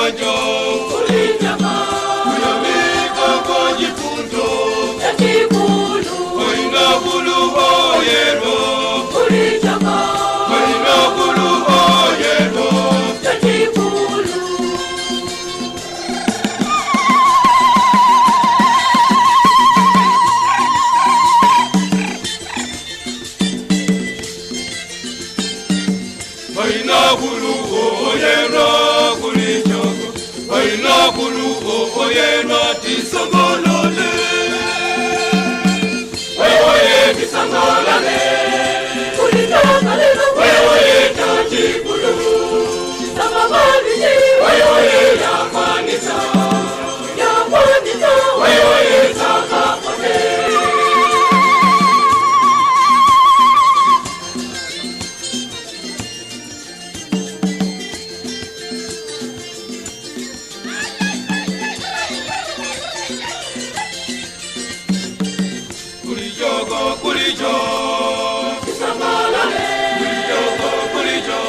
Chiyanjo Kuyamika kwa chifundo Maina kuluhoyero Maina kuluhoyero. Maina kuluhoyero kulichoko Maina kuluhoyero tisongolole Wewe tisongolole Wewe tachikulu Wewe yakwanisa Wewe takapote. Kulichoko kulicho Kulichoko kulicho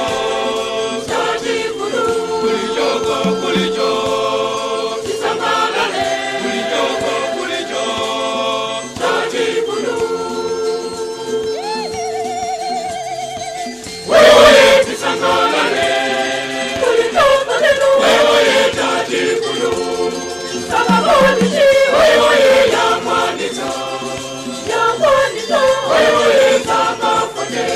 Kulichoko kulicho Kulichoko kulicho. Wewe tisangolale Wewe tachikulu Wewe yakwanisa Wewe takapote.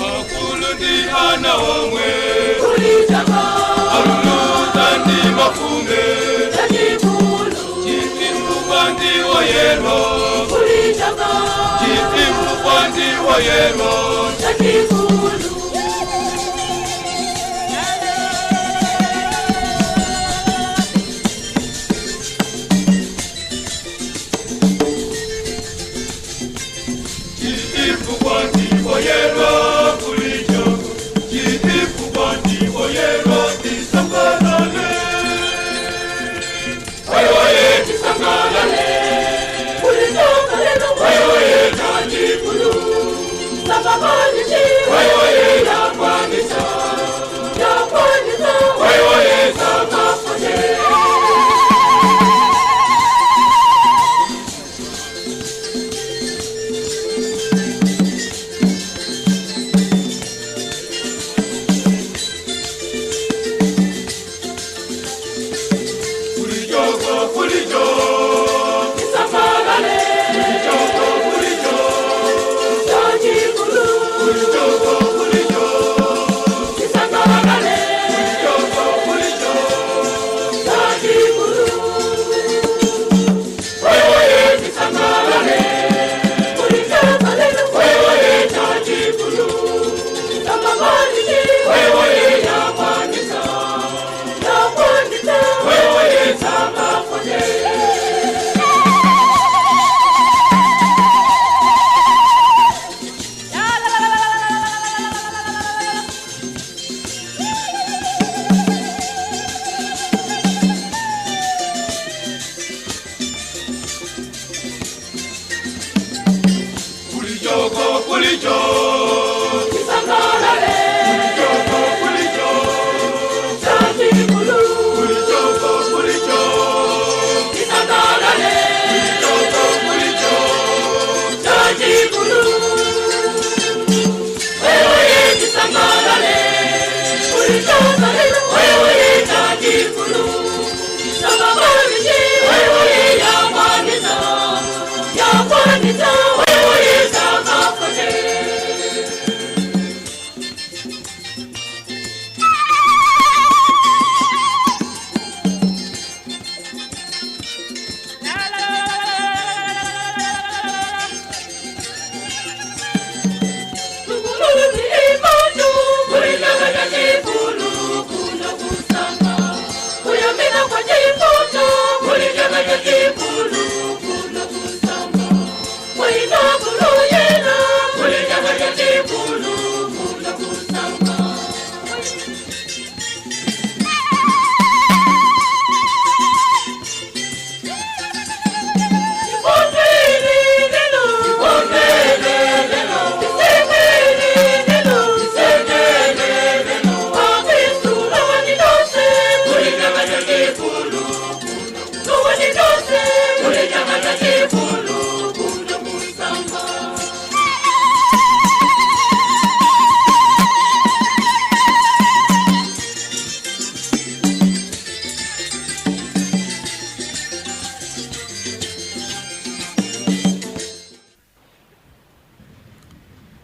Akulu ndi ana omwe Aluluza ndi mafume Chitimukwa ndi woyero Chitimukwa ndi woyero. Chitimukwa ndi woyero kulicho Chitimukwa ndi woyero tisangolole Wewe tisangolole Wewe tachikulu Wewe yakwanisa Wewe takapote. Kulichoko kulicho Kulichoko kulicho Kulichoko kulicho Kulichoko kulicho. Wewe tisangolole Wewe tachikulu Wewe yakwanisa Wewe takapote. Kulichoko kulicho Kulichoko kulicho Kulichoko kulicho Kulichoko kulicho. Wewe tisangolole Wewe tachikulu Wewe yakwanisa Yakwanisa Wewe takapote. Wait.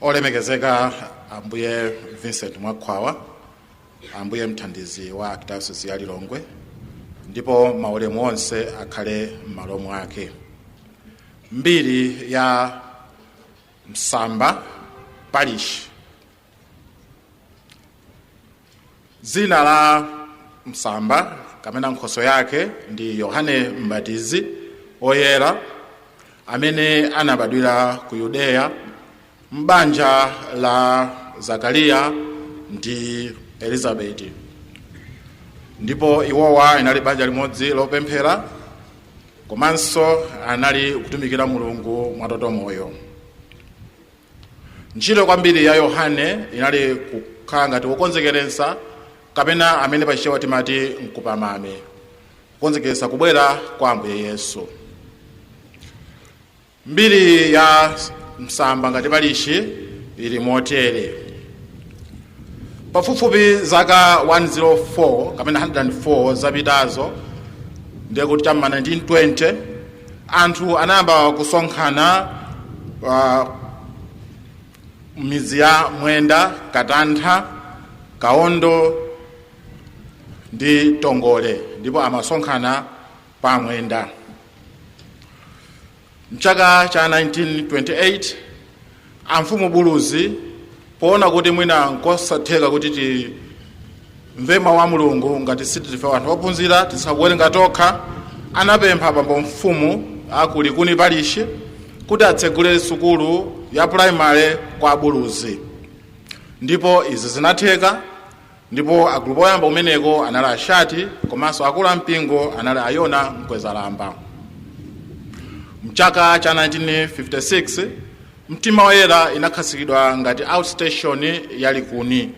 Olemekezeka Ambuye Vincent Mwakhwawa, Ambuye mthandizi wa Archdiocese ya Lilongwe, ndipo maulemu onse akhale m'malo mwake. Mbiri ya Msamba Parish. Dzina la Msamba kapena nkhoso yake ndi Yohane Mbatizi Oyera, amene anabadwira ku Yudeya m'banja la Zakariya ndi Elizabeti. Ndipo iwowa inali banja limodzi lopemphera, komanso anali kutumikira Mulungu mwatoto moyo. Ntchito kwambiri ya Yohane inali kukhala ngati wokonzekeretsa, kapena amene pachichewa timati mkupamame, kukonzekeretsa kubwera kwa Ambuye Yesu. Mbiri ya Msamba ngati parishi ili motere. Pafupifupi zaka 104 kapena 104 zapitazo, ndiye kuti cham'ma 1920, anthu anayamba kusonkhana midzi ya Mwenda, Katantha, Kaondo ndi Tongole, ndipo amasonkhana pa Mwenda. Mchaka cha 1928, amfumu Buluzi, poona kuti mwina nkosatheka kuti timve mawu a Mulungu ngati sitife anthu ophunzira, tisakuwerenga tokha, anapempha bambo mfumu aku Likuni Parish kuti atsegule sukulu ya primary kwa Buluzi, ndipo izi zinatheka. Ndipo agulupu oyamba kumeneko anali Ashati, komanso akulu ampingo anali Ayona Mkwezalamba. Mchaka cha 1956, Mtima Woyera inakhazikidwa ngati outstation ya Likuni,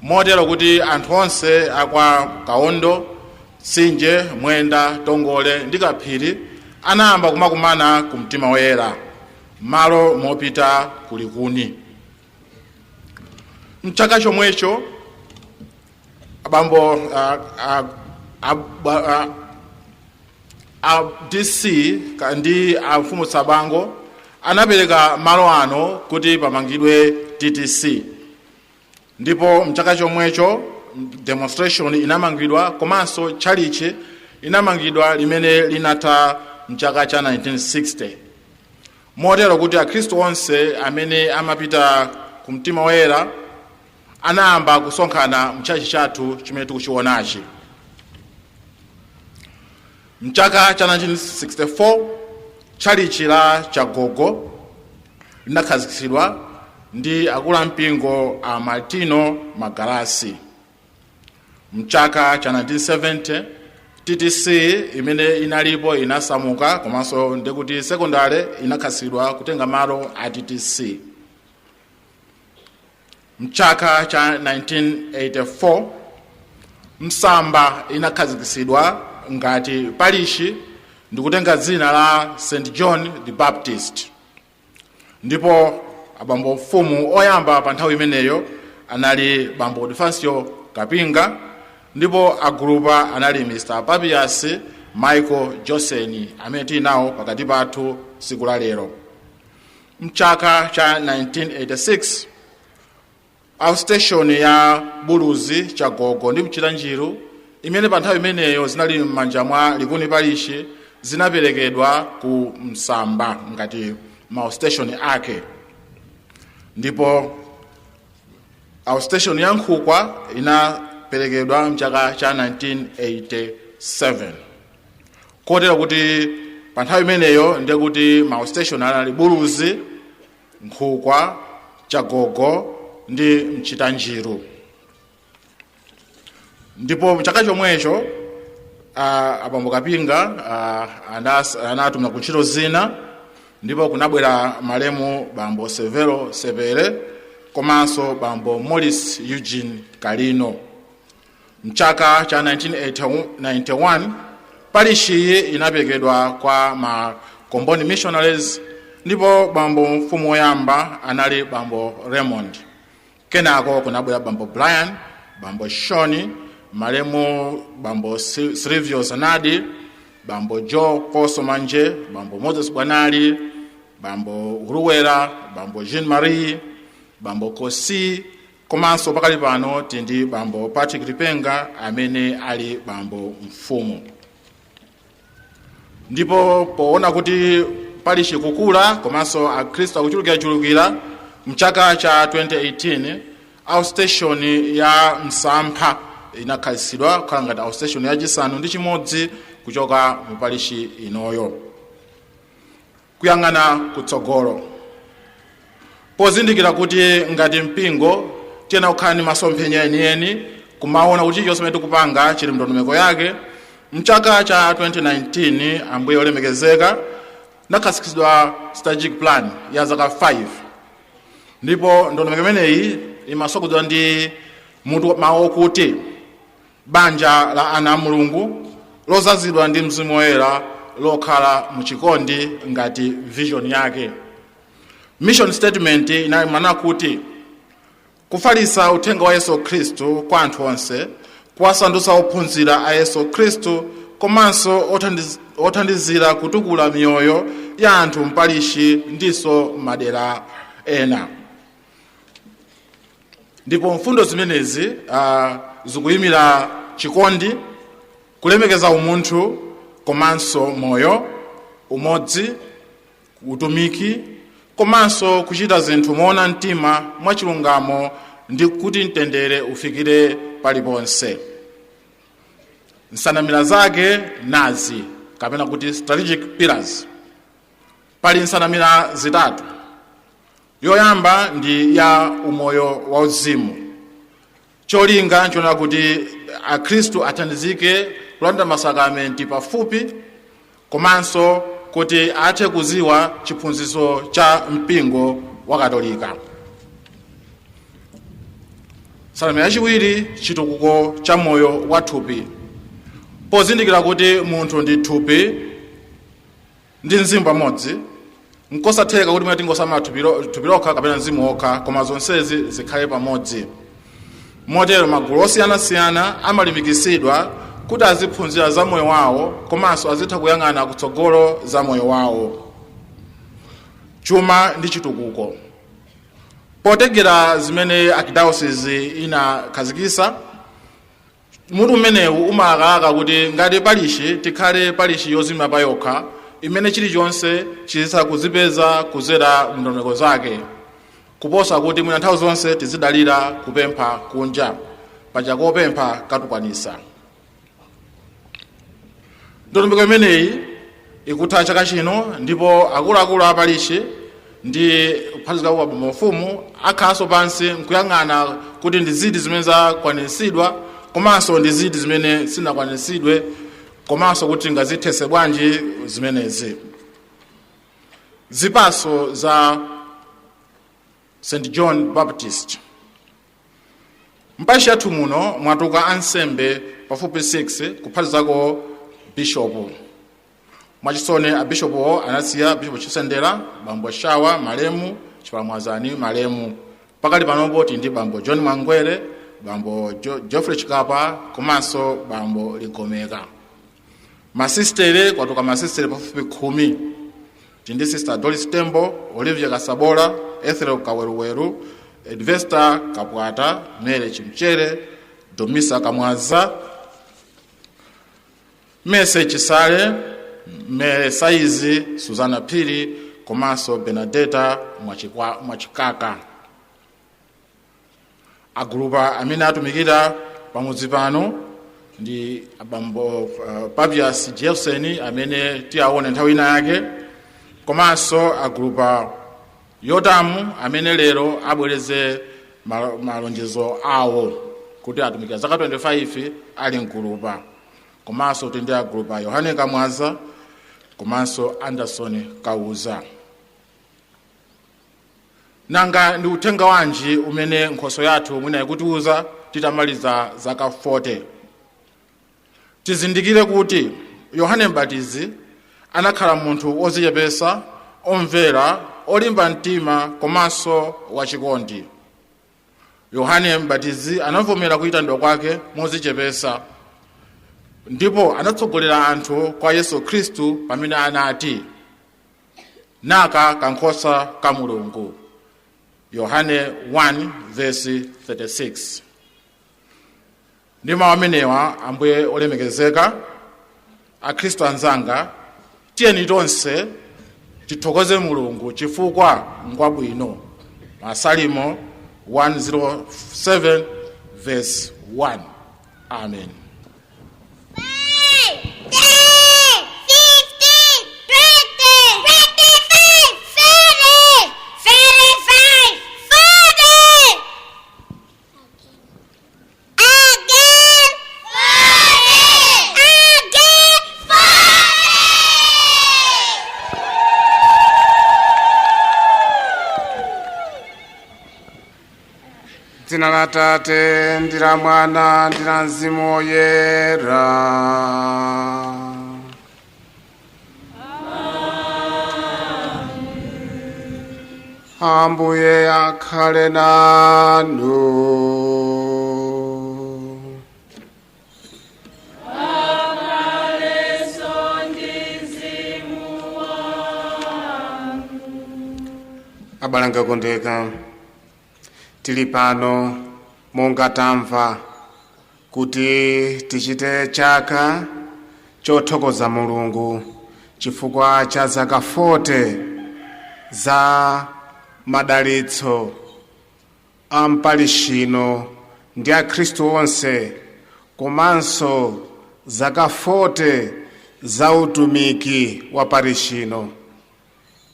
motero kuti anthu onse akwa Kaondo, Tsinje, Mwenda, Tongole ndi Kaphiri anayamba kumakumana ku Mtima Woyera malo mopita ku Likuni. Mchaka chomwecho, abambo a DC ndi amfumu Tsabango anapereka malo ano kuti pamangidwe TTC, ndipo mchaka chomwecho demonstration inamangidwa, komanso tchalichi inamangidwa limene linatha mchaka cha 1960, motero kuti akhristu onse amene amapita ku Mtima Woyera anayamba kusonkhana mtchalichi chathu chimene tikuchionachi. Mchaka cha 1964, tchalichi la Chagogo linakhazikitsidwa ndi akulu ampingo a Martino Magalasi. Mchaka cha 1970, TTC imene inalipo inasamuka, komanso ndikuti secondary inakhazikitsidwa kutenga malo a TTC. Mchaka cha 1984, Msamba inakhazikitsidwa ngati parishi ndikutenga dzina la St John the Baptist, ndipo abambo mfumu oyamba pa nthawi imeneyo anali Bambo Defancio Kapinga, ndipo agulupa anali Mr Papias Michael Josen, amene tili nawo pakati pathu tsiku la lero. Mchaka cha 1986, outstation ya Buluzi, Chagogo ndi Mchitanjiru, imene pa nthawi imeneyo zinali m'manja mwa Likuni Parishi, zinaperekedwa ku Msamba ngati ma outstation ake, ndipo outstation ya Nkhukwa inaperekedwa mchaka cha 1987, kotero kuti pa nthawi imeneyo ndiye kuti ma outstation anali Buluzi, Nkhukwa, Chagogo ndi Mchitanjiru. Ndipo mchaka chomwecho, abambo Kapinga anatumira ku ntchito zina, ndipo kunabwera malemu Bambo Severo Sepere komanso Bambo Morris Eugene Kalino. Mchaka cha 1991, parishiyi inaperekedwa kwa ma Comboni Missionaries, ndipo bambo mfumu woyamba anali Bambo Raymond. Kenako kunabwera Bambo Brian, Bambo Shoni, malemu Bambo Silvio Zanadi, Bambo Joe Koso Manje, Bambo Moses Bwanali, Bambo Huruwera, Bambo Jean Marie. Bambo Kosi, komanso pakali pano tili ndi Bambo Patrick Lipenga amene ali bambo mfumu. Ndipo poona kuti pali chikukula komanso akhristu akuchulukirachulukira, mchaka cha 2018 outstation ya Msampha inakhazikitsidwa kukhala ngati outstation yachisanu ndi chimodzi kuchoka mu parishi inoyo. Kuyang'ana kutsogolo, pozindikira kuti ngati mpingo tiyenera kukhala ndi masomphenya enieni, kumaona kuti chilichonse chimene tikupanga chili ndondomeko yake, mchaka cha 2019, ambuye olemekezeka, nakhazikitsidwa strategic plan ya zaka 5, ndipo ndondomeko imeneyi imasogozedwa ndi mutu mawu okuti banja la ana a Mulungu lozazidwa ndi Mzimu Woyera lokhala muchikondi ngati vision yake. Mission statement inayimana kuti kufalitsa uthenga wa Yesu Khristu kwa anthu onse, kuwasandutsa ophunzira a Yesu Khristu, komanso othandizira kutukula miyoyo ya anthu mpalishi ndiso madera ena. Ndipo mfundo zimenezi zikuyimira chikondi, kulemekeza umunthu komanso moyo, umodzi, utumiki, komanso kuchita zinthu moona mtima, mwachilungamo, ndi kuti mtendere ufikire paliponse. Nsanamira zake nazi, kapena kuti strategic pillars. Pali nsanamira zitatu. Yoyamba ndi ya umoyo wauzimu. Cholinga nchonena kuti akhristu athandizike kulandira masakramenti pafupi, komanso kuti athe kuziwa chiphunzitso cha mpingo wa Katolika. Nsanamira yachiwiri, chitukuko cha moyo wa thupi, pozindikira kuti munthu ndi thupi ndi mzimu pamodzi, nkosatheka kuti mwina tingosamala thupi lokha kapena mzimu wokha, koma zonsezi zikhale pamodzi. Motero magulu osiyanasiyana amalimbikitsidwa kuti aziphunzira za moyo wawo komanso azitha kuyang'ana kutsogolo za moyo wawo. Chuma ndi chitukuko, potengera zimene archdiocese inakhazikitsa, mutu umenewu umalakalaka kuti ngati palishi tikhale palishi yozima pa yokha imene chilichonse chizitha kuzipeza kuzera mndondomeko zake, kuposa kuti mwina nthawi zonse tizidalira kupempha kunja, paja kopempha katukwanisa. Ndondomeko imeneyi ikutha chaka chino, ndipo akuluakulu a palishi ndi kuphatikizira kwa mafumu akhalanso pansi nkuyang'ana kuti ndi ziti zimene zakwaniritsidwa komanso ndi ziti zimene sinakwaniritsidwe, komanso kuti tingazithetse bwanji zimenezi. Zipatso za St John Baptist: mparishi yathu muno mwatuka ansembe pafupi 6, kuphatikizako bishopu. Mwachisoni abishopuwo anasiya: Bishopu Chisendera, Bambo Shawa malemu, Chipalamwazani malemu. Pakali panopo tili ndi Bambo John Mwangwere, Bambo Geoffrey Chikapa, komanso Bambo Ligomeka. Masistere, kwatuka masistere pafupi 10. Tili ndi Sister Doris Tembo, Olivia Kasabola, Ethel Kaweruweru, Edvesta Kapwata, Mary Chimchere, Domisa Kamwaza, Mese Chisale, Mere Saizi, Suzana Phiri, komanso Benadeta Mwachikaka. Agulupa amene atumikira pamudzi pano ndi abambo Papias Jelson amene tiyaone nthawi ina yake, komanso agulupa Yotamu amene lero abwereze malonjezo awo kuti atumikira zaka 25 ali mgulupa, komanso tili ndi agulupa Yohane Kamwaza komanso Anderson Kauza. Nanga ndi uthenga wanji umene nkhoso yathu mwina ikutiuza titamaliza zaka 40? Tizindikire kuti Yohane Mbatizi anakhala munthu wodzichepesa, omvera, olimba mtima, komanso wachikondi. Yohane Mbatizi anavomera kuyitanidwa kwake modzichepesa, ndipo anatsogolera anthu kwa Yesu Khristu pamene anati, "Naka kankhosa ka Mulungu." Yohane 1 verse 36. Ndi mawu amenewa, Ambuye olemekezeka, akhristu anzanga, tiyeni tonse tithokoze Mulungu chifukwa ngwabwino. Masalimo 107 verse 1. Amen. 5, 10, 15, 20, 25, 30, 35, 40. Again, 40. Again, 40. Dzina la Tate ndi la Mwana ndi la Mzimu Woyera. Ambuye akhale nanu. Abale anga okondeka, tili pano monga tamva kuti tichite chaka chothokoza Mulungu chifukwa cha zaka 40 za madalitso a mpalishino ndi akhristu onse, komanso zaka 40 za utumiki wa parishino.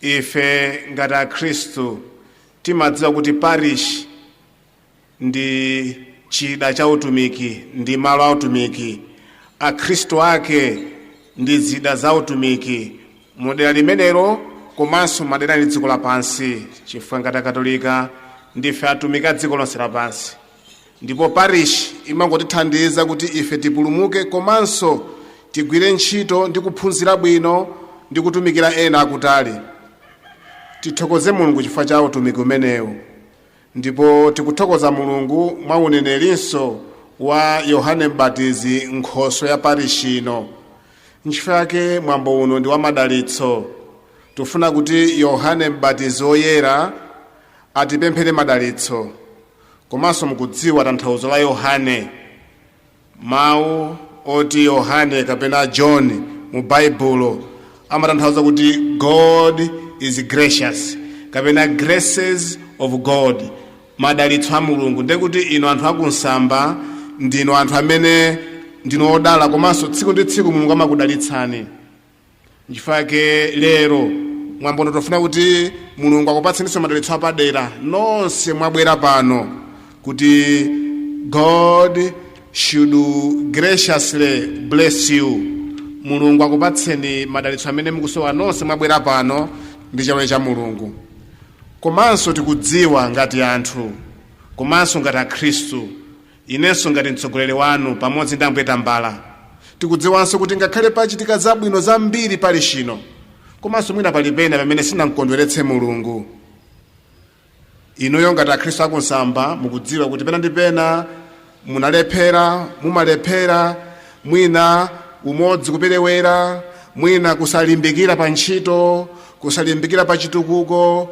Ife ngati akhristu timadziwa kuti parish ndi chida cha utumiki, ndi malo a utumiki. Akhristu ake ndi zida za utumiki mudera limenelo komanso madera ndi dziko lapansi, chifukwa ngati akatolika ndife atumiki a dziko lonse lapansi, ndipo parish imangotithandiza kuti ife tipulumuke komanso tigwire ntchito ndi kuphunzira bwino ndi kutumikira ena akutali. Tithokoze Mulungu chifukwa cha utumiki umenewu, ndipo tikuthokoza Mulungu mwa unenerinso wa Yohane Mbatizi, nkhoswe ya parishino. Nchifukwa yake mwambo uno ndi wa madalitso. Tifuna kuti Yohane Mbatizi woyera atipemphere madalitso. Komanso mukudziwa tanthauzo la Yohane. Mawu oti Yohane kapena John mu Baibulo amatanthauza kuti God is gracious kapena graces of God, madalitso a Mulungu. Ndekuti inu anthu akunsamba ndinu anthu amene ndinu odala, komanso tsiku ndi tsiku Mulungu amakudalitsani. Nchifukwa lero mwambono tofuna kuti Mulungu akupatseninso madalitso apadera nonse mwabwera pano, kuti God should graciously bless you. Mulungu akupatseni madalitso amene mukusowa nonse mwabwera pano ndi chaulere cha Mulungu. Komanso tikudziwa ngati anthu komanso ngati akhristu, inenso ngati mtsogoleri wanu pamodzi ndi Ambuye Tambala, tikudziwanso kuti ngakhale pachitika zabwino zambiri pali chino, komanso mwina pali pena pamene sinamkondweretse Mulungu. Inuyo ngati akhristu akunsamba mukudziwa kuti pena ndi pena munalephera, mumalephera, mwina umodzi kuperewera, mwina kusalimbikira pa ntchito, kusalimbikira pa chitukuko,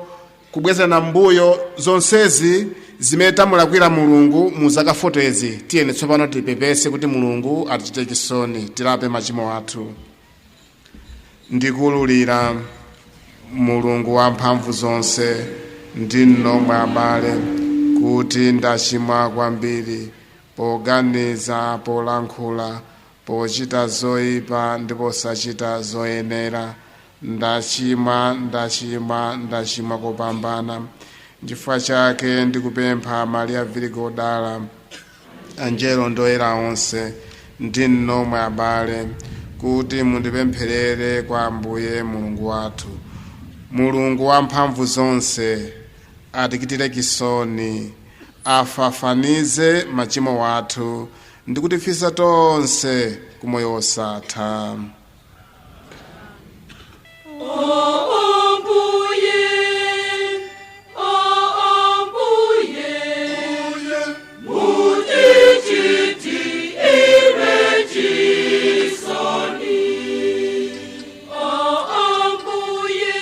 kubwezana mbuyo, zonsezi zimene tamulakwira Mulungu mu zaka 40. Tiyeni tsopano tipepese kuti Mulungu atichite chisoni, tilape machimo athu. Ndikululira Mulungu wamphamvu zonse ndi nomwe abale kuti ndachimwa kwambiri poganiza, polankhula, pochita zoyipa ndi posachita zoyenera. Ndachimwa, ndachimwa, ndachimwa kopambana. Chifukwa chake ndikupempha Maria Virigo odala, anjelo ndi oyera onse, ndi nomwe abale, kuti mundipempherere kwa Ambuye Mulungu wathu. Mulungu wamphamvu zonse atichitire chisoni, afafanize machimo athu ndi kutifisa tonse kumoyo wosatha. Ambuye, Ambuye, mutichitire chisoni. Ambuye,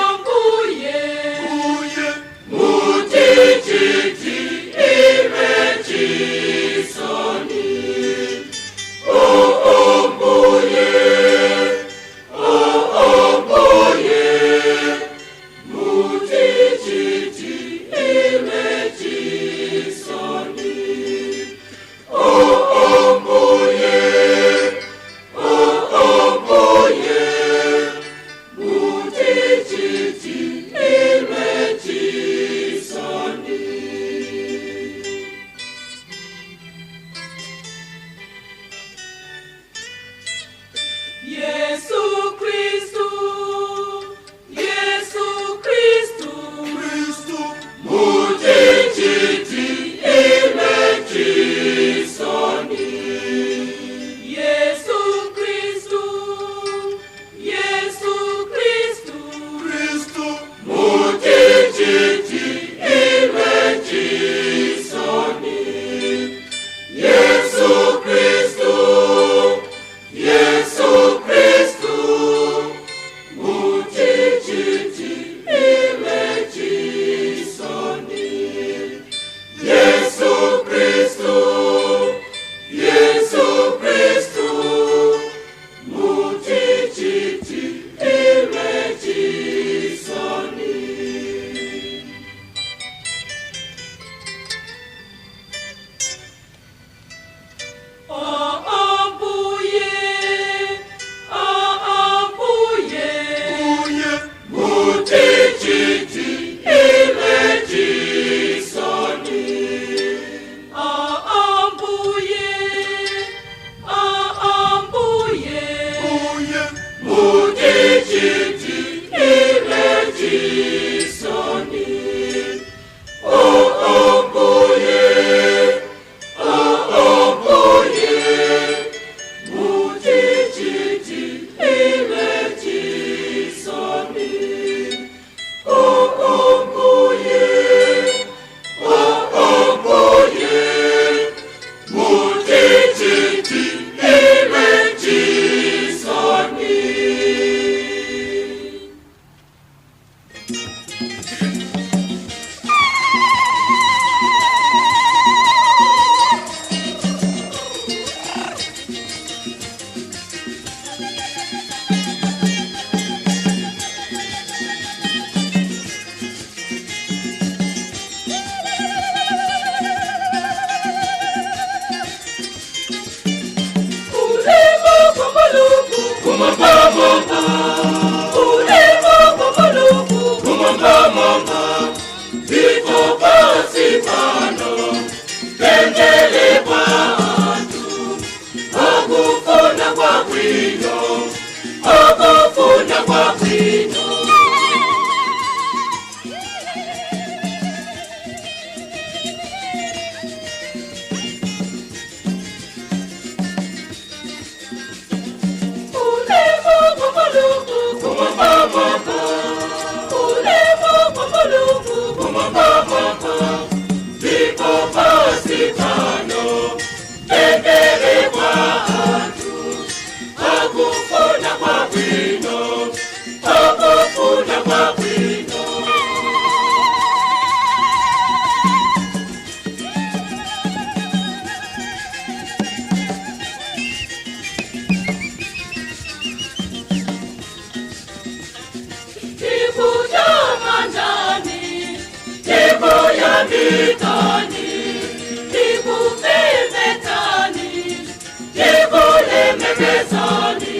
Ambuye, Yesu Kristu, Yesu Kristu, Kristu, Yesu Kristu, Yesu Kristu, Kristu, Ambuye, Ambuye, Ambuye, Ambuye, Ulemo kwa Mulungu, ulemo kwa Mulungu, ulemo kwa Mulungu, ulemo kwa Mulungu, Tikutamandani, tikuyamikani, tikupembedzani, tikulemekezani,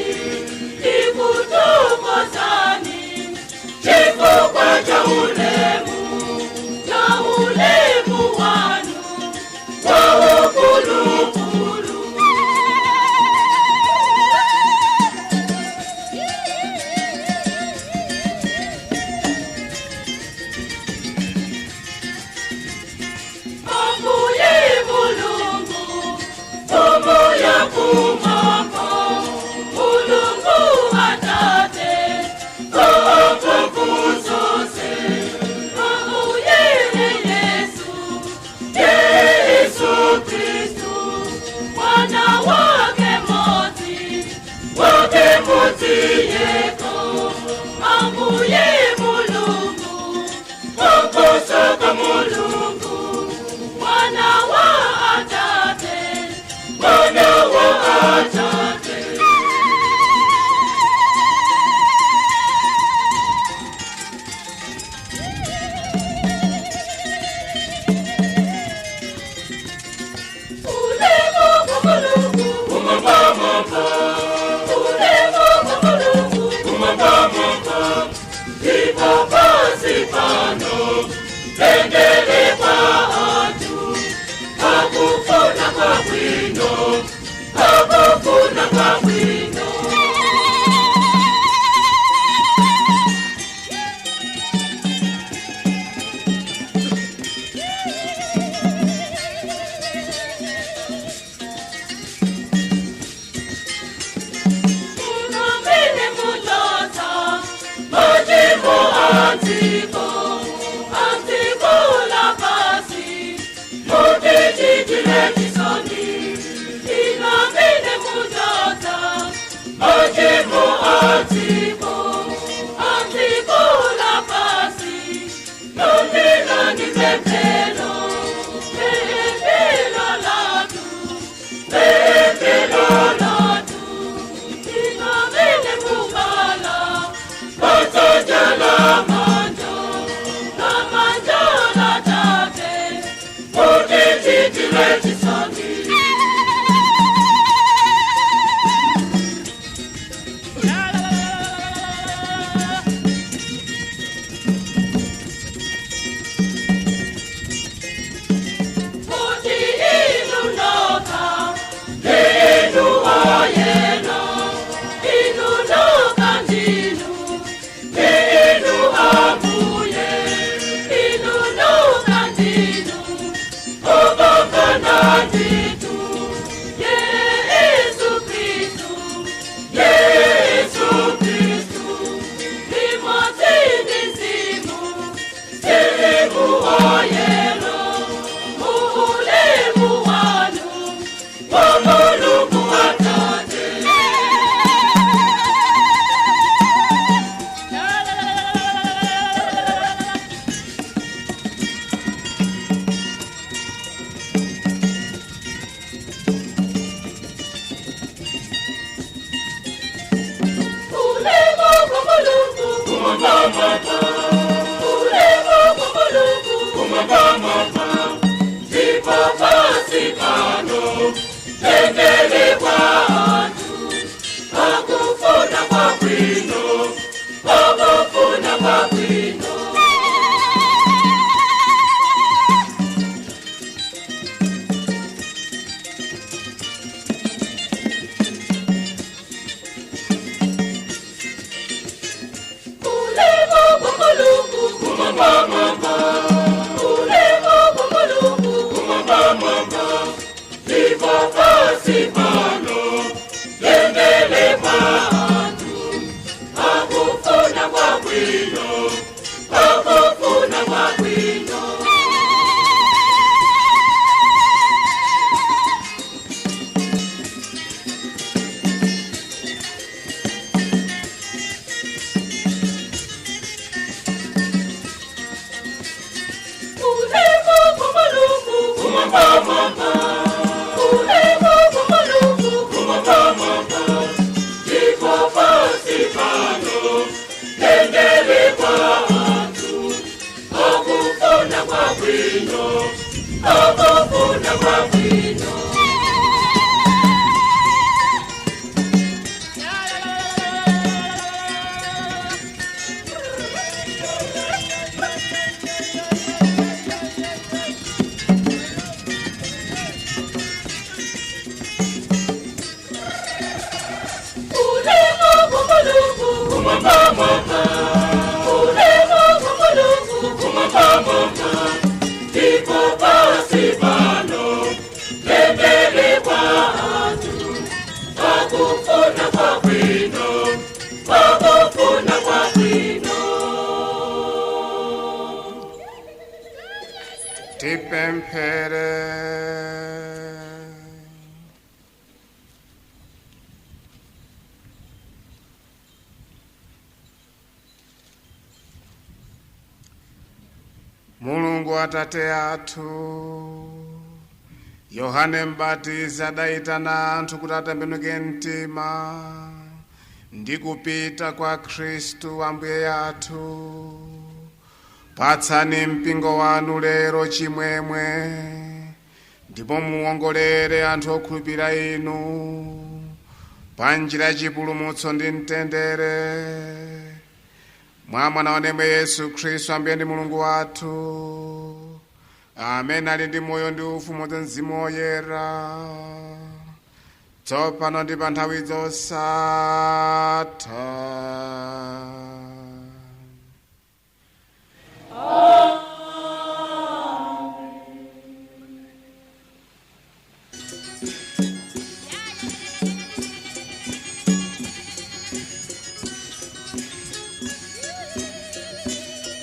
tikutukozani, chifukwa cha ulemu, cha ulemu wanu, wa ukulukulu. Ambuye Mulungu, Mfumu ya kumwamba, Mulungu Atate, nguvu zose. Ambuye Yesu, Yesu Kristu, Mwana wake mmoja, wake mmoja yeko. Ambuye Mulungu, Mwokozi Mulungu, Mwana wa Atate, Mwana wa Atate. Ulemo kwa Mulungu, ulemo kwa Mulungu, Antiko, antiko la pasi, mutijijile chisoni, inamene mutata, machimo antiko, antiko la pasi, londela ni pepelo, pepelo latu, pepelo latu, inamene mubala, matajala manja, la manja la tate, mutijijile chisoni. Kuti inunoka, inu oyena, inunoka ndinu, inu ambuye, inunoka ndinu, obambana nditu, Yesu Kristu, Yesu Kristu, limotini zimu, zimu oyena, muulemu wanu, wa Mulungu atate. Ulemu kwa Mulungu, ulemu kwa Mulungu, ndipo pasi pano tendele kwa anthu akufuna kwabwino, akufuna kwabwino. Ulemu kwa Mulungu, ulemu kwa Mulungu, ndipo pasi pano tendele kwa anthu akufuna kwabwino, akufuna kwabwino. Ulemu kwa Mulungu, ulemu kwa Mulungu, ndipo pasi pano tendele kwa anthu akufuna kwabwino, akufuna kwabwino. Ulemu kwa Mulungu, ulemu kwa Mulungu, ndipo pasi pano tendele kwa anthu akufuna kwabwino, akufuna kwabwino. Tipemphere. Mulungu Atate athu, Yohane Mbatizi adayitana anthu kuti atembenuke mtima ndi kupita kwa Khristu Ambuye athu. Patsani mpingo wanu lero chimwemwe, ndipo muwongolere anthu okhulupirira inu pa njira ya chipulumutso ndi mtendere, mwa mwana wanu Yesu Khristu Ambuye ndi Mulungu wathu, amene ali ndi moyo ndi ufumu wa Mzimu Woyera, tsopano ndi pa nthawi zosatha. Yeah.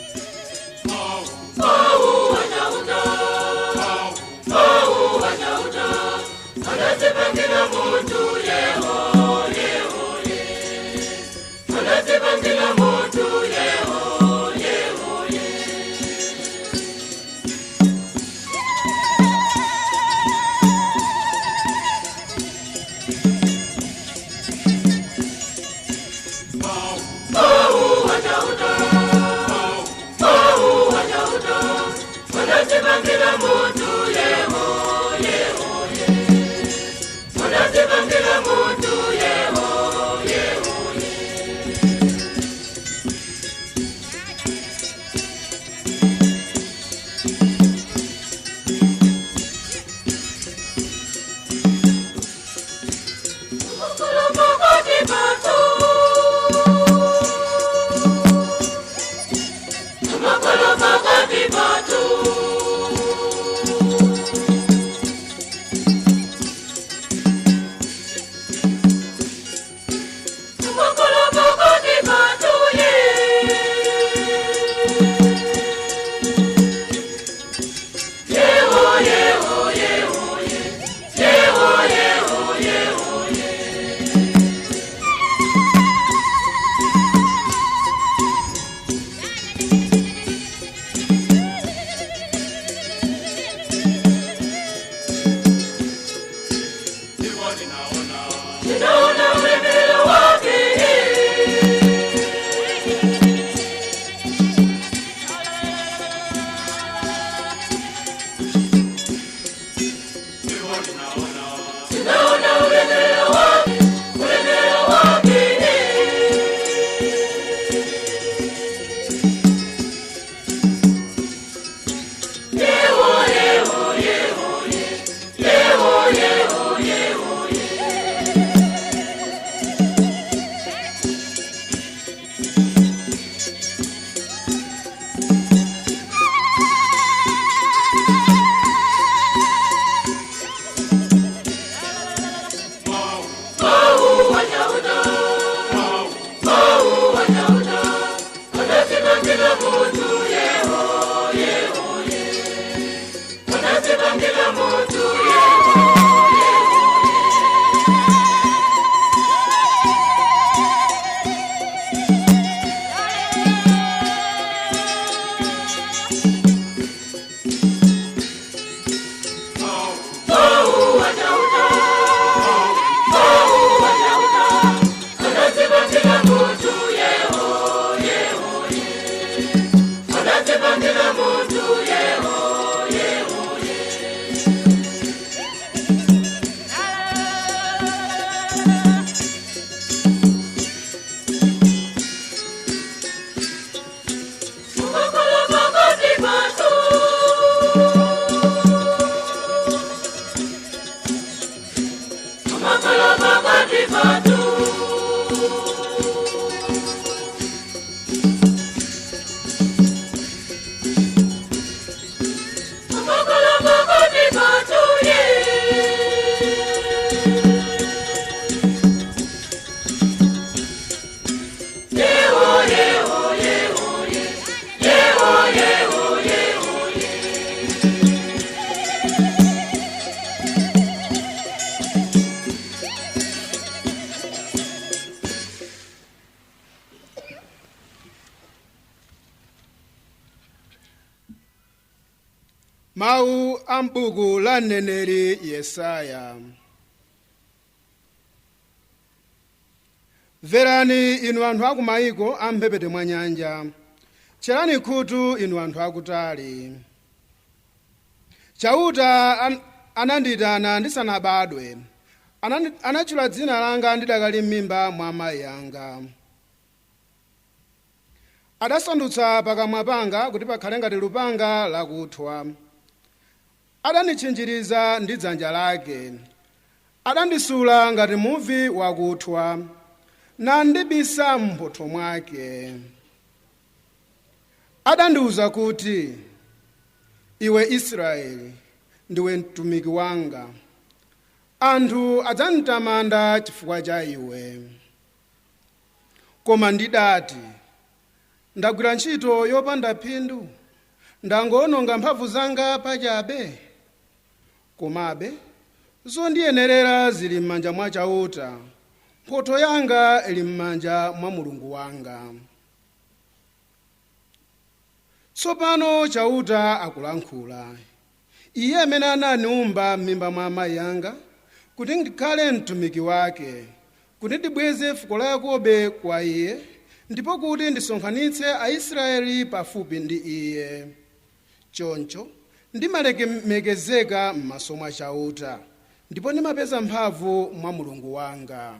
Mawu a m'buku la mneneri Yesaya. Mverani inu anthu aku mayiko a mphepete mwa nyanja, tcherani khutu inu anthu akutali. Chauta anandiyitana ndisanabadwe, anatchula dzina langa ndidakali m'mimba mwa amayi anga. Adasandutsa pakamwa panga kuti pakhale ngati lupanga lakuthwa. Adanditchinjiriza ndi dzanja lake. Adandisula ngati muvi wakuthwa, nandibisa m'mphotho mwake. Adandiwuza kuti, iwe Israeli, ndiwe mtumiki wanga. Anthu adzanditamanda chifukwa cha iwe. Koma ndidati, ndagwira ntchito yopanda phindu, ndangowononga mphamvu zanga pachabe. Komabe Zondiyenerera zili m'manja mwa Chauta, mphotho yanga ili m'manja mwa Mulungu wanga. Tsopano Chauta akulankhula, iye amene anandiwumba m'mimba mwa amayi anga kuti ndikhale mtumiki wake, kuti ndibweze fuko la Yakobe kwa iye, ndipo kuti ndisonkhanitse Aisraeli pafupi ndi iye. Choncho ndimalemekezeka m'maso mwa Chauta, ndipo ndimapeza mphamvu mwa Mulungu wanga.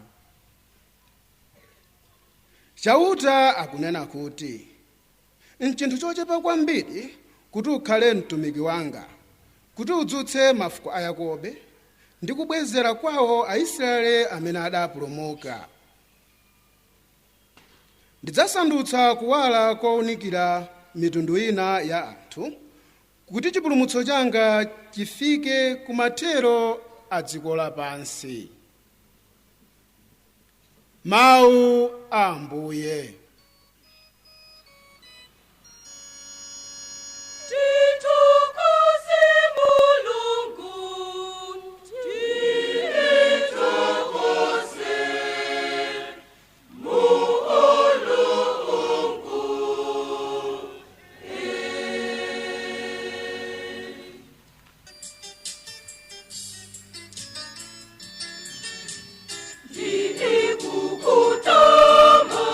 Chauta akunena kuti, nchinthu chochepa kwambiri kuti ukhale mtumiki wanga, kuti udzutse mafuko a Yakobe ndi kubwezera kwawo Aisraeli amene adapulumuka. Ndidzasandutsa kuwala kowunikira mitundu ina ya anthu, kuti chipulumutso changa chifike kumathero a dziko lapansi. Mawu a Ambuye. Titukuze Mulungu, titukuze Mulungu. Ndikukutama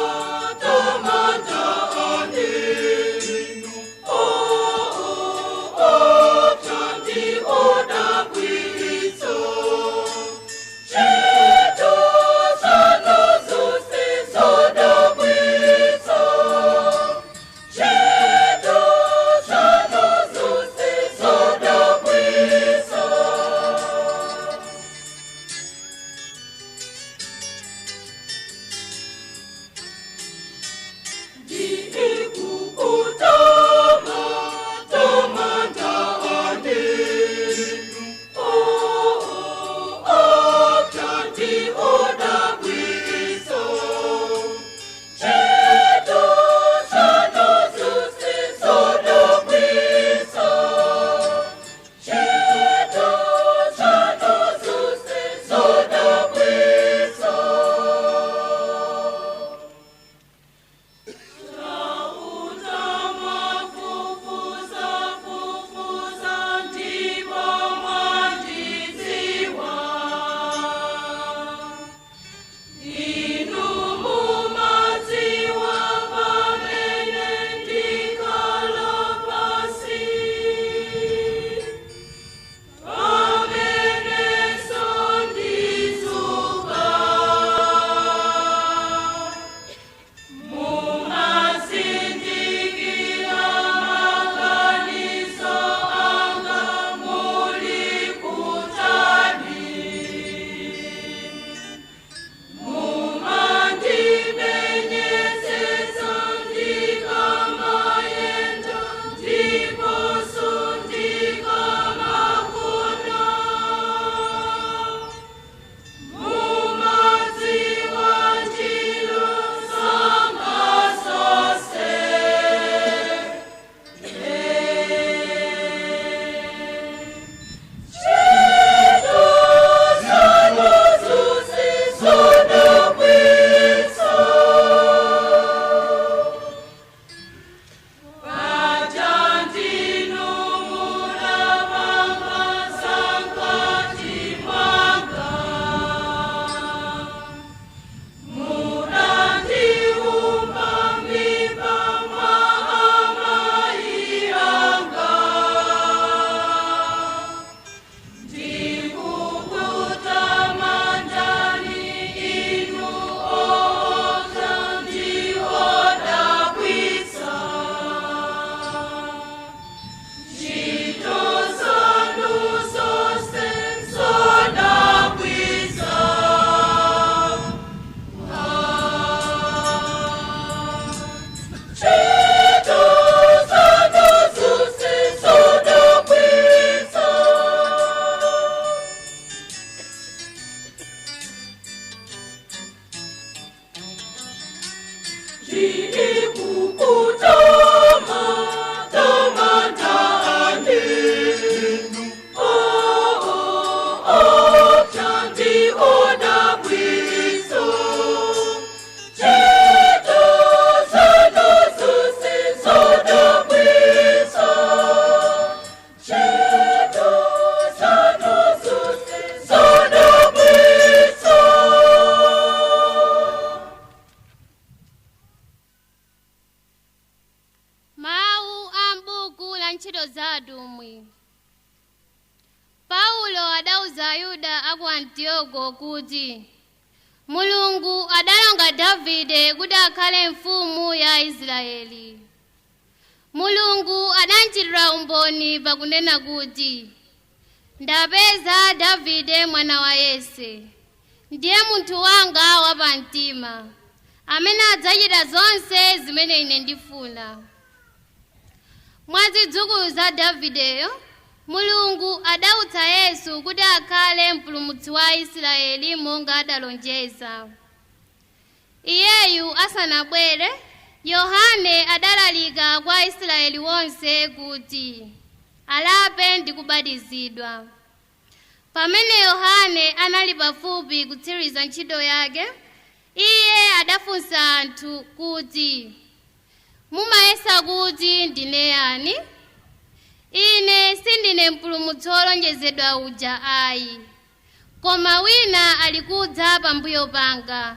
Ntchito za Atumwi. Paulo adauza Ayuda aku Antiyoko kuti Mulungu adalonga Davide kuti akhale mfumu ya Israeli. Mulungu adanchitira umboni pakunena kuti, ndapeza Davide mwana wa Yese, ndiye munthu wanga wapamtima, amene adzachita zonse zimene ine ndifuna. Mwa zidzukulu za Davideyo, Mulungu adautsa Yesu kuti akhale mpulumutsi wa Israeli monga adalonjeza. Iyeyu asanabwere, Yohane adalalika kwa Israeli wonse kuti alape ndi kubatizidwa. Pamene Yohane anali pafupi kutsiriza ntchito yake, iye adafunsa anthu kuti, mumayesa kuti ndine yani? Ine sindine mpulumutsi wolonjezedwa uja ayi, koma wina alikudza pambuyo panga,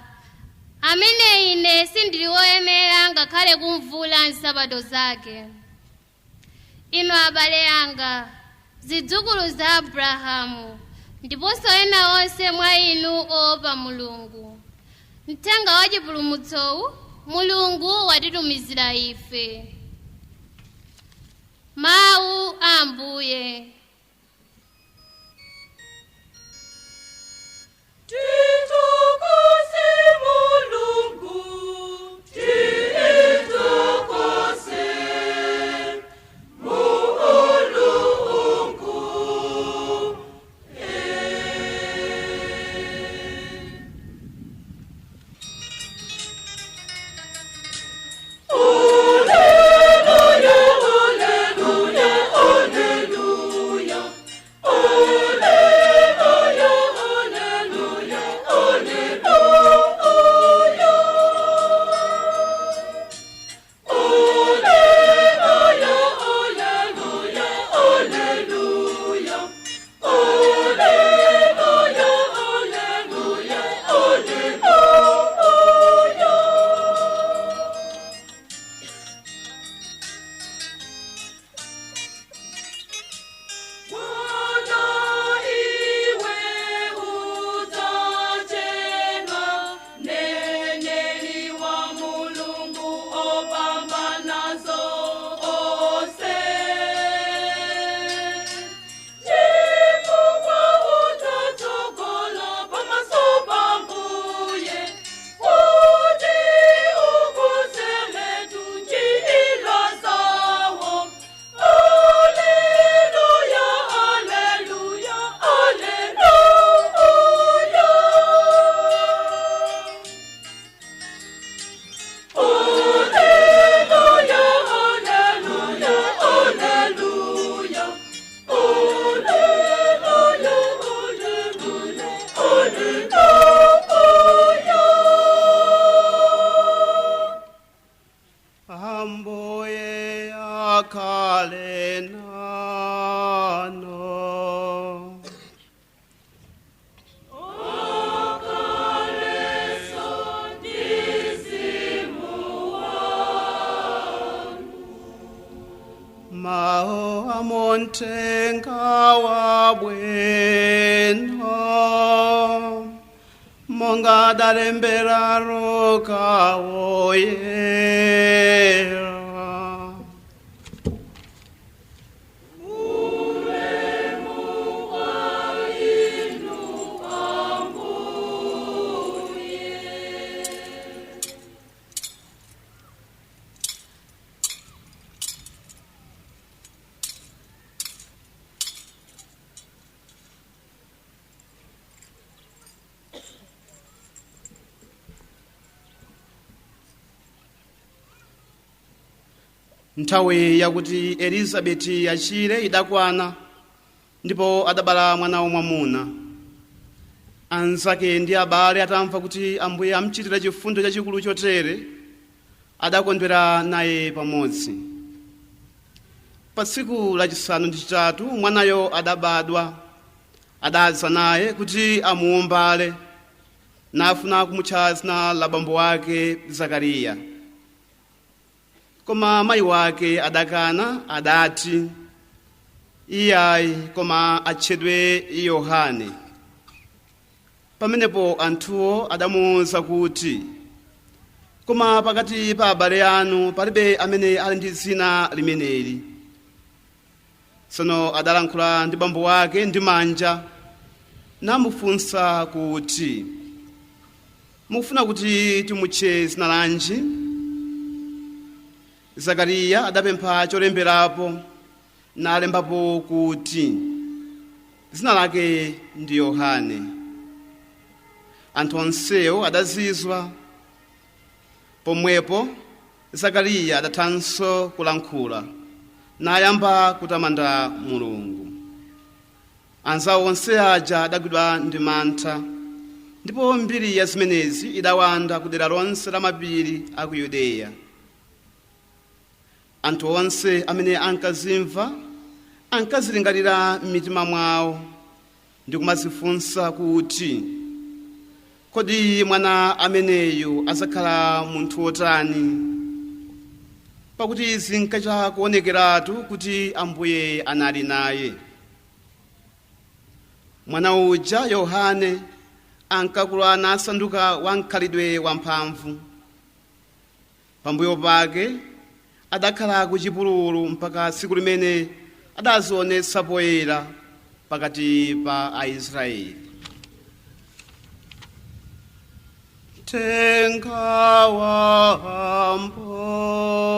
amene ine sindili woyenera ngakhale kumvula nsapato zake. Inu abale anga, zidzukulu za Abrahamu, ndiponso ena onse mwa inu oopa Mulungu, mthenga wa chipulumutsowu Mulungu watitumizira ife. Mawu a Ambuye. Titukuse Mulungu, titukuse Mulungu. Alleluia, alleluia, alleluia. Alleluia, alleluia, alleluia. Alleluia, alleluia, alleluia. Alleluia, alleluia, alleluia. Mwana iwe udzachedwa, mneneri wa Mulungu opambana zonse. Chifukwa udzatsogola pamaso pa Mbuye, kuti ukonzeretu njira zawo. Alleluia, alleluia, alleluia. Alleluia, alleluia, alleluia. Alleluia, alleluia, alleluia. Ambuye akhale nanu. Mawu amunthenga wabwino, monga adalembera Luka woyera. Nthawi yakuti Elizabeti achire idakwana, ndipo adabala mwana wamwamuna. Anzake ndi abale atamva kuti Ambuye amchitira chifundo chachikulu chotere, adakondwera naye pamodzi. Pa tsiku lachisanu ndi chitatu mwanayo adabadwa, adadza naye kuti amuwombale, nafuna kumutcha dzina la bambo wake Zakariya. Koma mayi wake adakana, adati, "Iyayi, koma atchedwe Yohane." Pamenepo anthuwo adamuwuza kuti, "Koma pakati pa abale anu palibe amene ali ndi dzina limeneli." Tsono adalankhula ndi bambo wake ndi manja, namufunsa kuti, "Mukufuna kuti timutche dzina lanji?" Zakariya adapempha cholemberapo, nalembapo kuti, "Dzina lake ndi Yohane." Anthu onsewo adazizwa. Pomwepo Zakariya adathanso kulankhula, nayamba kutamanda Mulungu. Anzawo onse aja adagwidwa ndi mantha, ndipo mbiri ya zimenezi idawanda ku dera lonse la mapiri a ku Yudeya. Anthu onse amene ankazimva ankazilingalira m'mitima mwawo ndi kumazifunsa kuti, "Kodi mwana ameneyu azakhala munthu wotani?" Pakuti zinkacha kuonekeratu kuti Ambuye anali naye. Mwana uja Yohane ankakula nasanduka wamkhalidwe wamphamvu. Pambuyo pake adakhala ku chipululu mpaka tsiku limene adazionetsa poyera pakati pa Aisraeli. Uthenga wa Ambuye.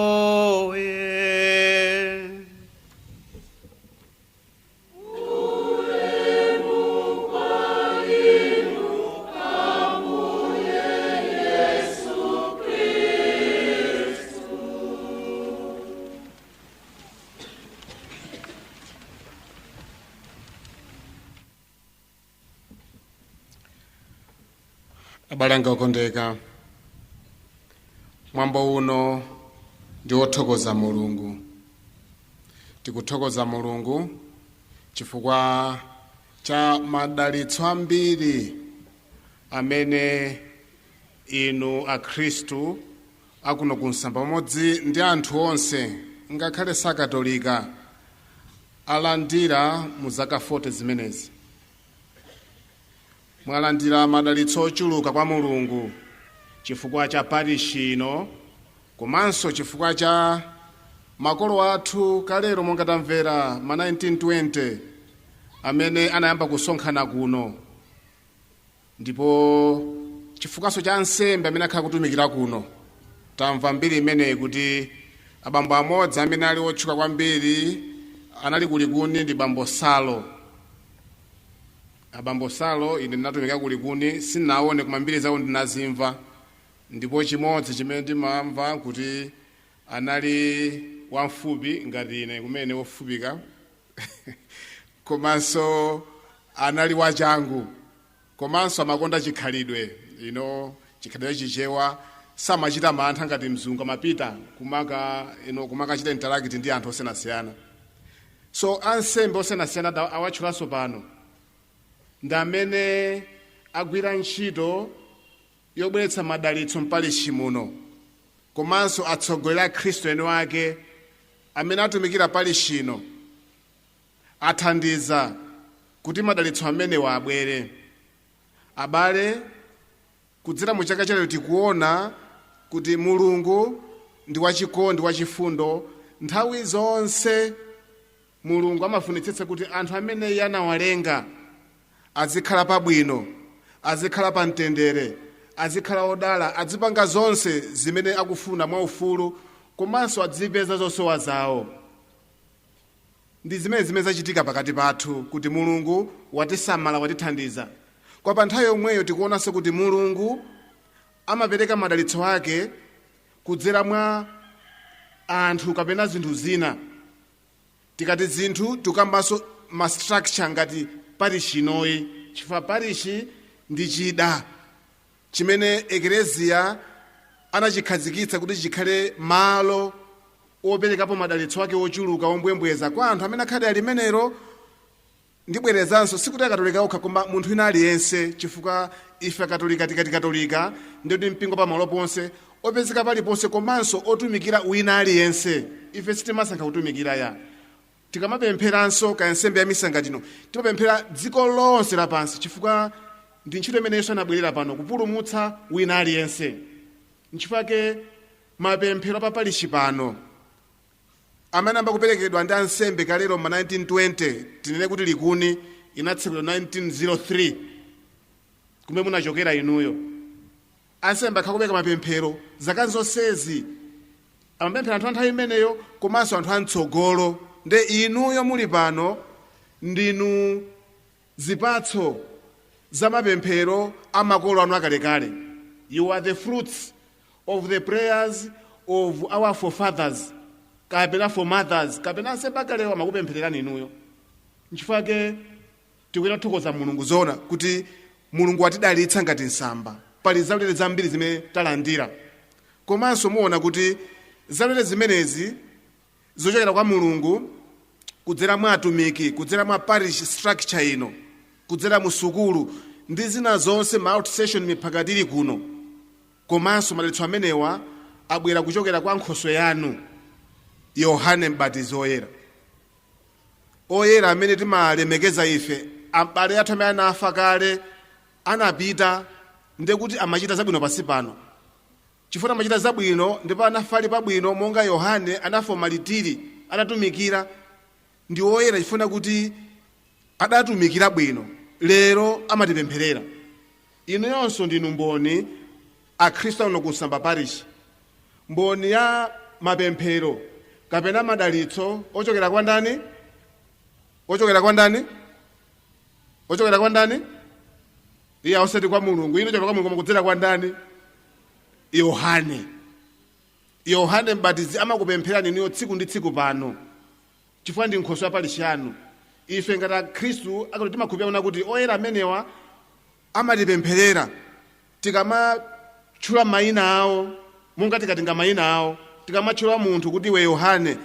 Abale anga okondeka, mwambo uno ndi wothokoza Mulungu. Tikuthokoza Mulungu chifukwa cha madalitso ambiri amene inu Akhristu akuno kunsamba pamodzi ndi anthu onse, ngakhale sakatolika, alandira mu zaka 40 zimenezi. Mwalandira madalitso ochuluka kwa Mulungu chifukwa cha parishi ino, komanso chifukwa cha makolo athu kalero, monga tamvera, ma 1920 amene anayamba kusonkhana kuno, ndipo chifukwaso cha ansembe amene akhala kutumikira kuno. Tamva mbiri imeneyi kuti abambo amodzi amene ali otchuka kwambiri anali kulikuni ndi Bambo Salo. Abambo Salo, ine ndinatumika kulikuni, sinaone, koma mbiri zawo ndinazimva. Ndipo chimodzi chimene ndimamva kuti anali wamfupi ngati ine kumene, wofupika, komanso anali wachangu, komanso amakonda chikhalidwe ino, chikhalidwe Chichewa. Samachita mantha ngati mzungu, amapita kumaka ino, kumakachita interact ndi anthu osiyanasiyana. So ansembe osiyanasiyana awatchulanso pano ndi amene agwira ntchito yobweretsa madalitso mpalishi muno, komanso atsogoleri a Khristu eni ake amene atumikira palishi ino athandiza kuti madalitso amenewa abwere. Abale, kudzera mu chaka chalero tikuona kuti Mulungu ndi wachikondi, wachifundo. Nthawi zonse Mulungu amafunitsitsa kuti anthu amene iye anawalenga azikhala pabwino, azikhala pa mtendere, azikhala odala, azipanga zonse zimene akufuna mwaufulu, komanso azipeza zosowa zawo. Ndi zimene zachitika pakati pathu, kuti Mulungu watisamala, watithandiza. Kwa pa nthawi yomweyo tikuonanso kuti Mulungu amapereka madalitso ake kudzera mwa anthu kapena zinthu zina. Tikati zinthu, tikambanso ma structure ngati parishi inoyi, chifukwa parishi ndi chida chimene Ekereziya anachikhazikitsa kuti chikhale malo operekapo madalitso ake ochuluka, ombwembweza kwa anthu amene akhale alimenero. Ndibwerezanso, sikuti Akatolika okha, koma munthu wina aliyense, chifukwa ife Akatolika tikati Katolika ndikuti mpingo pamalo ponse. Opezeka paliponse komanso otumikira wina aliyense. Ife sitimasankha kutumikira ya. Tikamapempheranso kaya nsembe ya misa ngati ino, timapemphera dziko lonse lapansi, chifukwa ndi ntchito imene Yesu anabwerera pano, kupulumutsa wina aliyense. Nchifukwa mapemphero apapalishi pano amene amba kuperekedwa ndi ansembe kalero ma 1920, tinene kuti Likuni inatsekedwa 1903, kumene munachokera inuyo, ansembe akhala kupereka mapemphero zaka zonsezi. Amapemphera anthu a nthawi imeneyo komanso anthu amtsogolo. Nde inuyo muli pano ndinu zipatso za mapemphero a makolo anu akalekale. You are the fruits of the prayers of our forefathers kapena foremothers kapena ansembe akalewa amakupemphererani inuyo. Nchifukwa tikuyenera kuthokoza Mulungu zoona kuti Mulungu watidalitsa ngati Nsamba. Pali zaulere zambiri zimene talandira, komanso muona kuti zaulere zimenezi zochokera kwa Mulungu kudzera mwa atumiki, kudzera mwa parish structure ino, kudzera mu sukulu ndi zina zonse, ma outstation, miphakati ili kuno. Komanso madalitso amenewa abwera kuchokera kwa nkhoswe yanu Yohane Mbatizi Oyera, oyera amene timalemekeza ife, abale athu amene anafa kale, anapita, ndekuti amachita zabwino pasi pano. Chifukwa amachita zabwino ndipo anafa ali pabwino, monga Yohane anafa malitiri adatumikira, ndi oyera chifukwa kuti adatumikira bwino, lero amatipempherera. Inu yonso ndinu mboni, akhristu ano ku Nsamba Parish, mboni ya mapemphero kapena madalitso ochokera kwa ndani? Ochokera kwa ndani? Ochokera kwa ndani? Iye osati kwa Mulungu, ino ochokera kwa Mulungu kudzera kwa ndani? Yohane. Yohane Mbatizi amakupempherani inuyo tsiku ndi tsiku pano, chifukwa ndi nkhoswe ya parish yanu. Ife ngati akhristu akuti timakhulupirira kuti oyera amenewa amatipempherera tikamatchula mayina awo, monga tikatenga mayina awo, tikamatchula munthu kuti iwe Yohane,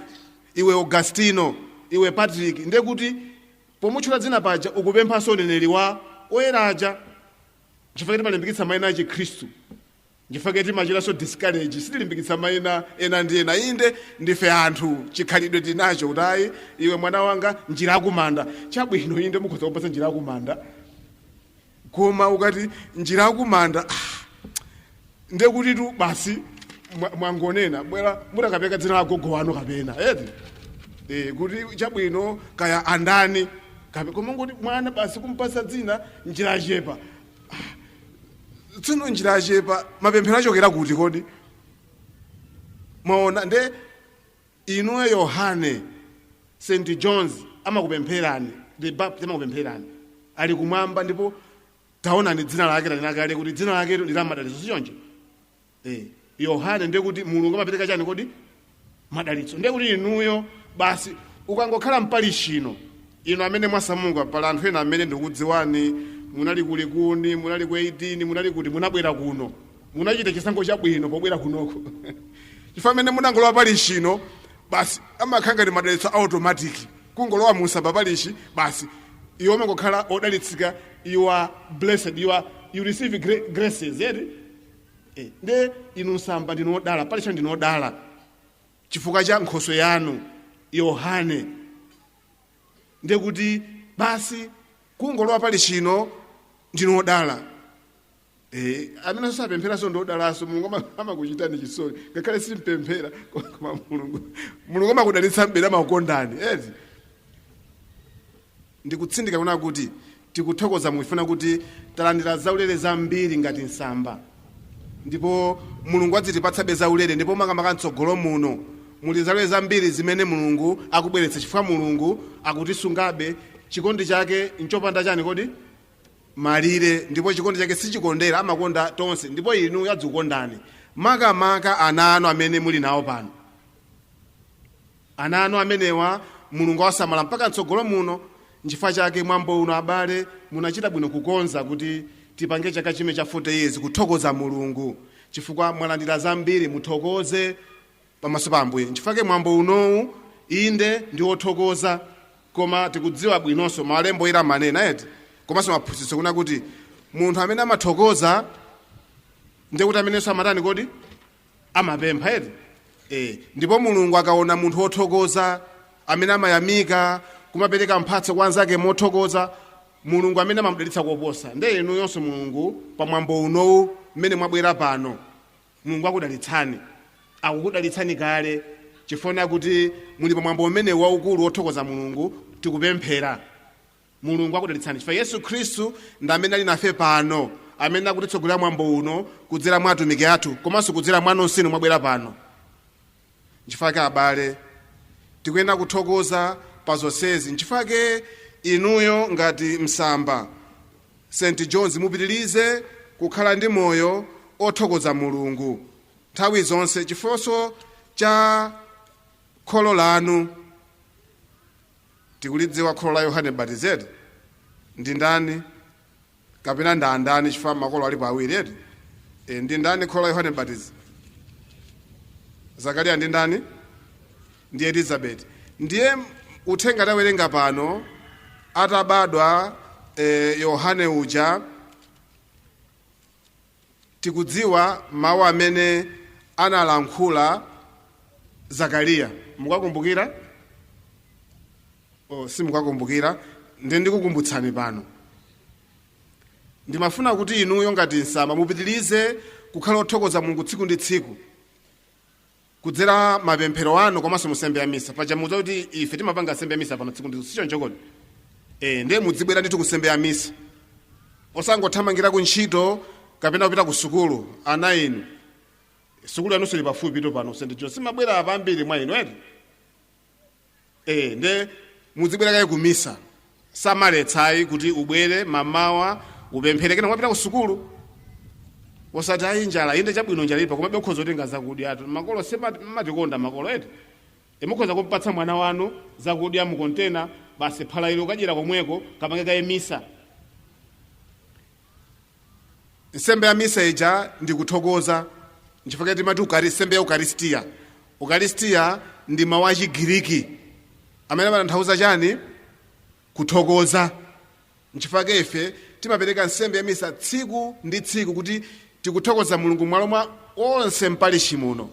iwe Augustino, iwe Patrick, ndiye kuti pomutchula dzina paja ukupemphanso uneneri wa oyeraja. Chifukwa timalimbikitsa mayina a Chikhristu, chifukwa timachitanso discourage, sitilimbikitsa mayina ena ndi ena. Inde, ndife anthu, chikhalidwe tinacho kuti ayi, iwe mwana wanga njira akumanda, chabwino, inde, mukhoza kupatsa njira akumanda, koma ukati njira akumanda, ah, ndiye kuti tu basi mwangonena bwera mutakapeka dzina la gogo wanu kapena eti kuti chabwino kaya andani kape, koma ngoti mwana basi kumpasa dzina njira achepa. Tsono njira achepa, mapemphero achokera kuti kodi? Mwaona? Nde inuyo Yohane, St John's amakupempherani, the Baptist amakupempherani ali kumwamba. Ndipo taonani dzina lake lanena kuti dzina lake ndi la madalitso, sichoncho? Yohane, ndiye kuti Mulungu amapereka chani kodi? Madalitso. Ndiye kuti inuyo basi ukangokhala mpalishino ino amene mwasamuka, pala anthu ena amene ndikudziwani, munali ku Likuni, munali ku 18, munali kuti, munabwera kuno, munachita chisankho chabwino pobwera kunoko, chifukwa amene munangolowa palishino basi amakhala ngati madalitso automatic. Kungolowa mu Nsamba parish basi iwe umangokhala odalitsika. You are blessed, you receive graces eti. Nde inu Nsamba ndinu odala, parish ndinu odala chifukwa cha nkhoswe yanu Yohane. Ndiye kuti basi kungolowa palishino ndinu odala. Amene sapempheranso ndi odalanso. Mulungu amakuchitani chisoni ngakhale simpemphera, koma Mulungu amakudalitsa mbere, amakukondani eti. Ndikutsindika kuna kuti tikuthokoza mufuna kuti talandira zaulere zambiri ngati Nsamba, ndipo Mulungu adzitipatsabe zaulere, ndipo makamaka mtsogolo muno muli zaulere zambiri zimene Mulungu akubweretsa, chifukwa Mulungu akutisungabe. Chikondi chake nchopanda chani kodi? Malire. Ndipo chikondi chake sichikondera, amakonda tonse, ndipo inu yadzikukondani, makamaka ana anu amene muli nawo pano. Ana anu amenewa Mulungu awasamala mpaka mtsogolo muno. Nchifukwa chake mwambo uno, abale, munachita bwino kukonza kuti tipange chaka chime cha 40 years kuthokoza Mulungu, chifukwa mwalandira zambiri. Muthokoze pamaso pa Ambuye. Nchifukwa chake mwambo unowu inde ndi wothokoza, koma tikudziwa bwinonso malembo era manena eti, komanso maphunzitso kuna kuti munthu amene amathokoza ndiye kuti amenenso amatani kodi? Amapempha eti. Ndipo Mulungu akaona munthu wothokoza amene amayamika, kumapereka mphatso kwa anzake mothokoza, Mulungu amene amamudalitsa koposa. Ndiye inuyonso Mulungu pamwambo unowu mmene mwabwera pano, Mulungu akudalitsani, akukudalitsani kale chifukwa kuti muli pamwambo umene waukulu wothokoza Mulungu. Tikupemphera Mulungu akudalitsani chifukwa Yesu Khristu ndi amene ali nafe pano, amene akutitsogolera mwambo uno kudzera mwa atumiki athu komanso kudzera mwa nonsenu mwabwera pano. Nchifukwa abale tikuyenda kuthokoza pa zonsezi. Nchifukwa inuyo ngati Msamba St John's mupitirize kukhala ndi moyo othokoza Mulungu nthawi zonse chifukwa cha kholo lanu. Tikulidziwa kholo la Yohane Mbatizi ndi ndani kapena ndi andani? Chifukwa makolo alipo awiri eti. Ndi ndani kholo la Yohane Mbatizi? Zakariya ndi ndani? Ndi Elizabeti. Ndiye uthenga tawerenga pano, atabadwa Yohane uja, tikudziwa mawu amene analankhula Zakariya. Mukakumbukira? Oh, simukakumbukira? Ndiye ndikukumbutsani pano. Ndimafuna kuti inuyo ngati Msamba mupitirize kukhala othokoza Mulungu tsiku ndi tsiku kudzera mapemphero anu komanso musembe ya misa. Paja mudziwa kuti ife timapanga nsembe ya misa pano tsiku ndi tsiku, sichoncho kodi? Ndiye mudzibwera ndithu kusembe ya misa, osangothamangira ku ntchito kapena kupita ku sukulu. Ana inu, sukulu yanunso ili pafupi to pano St John, simabwera pambiri mwa inu eti? Nde muzibwera kaye kumisa. Samaletsayi kuti ubwere mamawa upemphere, kena wapita ku sukulu. Osati ayi njala, inde chabwino njala ilipo, komabe ukhoza kutenga zakudya atu. Makolo sematikonda makolo eti. Mukhoza kumpatsa mwana wanu zakudya mu kontena, basi phala ilo kadyera komweko, kapange kaye misa. Nsembe ya misa ija ndikuthokoza, nchifukwa timati nsembe ya ukaristiya. Ukaristiya ndi mawu a Chigiriki amene amatanthauza chani? Kuthokoza. Nchifukwa ife timapereka nsembe ya misa tsiku ndi tsiku kuti tikuthokoza Mulungu mwalo mwa onse mpalishi muno,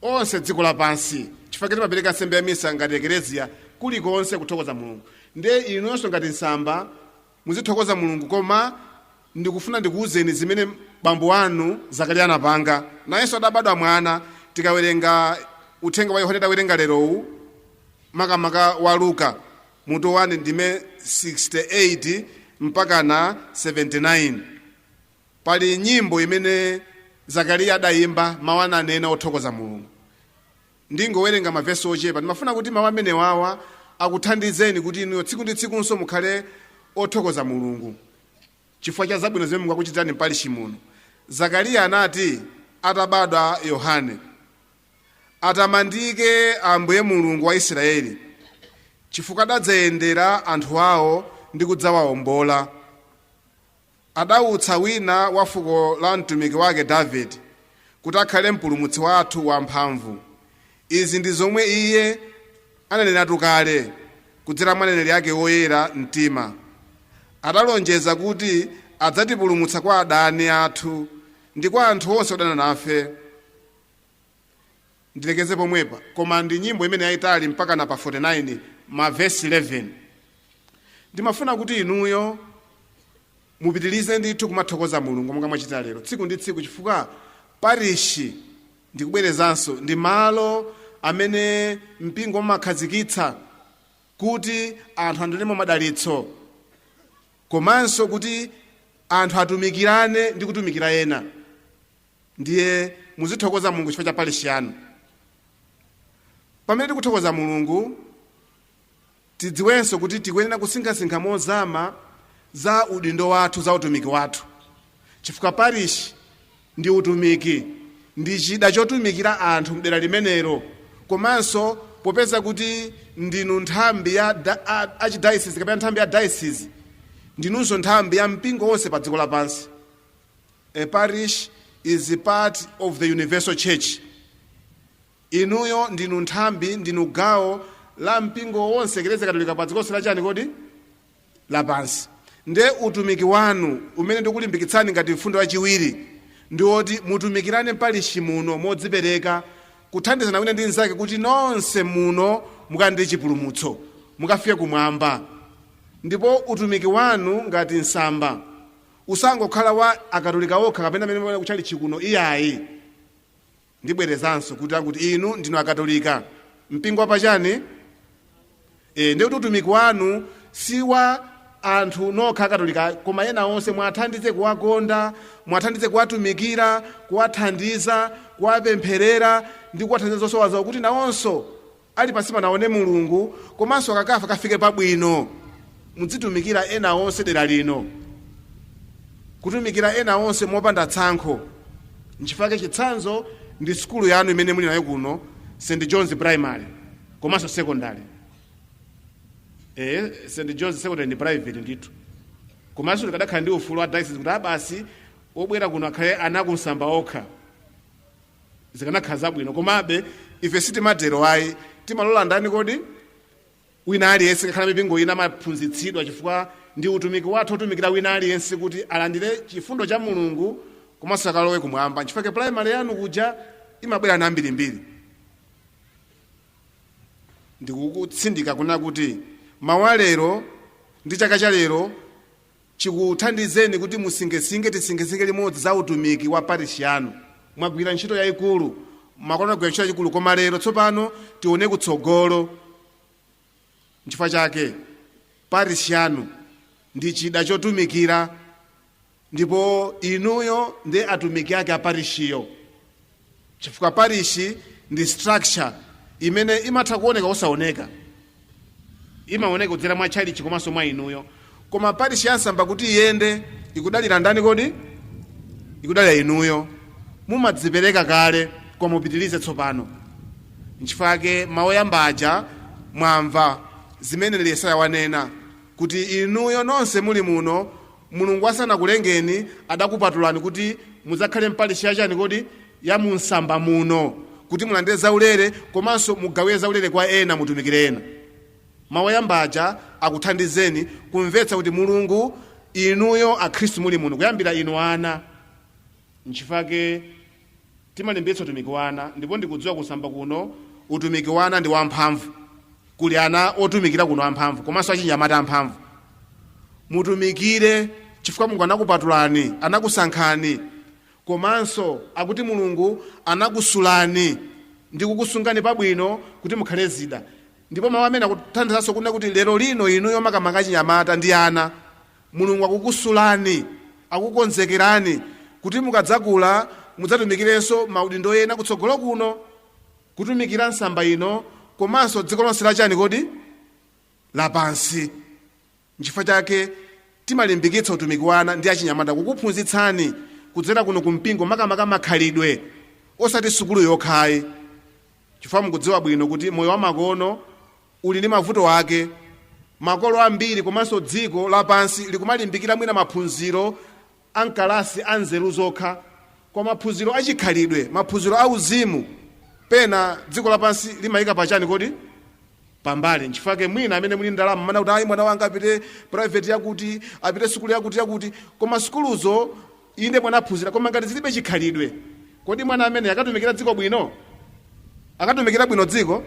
onse dziko lapansi. Chifukwa timapereka nsembe ya misa ngati eklezia kulikonse kuthokoza Mulungu. Ndiye inuyonso ngati Msamba muzithokoza Mulungu. Koma ndikufuna ndikuwuzeni zimene bambo anu Zakariya anapanga. Nayenso adabadwa mwana. Tikawerenga uthenga wa Yohane tawerenga lerowu, makamaka wa Luka mutu 1 ndime 68 mpaka na 79, pali nyimbo imene Zakariya adayimba, mawu ananena othokoza Mulungu. Ndingowerenga mavesi ochepa. Ndimafuna kuti mawu amenewawa akuthandizeni kuti inuyo tsiku ndi tsikunso mukhale othokoza Mulungu chifukwa cha zabwino zimene Mulungu akuchitirani mpalishi muno. Zakariya anati atabadwa Yohane, "Atamandike Ambuye Mulungu wa Israeli, chifukwa adadzayendera anthu awo ndi kudzawawombola. Adawutsa wina wa fuko la mtumiki wake Davide kuti akhale mpulumutsi wathu wamphamvu. Izi ndi zomwe iye ananeratu kale kudzera mwa aneneri ake woyera mtima. Adalonjeza kuti adzatipulumutsa kwa adani athu ndi kwa anthu onse odana nafe." Ndilekeze pomwepa, koma ndi nyimbo imene yayitali mpaka na pa 49 mavesi 11. Ndimafuna kuti inuyo mupitilize ndithu kumathokoza Mulungu monga mwachita lero tsiku ndi tsiku, chifukwa parishi, ndikubwerezanso, ndi malo amene mpingo umakhazikitsa kuti anthu andolemo madalitso komanso kuti anthu atumikirane ndi kutumikira ena. Ndiye muzithokoza Mulungu chifukwa cha parishi yanu. Pamene tikuthokoza Mulungu, tidziwenso kuti tikuyenera kusinkhasinkha mozama za udindo wathu, za utumiki wathu, chifukwa parishi ndi utumiki, ndi chida chotumikira anthu mdera limenelo. Komanso popeza kuti ndinu nthambi ya archdiocese kapena nthambi ya diocese, ndinunso nthambi ya mpingo wonse pa dziko lapansi. A parish is a part of the universal church. Inuyo ndinu nthambi, ndinu gawo la mpingo wonse, Eklezia Katolika pa dziko lonse lachani kodi? Lapansi. Nde utumiki wanu umene ndikulimbikitsani ngati mfundo yachiwiri Ndi woti mutumikirane mpalishi muno modzipereka, kuthandizana wina ndi mnzake, kuti nonse muno mukalandire chipulumutso, mukafike kumwamba. Ndipo utumiki wanu ngati Nsamba usangokhala wa Akatolika okha kapena amene kutchalitchi kuno, iyayi. Ndibwerezanso kuti akuti inu ndinu Akatolika, mpingo wapachani? Ndi kuti utumiki wanu si wa anthu nokha Akatolika, koma ena onse mwathandize kuwakonda, mwathandize kuwatumikira, kuwathandiza, kuwapempherera ndi kuwathandiza zosowa zawo, kuti nawonso ali pansi panaone Mulungu, komanso akakafa kafike pabwino. Mudzitumikira ena onse dera lino, kutumikira ena onse mopanda tsankho. Nchifukwa chitsanzo ndi sukulu yanu imene muli nayo kuno, St John's Primary komanso Secondary. St John's Secondary ndi private ndithu, komanso tikadakhala ndi ufulu wa diocese kuti abasi obwera kuno akhale anakunsamba okha, zikanakhala zabwino. Komabe ife sitimatero ayi, timalola ndani kodi? Wina aliyense. Kakhala mipingo ina amaphunzitsidwa, chifukwa ndi utumiki wathu otumikira wina aliyense kuti alandire chifundo cha Mulungu komanso akalowe kumwamba. Nchifukwa primary yanu kuja imabwera na ambirimbiri. Ndikukutsindika kuna kuti mawa lero ndi chaka cha lero chikuthandizeni kuti musingesinge, tisingesinge limodzi za utumiki wa parish yanu. Mwagwira ntchito yayikulu, makolo agwira ntchito yayikulu, koma lero tsopano tione kutsogolo. Nchifukwa chake parish yanu ndi chida chotumikira, ndipo inuyo ndi atumiki ake a parishiyo, chifukwa parishi ndi structure imene imatha kuoneka osaoneka, imaoneka kudzera mwa tchalitchi komanso mwa inuyo. Koma parishi ya Nsamba kuti iyende ikudalira ndani kodi? Ikudalira inuyo. Mumadzipereka kale, koma mupitirize tsopano. Nchifukwa mawu yambaja mwamva zimene Yesaya wanena kuti inuyo nonse muli muno, Mulungu asanakulengeni adakupatulani kuti mudzakhale mpalishi yachani kodi? Ya munsamba muno, kuti mulandire zaulere komanso mugawire zaulere kwa ena, mutumikire ena. Mawu yambaja akuthandizeni kumvetsa kuti Mulungu, inuyo Akhristu muli muno, kuyambira inu ana. Nchifukwa timalimbitsa utumiki wa ana, ndipo ndikudziwa kusamba kuno utumiki wa ana ndi wamphamvu. Kuli ana otumikira kuno amphamvu komanso achinyamata amphamvu. Mutumikire chifukwa Mulungu anakupatulani, anakusankhani, komanso akuti Mulungu anakusulani ndi kukusungani pabwino kuti mukhale zida. Ndipo mawu amene akuthandizanso kunena kuti lero lino inuyo, makamaka achinyamata ndi ana, Mulungu akukusulani, akukonzekerani kuti mukadzakula mudzatumikirenso maudindo ena kutsogolo kuno, kutumikira Nsamba ino komanso dziko lonse lachani kodi? Lapansi. Nchifukwa chake timalimbikitsa utumiki wa ana ndi achinyamata, kukuphunzitsani kudzera kuno kumpingo, makamaka makhalidwe, osati sukulu yokhayi, chifukwa mukudziwa bwino kuti moyo wa makono uli ndi mavuto ake. Makolo ambiri komanso dziko lapansi likumalimbikira mwina maphunziro amkalasi anzeru zokha, kwa maphunziro achikhalidwe, maphunziro auzimu, pena dziko lapansi limayika pachani kodi? Pambali. Nchifukwa mwina amene muli ndalama mana kuti ayi, mwana wanga apite private yakuti, apite sukulu yakuti yakuti. Koma sukuluzo inde mwana aphunzira, koma ngati zilibe chikhalidwe, kodi mwana amene akatumikira dziko bwino? Akatumikira bwino dziko?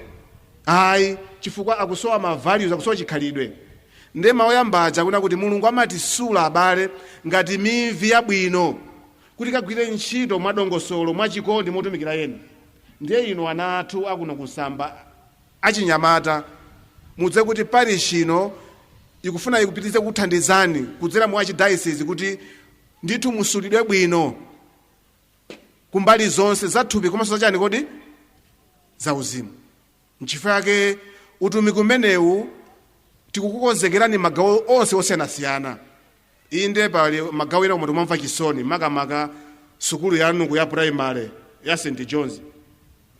Ayi, chifukwa akusowa ma values, akusowa chikhalidwe. Nde mawu yambaja kuna kuti Mulungu amatisula abale ngati mivi yabwino kuti kagwire ntchito mwadongosolo, mwachikondi, motumikira ena. Ndiye inu ana athu akuno kusamba achinyamata, mudze kuti parish ino ikufuna ikupitirize kukuthandizani kudzera mu archdiocese kuti ndithu musulidwe bwino kumbali zonse zathupi komanso zachani kodi? Zauzimu. Nchifukwa yake utumiki umenewu tikukukonzekerani magawo onse osiyanasiyana. Inde pali magawo ena koma timamva chisoni, makamaka sukulu yanuku ya primary ya St John's.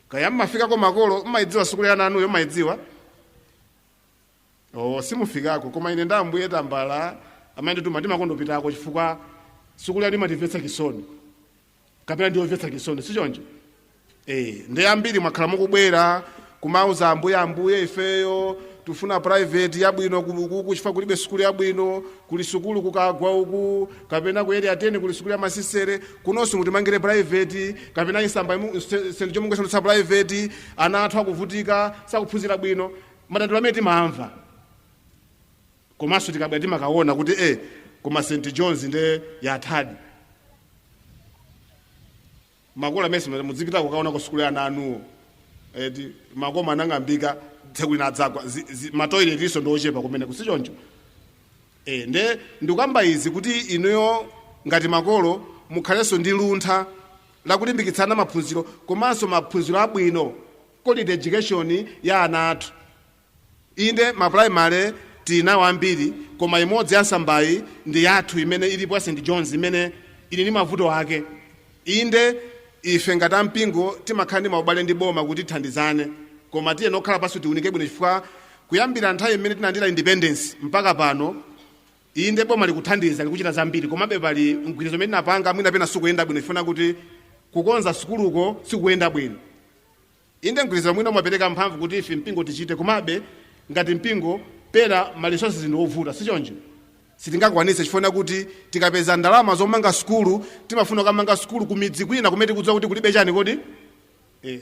Kaya mmafikako makolo, mmayidziwa sukulu yanu anuyo? Mmayidziwa? Oh, simufikako. Koma ine ndambuye tambala amene ndituma timakondopitako, chifukwa sukulu yanu imatimvetsa chisoni, kapena ndiyomvetsa chisoni, sichoncho? Ndi ambiri mwakhala mukubwera kumauza ambuye, ambuye ifeyo Tifuna private yabwino kuku chifukwa kulibe sukulu yabwino. Kuli sukulu kukagwa uku kapena ku Area 10, kuli sukulu ya masisere. Kunonso mutimangire private kapena isamba St John mungesandutsa private. Ana athu akuvutika, sakuphunzira bwino. Madandaulo amene timamva, komanso tikabwera timakaona kuti koma St Johns nde yathadi. Makolo amene muzipita kukaona ku sukulu ya ana anuwo, eti makoma anang'ambika, tsiku lina adzagwa. Matoilet iso ndiochepa kumene kusichoncho. Nde ndikuyamba izi kuti inuyo ngati makolo mukhalenso ndi luntha lakulimbikitsana maphunziro, komanso maphunziro abwino, quality education ya ana athu. Inde, maprimary tili nawo ambiri, koma imodzi ya Nsambayi ndi yathu imene ilipo ya St Johns, imene ili ndi mavuto ake. Inde, ife ngati ampingo timakhala ndi maubale ndi boma kuti tithandizane, koma tiye nokhala pansi tiunike bwino, chifukwa kuyambira nthawi imene tinalandira independence mpaka pano, inde, boma likuthandiza, likuchita zambiri, komabe pali mgwirizano umene tinapanga, mwina pena sikuyenda bwino, ifuna kuti kukonza sukuluko sikuyenda bwino. Inde, mgwirizano mwina umapereka mphamvu kuti ife mpingo tichite, komabe ngati mpingo pera ma resources ndi ovuta, sichoncho? Sitingakwanitse, chifukwa kuti tikapeza ndalama zomanga sukulu, timafuna kukamanga sukulu ku midzi kwina kumene tikudziwa kuti kulibe chani kodi.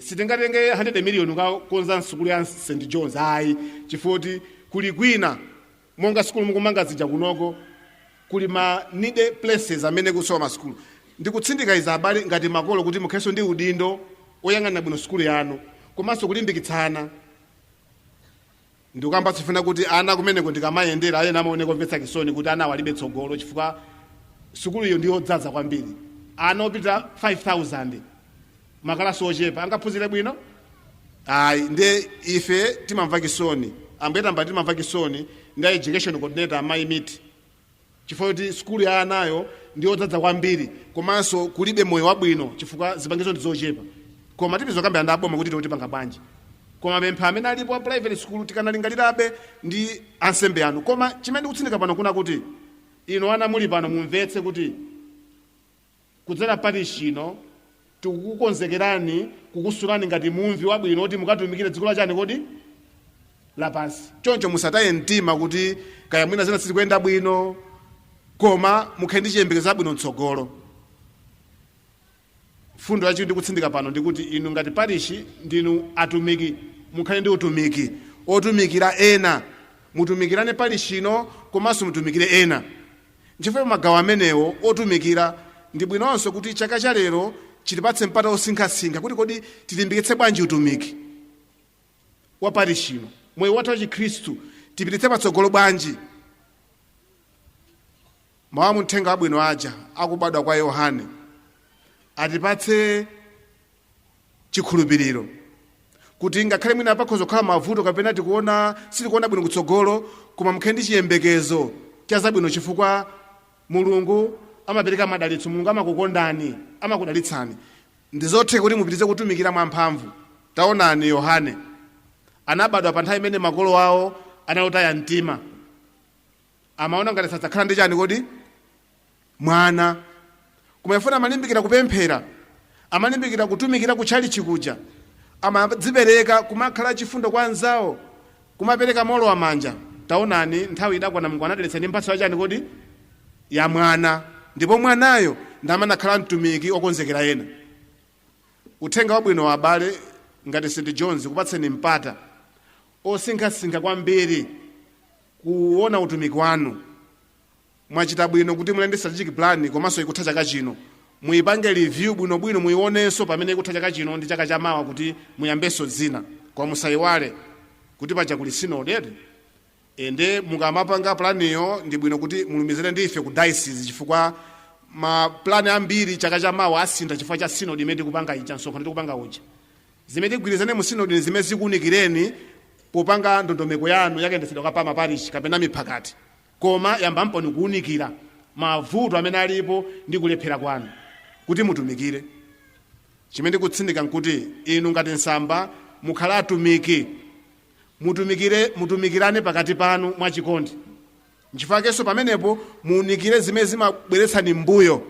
Sitingatenge 100 million kukakonza sukulu ya St Johns, ayi, chifukwa kuti kuli kwina monga sukulu mukumanga zija kunoko, kuli ma needy places amene kusowa masukulu. Ndikutsindika izi, abale, ngati makolo, kuti mukhalenso ndi udindo oyang'anira bwino sukulu yanu komanso kulimbikitsana. Ndikuyamba sifuna kuti ana kumeneko ndikamayendera ayena amaoneka omvetsa chisoni kuti ana awalibe tsogolo, chifukwa sukulu iyo ndiyodzaza kwambiri, ana opita 5000, makalasi ochepa, angaphunzire bwino? Ayi. Nde ife timamva chisoni, ambuye tamba, timamva chisoni ndi education coordinator amayi miti, chifukwa kuti sukulu ya anayo ndiyodzaza kwambiri, komanso kulibe moyo wabwino chifukwa zipangizo ndi zochepa. Koma tipizokambira ndi aboma kuti tipanga bwanji. Koma pempha amene alipo a private school, tikanalingalirabe ndi ansembe anu. Koma chimene ndikutsindika pano kuna kuti ino ana muli pano mumvetse kuti kudzera parish ino tikukukonzekerani, kukusulani ngati mumvi wabwino kuti mukatumikire dziko lachani kodi lapansi. Choncho musataye mtima kuti kaya mwina zina sizikuyenda bwino, koma mukhale ndi chiyembekezo abwino mtsogolo. Fundo yachiwiri ndikutsindika pano ndikuti inu ngati parishi ndinu atumiki, mukhale ndi utumiki otumikira ena. Mutumikirane parishi ino komanso mutumikire ena. Nchifukwa magawo amenewo otumikira ndi bwinonso kuti chaka cha lero chitipatse mpata osinkhasinkha kuti kodi tilimbikitse bwanji utumiki wa parishi ino, moyo wathu wa Chikhristu tipititse patsogolo bwanji. Mawu a muthenga wabwino aja akubadwa kwa Yohane atipatse chikhulupiriro kuti ngakhale mwina pakhoza kukhala mavuto kapena tikuona sitikuona bwino kutsogolo, koma mukhale ndi chiyembekezo cha zabwino, chifukwa Mulungu amapereka madalitso, Mulungu amakukondani, amakudalitsani. Ndi zotheka kuti mupitize kutumikira mwamphamvu. Taonani, Yohane anabadwa pa nthawi imene makolo awo analotaya mtima, amaona ngati sadzakhala ndi chani kodi mwana, koma ifuna amalimbikira kupemphera, amalimbikira kutumikira kutchalichi kuja, amadzipereka kumakhala chifundo kwa anzawo, kumapereka molowa manja. Taonani, nthawi idakwana, Mulungu anadalitsa ndi mphatso yachani kodi ya mwana, ndipo mwanayo ndamene akhala mtumiki okonzekera ena. Uthenga wabwino wa abale ngati St Johns kupatseni mpata osinkhasinkha kwambiri kuona utumiki wanu. Mwachita bwino kuti muli ndi strategic plan, komanso ikutha chaka chino. Muyipange review bwinobwino, muyionenso pamene ikutha chaka chino ndi chaka chamawa kuti muyambenso zina. Koma musayiwale kuti paja kuli sinodi, eti? Ende mukamapanga planiyo ndi bwino kuti mulumizire ndi ife ku diocese, chifukwa ma plan ambiri chaka chamawa asintha chifukwa cha sinodi imene tikupanga ija, msonkhano tikupanga uja. Zimene tigwirizane mu sinodi ndi zimene zikuwunikireni popanga ndondomeko yanu yakayendetsedwa ka pama parish kapena miphakati. Koma yambamponi kuwunikira mavuto amene alipo ndi kulephera kwanu kuti mutumikire. Chimene ndikutsindika nkuti inu ngati Nsamba mukhale atumiki, mutumikire, mutumikirane pakati panu mwachikondi. Nchifukwa pamenepo muwunikire zimene zimabweretsani mbuyo.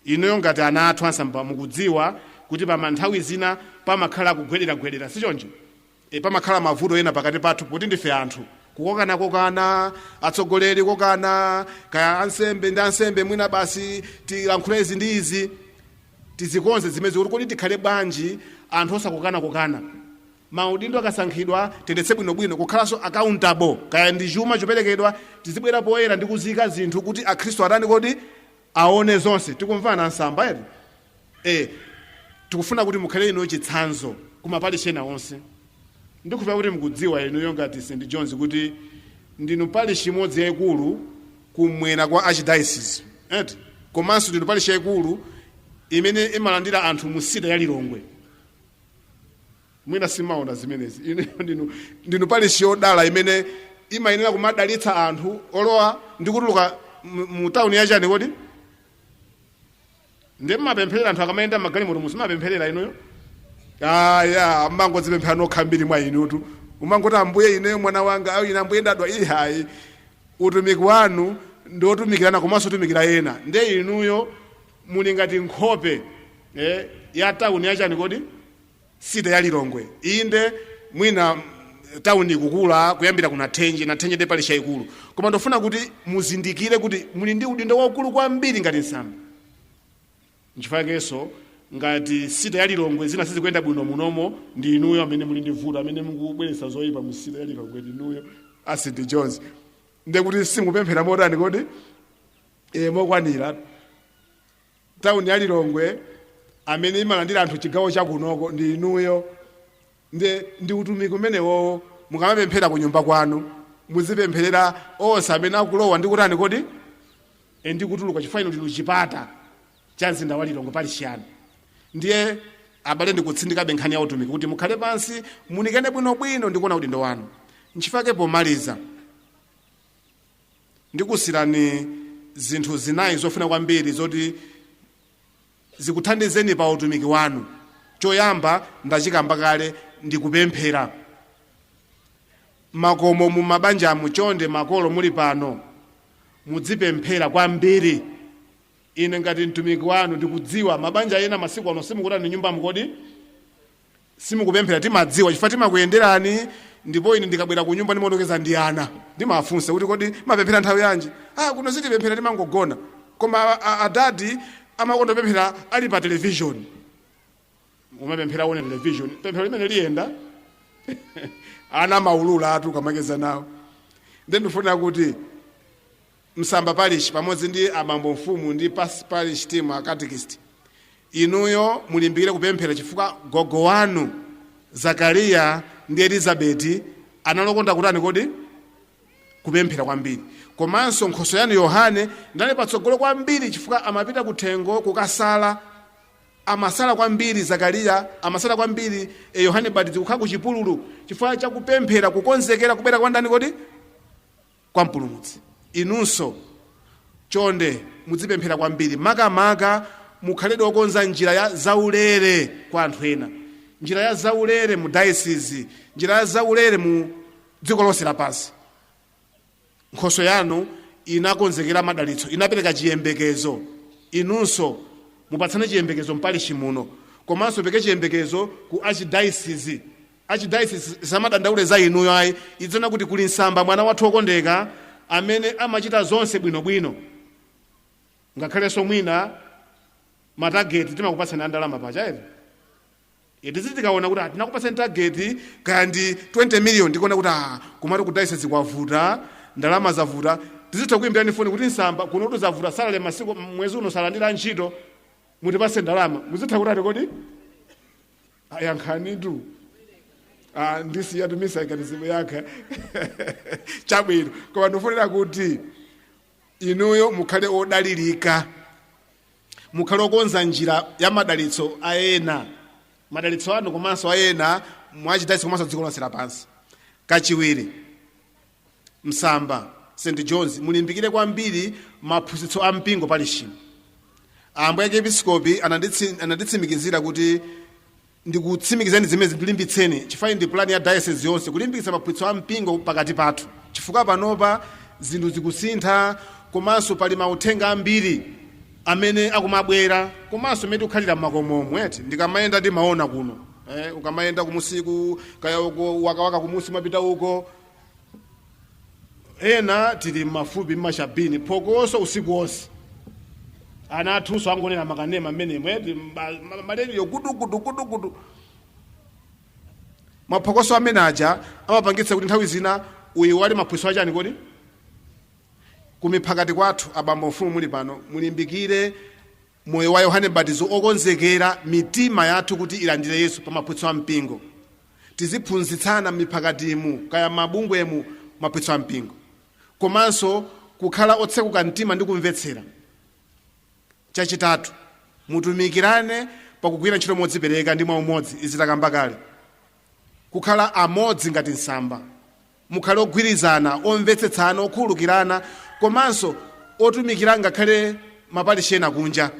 Inuyo ngati ana athu Ansamba mukudziwa kuti pama nthawi zina pamakhala kugwederagwedera, sichoncho? Pamakhala mavuto ena pakati pathu kuti ndife anthu, kukokanakokana, atsogoleri kokana, kaya ansembe ndi ansembe, mwina basi tilankhule izi ndi izi. Tizikonze zimezi kuti kodi tikhale bwanji anthu osakokanakokana. Maudindo akasankhidwa, tiyendetse bwinobwino, kukhalanso accountable. Kaya ndi chuma choperekedwa, tizibwera poyera ndi kuzika zinthu kuti akhristu atani kodi? Aone zonse. Tikumvana, ansamba eti? Tikufuna kuti mukhale inuyo chitsanzo kumapalishi ena onse. Ndikufuna kuti mukudziwa inuyo ngati St John's kuti ndinu palishi imodzi yayikulu kumwera kwa archdiocese, eti? Komanso ndinu palishi yayikulu imene imalandira anthu mu city ya Lilongwe. Mwina simaona zimenezi. Inuyo ndinu palishi yodala imene imayenera kumadalitsa anthu olowa ndi kutuluka mu tawuni yachani kodi? Ndi mmapempherera anthu akamayenda magalimoto, musimapempherera inuyo? Aya, mmangodzipemphera nokha mbiri mwa inutu, umangoti, "Ambuye, ineyo mwana wanga," au, "Ine, Ambuye, ndadwa." Ihayi, utumiki wanu ndi otumikirana komanso otumikira ena. Nde inuyo muli ngati nkhope ya tawuni yachani kodi? City ya Lilongwe. Inde, mwina tawuni ikukula kuyambira kuna Thenje na Thenje, ndi pali chayikulu, koma ndofuna kuti muzindikire kuti muli ndi udindo waukulu kwambiri ngati nsamba. Nchifukwa ngati city ya Lilongwe zina sizikuyenda bwino munomo, ndi inuyo amene muli ndi vuto, amene mukubweretsa zoyipa mu city ya Lilongwe ndi inuyo a St John's. Ndekuti simupemphera motani kodi? Mokwanira. Tawuni ya Lilongwe amene imalandira anthu chigawo chakunoko ndi inuyo. Ndi utumiki umenewowo. Mukamapemphera ku nyumba kwanu, muzipempherera onse amene akulowa ndi kutani kodi? Ndi kutuluka, chifukwa inu ndinu chipata cha mzinda wa Lilongwe pali chiyani. Ndiye abale, ndikutsindikabe nkhani ya utumiki kuti mukhale pansi, munikane bwinobwino ndikuona udindo wanu. Nchifukwa pomaliza ndikusirani zinthu zinayi zofuna kwambiri zoti zikuthandizeni pa utumiki wanu. Choyamba ndachikamba kale, ndikupemphera makomo mu mabanjamu. Chonde makolo muli pano, mudzipemphera kwambiri. Ine ngati mtumiki wanu ndikudziwa mabanja ena masiku ano simukutani nyumbamo kodi? Simukupemphera. Timadziwa chifukwa timakuyenderani. Ndipo ine ndikabwera ku nyumba ndimaonekeza ndi ana, ndimafunsa kuti, "Kodi mapemphera nthawi yanji?" "Ah, kuno sitipemphera, timangogona." Koma adadi amakonda kupemphera ali pa television. Umapemphera one television, pemphero limene liyenda? Ana maulula atu kamakeza nawo. Ndi ndifuna kuti Msamba Parish pamodzi ndi abambo mfumu ndi parish team, a catechist, inuyo mulimbikire kupemphera, chifukwa gogo wanu Zakariya ndi Elizabeti analokonda kutani kodi? Kupemphera kwambiri. Komanso nkhoso yanu Yohane ndali patsogolo kwambiri, chifukwa amapita kuthengo kukasala. Amasala kwambiri Zakariya, amasala kwambiri Yohane Mbatizi, kukhala ku chipululu chifukwa chakupemphera, kukonzekera kubwera kwa ndani kodi? Kwa Mpulumutsi. Inunso chonde mudzipemphera kwambiri, makamaka mukhaledi okonza njira ya zaulere kwa anthu ena, njira ya zaulere mu diocese, njira ya zaulere mu dziko lonse lapansi. Nkhoso yanu inakonzekera madalitso, inapereka chiyembekezo. Inunso mupatsane chiyembekezo mpalishi muno, komanso peke chiyembekezo ku archdiocese. Archdiocese samadandaule za inuyo ayi, idzona kuti kuli Nsamba, mwana wathu wokondeka amene amachita zonse bwinobwino. Ngakhalenso mwina ma target timakupatsani andalama pacha, eti? Tizi tikaona kuti tinakupatsani target kaya ndi 20 million, ndikuona kuti kumati ku diocese kwavuta, ndalama zavuta, tizitha kuyimbirani foni kuti, "Nsamba, kunotu zavuta, salale masiku mwezi uno salandira ntchito, mutipase ndalama." Muzitha kutati kodi? Ayankhanitu. Ndisiya tumisa ikatizimu yakha chabwino, koma ndikufunira kuti inuyo mukhale odalirika, mukhale okonza njira ya madalitso a ena, madalitso anu komanso a ena mwa archdiocese komanso dziko lonse lapansi. Kachiwiri, Msamba St John's, mulimbikire kwambiri maphunzitso a mpingo palishimo. Ambuye Archiepiscopi ananditsimikizira kuti ndikutsimikizeni zimene ndilimbitseni, chifukwa ndi plan ya diocese yonse kulimbikitsa maphunzitso a mpingo pakati pathu, chifukwa panopa zinthu zikusintha, komanso pali mauthenga ambiri amene akumabwera, komanso mmene tikukhalira mmakomomo, eti? Ndikamayenda ndimaona kuno. Ukamayenda kumusiku kaya uko wakawaka kumusi mapita uko, ena tili mmafupi mmashabini, phokoso usiku wonse. Ana athunso angonena makanema mmenemo, maleriyo gudugudu gudugudu. Maphokoso amene aja amapangitsa kuti nthawi zina uyiwale maphunziro achani kodi kumiphakati kwathu. Abambo mfumu muli pano, mulimbikire moyo wa Yohane Mbatizo okonzekera mitima yathu kuti ilandire Yesu pa maphunziro a mpingo. Tiziphunzitsana m'miphakatimu kaya mabungwemu maphunziro a mpingo, komanso kukhala otsekuka mtima ndi kumvetsera. Chachitatu, mutumikirane pakugwira ntchito modzipereka ndi mwaumodzi. Izi takamba kale. Kukhala amodzi ngati nsamba, mukhale ogwirizana, omvetsetsana, okhululukirana, komanso otumikira ngakhale maparishi ena kunja.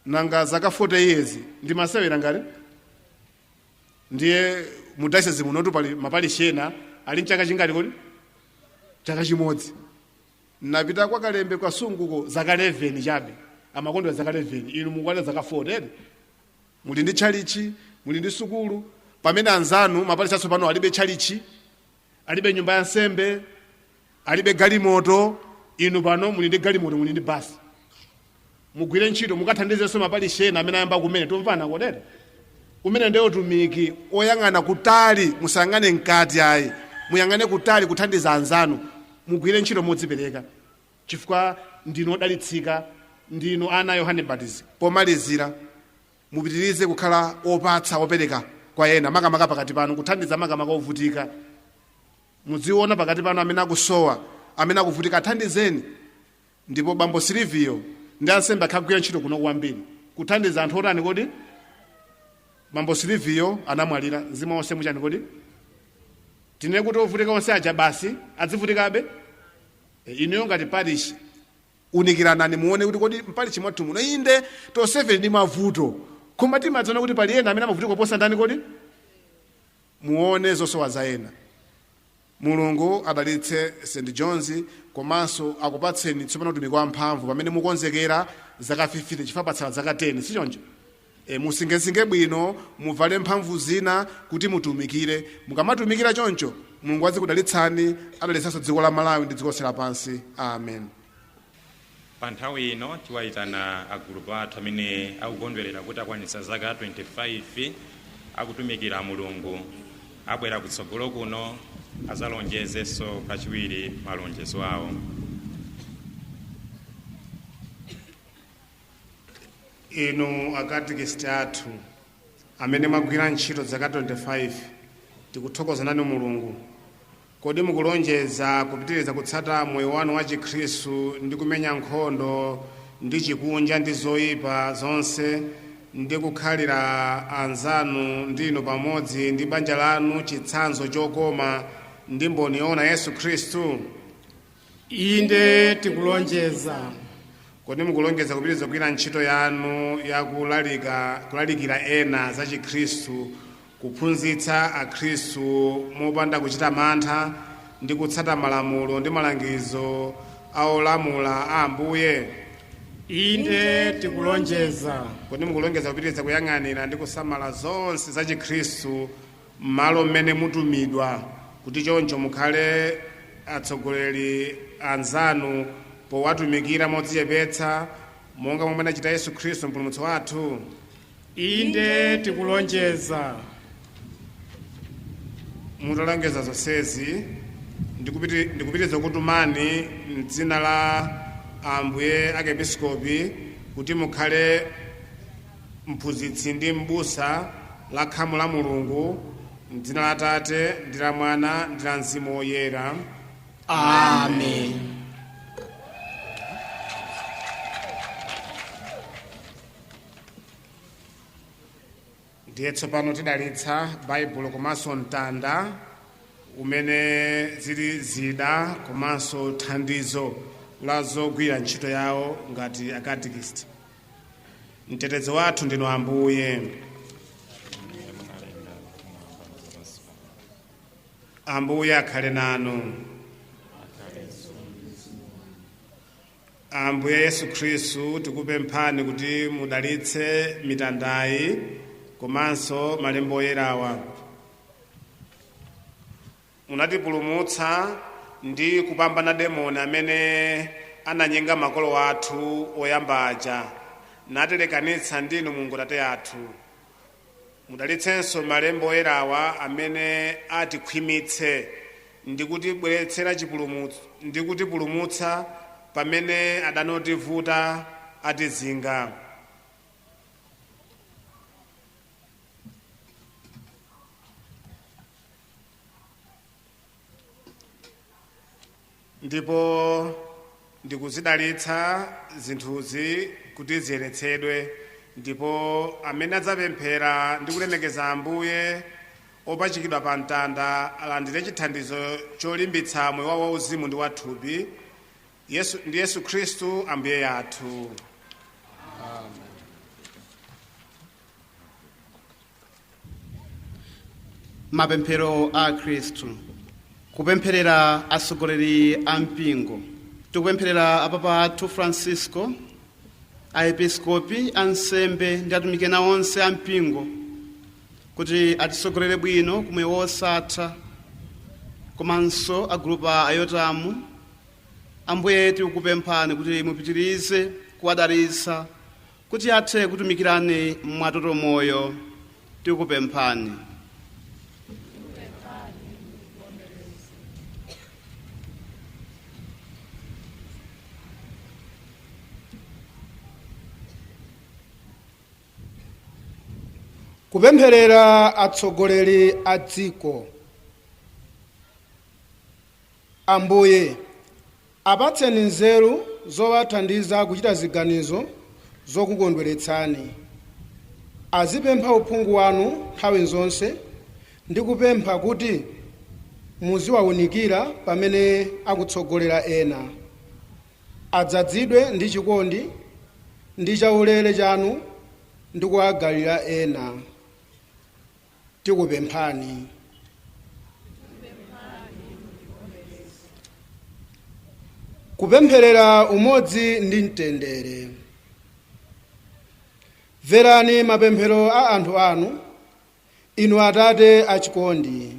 Nanga zaka 40 years ndi masewera ngati? Ndiye mu diocese munotu pali maparishi ena ali mchaka chingati kodi? Chaka chimodzi. Napita kwa Kalembe kwa Sunguko, zaka 11 chabe, amakondwera zaka 11. Inu mukwana zaka 40 ere, muli ndi tchalichi, muli ndi sukulu, pamene anzanu maparishi atsopano alibe tchalichi, alibe nyumba ya nsembe, alibe galimoto. Inu pano muli ndi galimoto, muli ndi basi. Mugwire ntchito, mukathandizenso maparishi ena amene ayamba kumene. Tumvana kodere? Umene ndiye utumiki oyang'ana kutali. Musayang'ane mkati ayi, muyang'ane kutali kuthandiza anzanu. Mugwire ntchito modzipereka chifukwa ndinu odalitsika, ndinu ana a Yohane Mbatizi. Pomalizira, mupitirize kukhala opatsa, opereka kwa ena, makamaka pakati panu, kuthandiza makamaka ovutika. Mudziona pakati panu amene akusowa, amene akuvutika, athandizeni. Ndipo bambo Silivio ndi ansembe akhagwira ntchito kuno kwambiri kuthandiza anthu otani kodi? Bambo Silivio anamwalira, mzimu wonse muchani kodi? Tinene kuti ovutika onse aja basi adzivutikabe? Inuyo ngati parish, unikiranani, muone kuti kodi mparishi mwathu muno, inde tonsefe ndi mavuto, koma timadziona kuti pali ena amene amavutika kuposa ndani kodi? Muone zosowa za ena. Mulungu adalitse St Johns, komanso akupatseni tsopano utumiki wamphamvu pamene mukonzekera zaka 50, chifukwa patsala zaka 10, sichoncho? Musingesinge bwino, muvale mphamvu zina kuti mutumikire. Mukamatumikira choncho, Mulungu azikudalitsani, adalitsanso dziko la Malawi ndi dziko lonse lapansi. Amen. Pa nthawi ino tiwayitana agulupu athu amene akukondwerera kuti akwanitsa zaka 25 akutumikira Mulungu. Abwera kutsogolo kuno azalonjezenso kachiwiri malonjezo awo. Inu akatikisiti athu amene mwagwira ntchito zaka 25, tikuthokozanani Mulungu. Kodi mukulonjeza kupitiriza kutsata moyo wanu wa Chikhristu ndi kumenya nkhondo ndi chikunja ndi zoyipa zonse, ndi kukhalira anzanu ndinu pamodzi ndi banja lanu chitsanzo chokoma ndi mboni yoona Yesu Khristu? Inde, tikulonjeza. Kodi mukulonjeza kupitiriza kugwira ntchito yanu ya kulalikira ena za Chikhristu, kuphunzitsa akhristu mopanda kuchita mantha, ndi kutsata malamulo ndi malangizo a olamula a Ambuye? Inde, tikulonjeza. Kodi mukulonjeza kupitiriza kuyang'anira ndi kusamala zonse za Chikhristu m'malo mmene mutumidwa, kuti choncho mukhale atsogoleri anzanu powatumikira modzichepetsa monga momwe anachita Yesu Khristu mpulumutsi wathu? Inde, tikulonjeza. Mutalonjeza zonsezi, ndikupitiriza kutumani mdzina la Ambuye Archiepiscopi kuti mukhale mphunzitsi ndi m'busa la khamu la Mulungu, mdzina la Tate ndi la Mwana ndi la Mzimu Woyera. Amen. Ndiye tsopano tidalitsa Baibulo komanso mtanda umene zili zida komanso thandizo la zogwira ntchito yawo ngati akatikist. Mtetezi wathu ndinu Ambuye. Ambuye akhale nanu. Ambuye Yesu Khristu, tikupemphani kuti mudalitse mitandayi Komanso malembo oyerawa. Munatipulumutsa ndi kupambana demoni amene ananyenga makolo athu oyamba aja, natilekanitsa ndinu Mulungu Tate athu. Mudalitsenso malembo oyerawa amene atikhwimitse ndi kutibweretsera chipulumutso ndi kutipulumutsa pamene adani otivuta atizinga. Ndipo ndikuzidalitsa zinthuzi kuti ziyeretsedwe, ndipo amene adzapemphera ndi kulemekeza Ambuye opachikidwa pa mtanda alandire chithandizo cholimbitsa moyo wawo wauzimu ndi wathupi. Yesu, ndi Yesu Khristu Ambuye athu. Mapemphero a Khristu. Kupempherera atsogoleri a mpingo. Tikupempherera apapa athu Francisco, aepiskopi, ansembe ndi atumiki ena onse a mpingo kuti atitsogolere bwino kumoyo wosatha, komanso agulupa ayotamu. Ambuye, tikukupemphani kuti mupitirize kuwadalitsa kuti athe kutumikirani mwatoto moyo. Tikukupemphani. Kupempherera atsogoleri a dziko. Ambuye, apatseni nzeru zowathandiza kuchita ziganizo zokukondweretsani. Azipempha uphungu wanu nthawi zonse ndi kupempha kuti muziwawunikira pamene akutsogolera ena. Adzazidwe ndi chikondi ndi chaulere chanu ndi kuwagalira ena. Tikupemphani. Kupempherera umodzi ndi mtendere. Mverani mapemphero a anthu anu, inu Atate achikondi,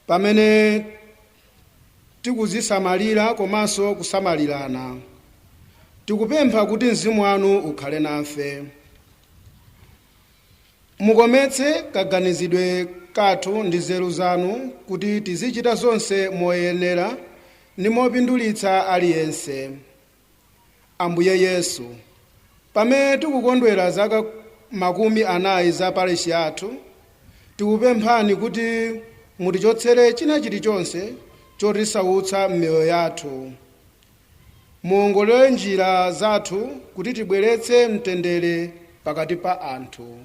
pamene tikuzisamalira komanso kusamalirana. Tikupempha kuti mzimu wanu ukhale nafe. Mukometse kaganizidwe kathu ndi nzeru zanu kuti tizichita zonse moyenera ndi mopindulitsa aliyense. Ambuye Yesu, pamene tikukondwera zaka 40 za parishi yathu, tikupemphani kuti mutichotsere china chilichonse chotisautsa m'miyoyo yathu. Muongolere njira zathu kuti tibweretse mtendere pakati pa anthu.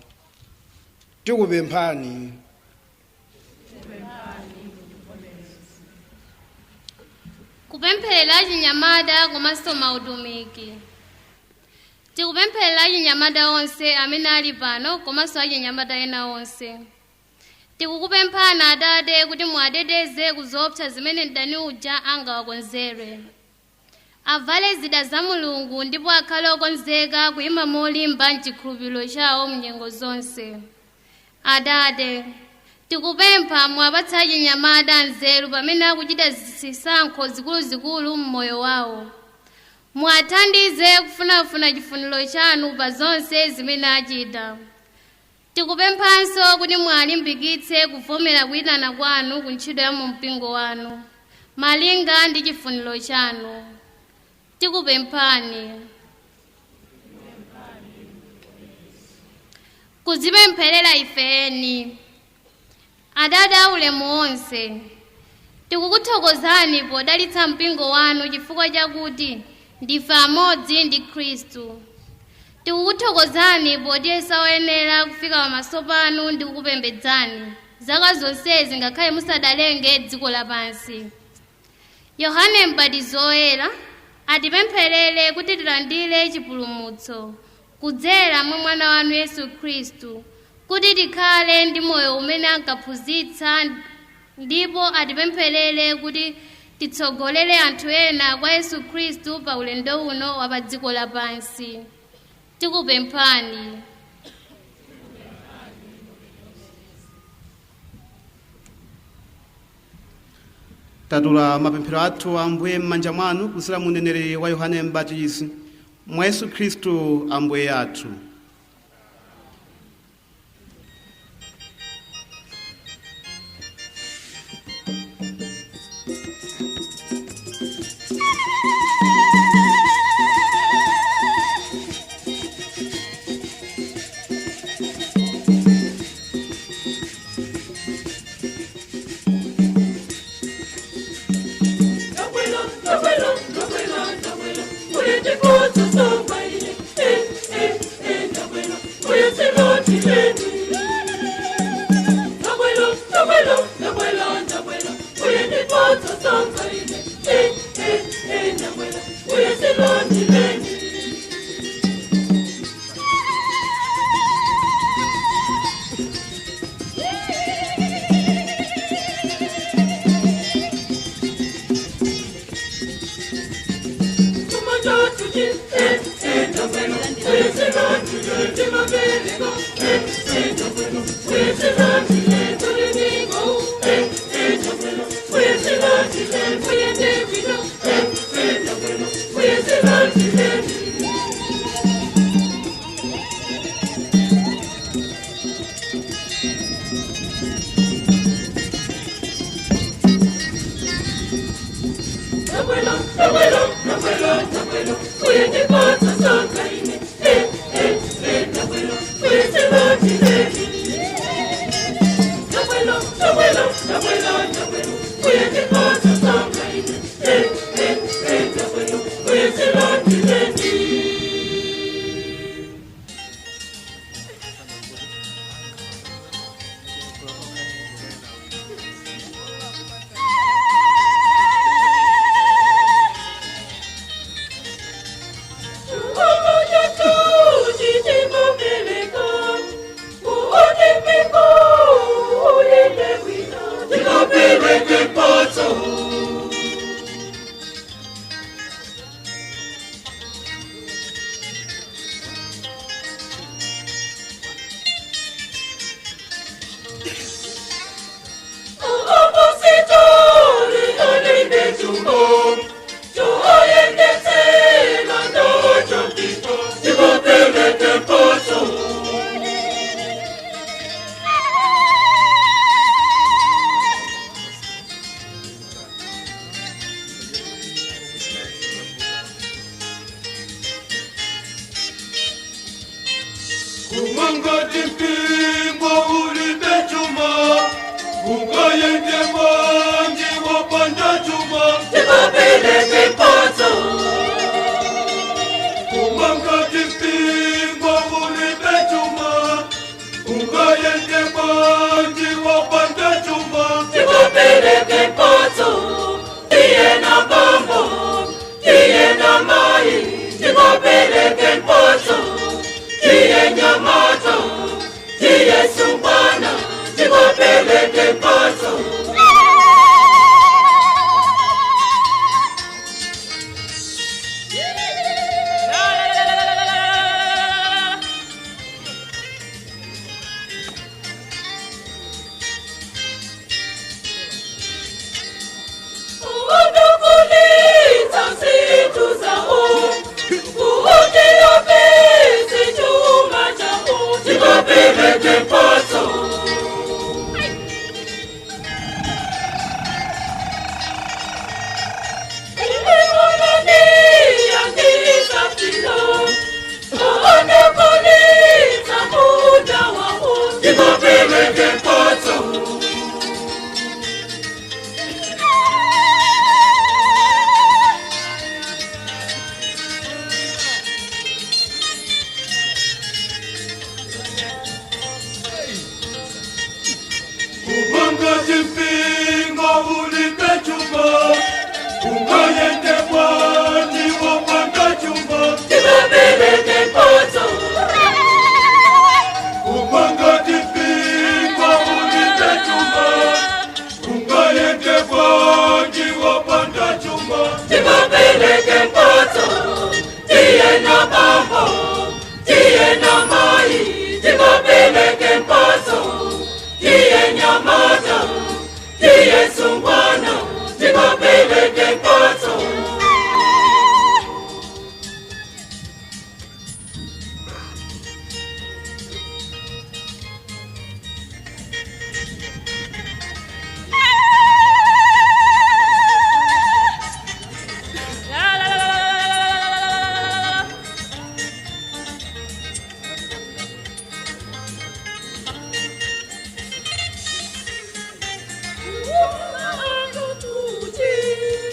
Tikupemphani. Kupempherera achinyamata komanso mautumiki. Tikupempherera achinyamata onse amene ali pano komanso achinyamata ena onse. Tikukupemphani Atate kuti muwateteze ku zoopsa zimene mdani uja angawakonzere. Avale zida za Mulungu ndipo akhale okonzeka kuyima molimba mchikhulupiriro chawo mnyengo zonse. Atate, tikupempha muwapatse achinyamata nzeru pamene akuchita zisankho zikuluzikulu m'moyo wawo. Muwathandize kufunafuna chifuniro chanu pa zonse zimene achita. Tikupemphanso kuti muwalimbikitse kuvomera kuyitana kwanu ku ntchito ya mu mpingo wanu malinga ndi chifuniro chanu. Tikupemphani. Kuzipempherera ife eni. Atate aulemu onse, tikukuthokozani podalitsa mpingo wanu chifukwa chakuti ndife amodzi ndi Khristu. Tikukuthokozani potiyesa oyenera kufika pamaso panu ndi kukupembedzani zaka zonsezi ngakhale musadalenge dziko lapansi. Yohane Mbatizi Woyera atipempherere kuti tilandire chipulumutso kudzera mwa mwana wanu Yesu Khristu, kuti tikhale ndi moyo umene ankaphunzitsa, ndipo atipempherere kuti titsogolere anthu ena kwa Yesu Khristu pa ulendo uno wa pa dziko lapansi. Tikupemphani. Tatula mapemphero athu Ambuye m'manja mwanu kudzera mu uneneri wa Yohane Mbatizi, mwa Yesu Khristu Ambuye athu.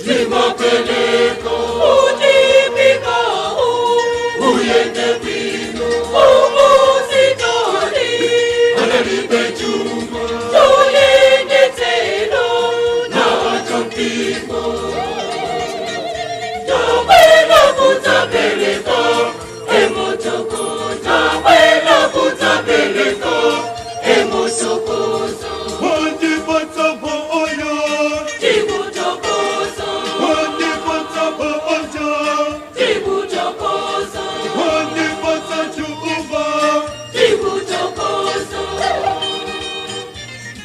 Timapeleko Utipiko Uyende bwino Umuzitoli Analibe chuma Tuyendetselo Nacho mpingo Tabwela kudzapeleka Emotoko Tabwela kudzapeleka Emotokozo Tikutokozo Tikutokozo Tikutokozo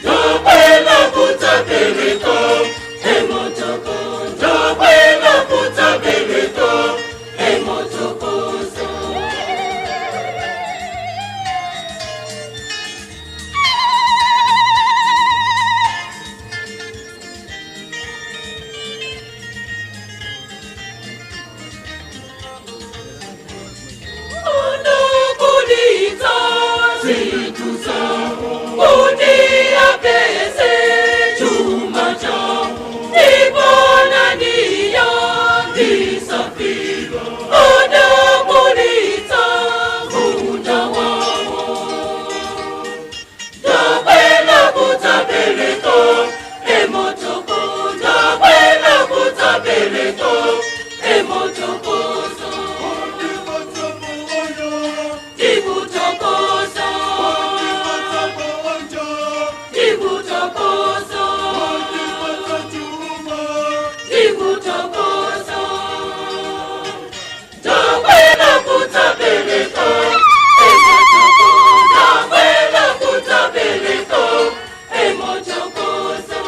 Tabwela kudzapeleka Emotoko Tabwela kudzapeleka Emotokozo Unokulitsa zinthu zawo kuti apeze chuma chawo Ndibonaniya ndisafika Unokulitsa munda wawo Ndabwela kudzapeleka emotoko Ndabwela kudzapeleka emotokozo Tikutokozo Tikutokozo Tikutokozo Ndabwela kudzapeleka emotoko Ndabwela kudzapeleka emotokozo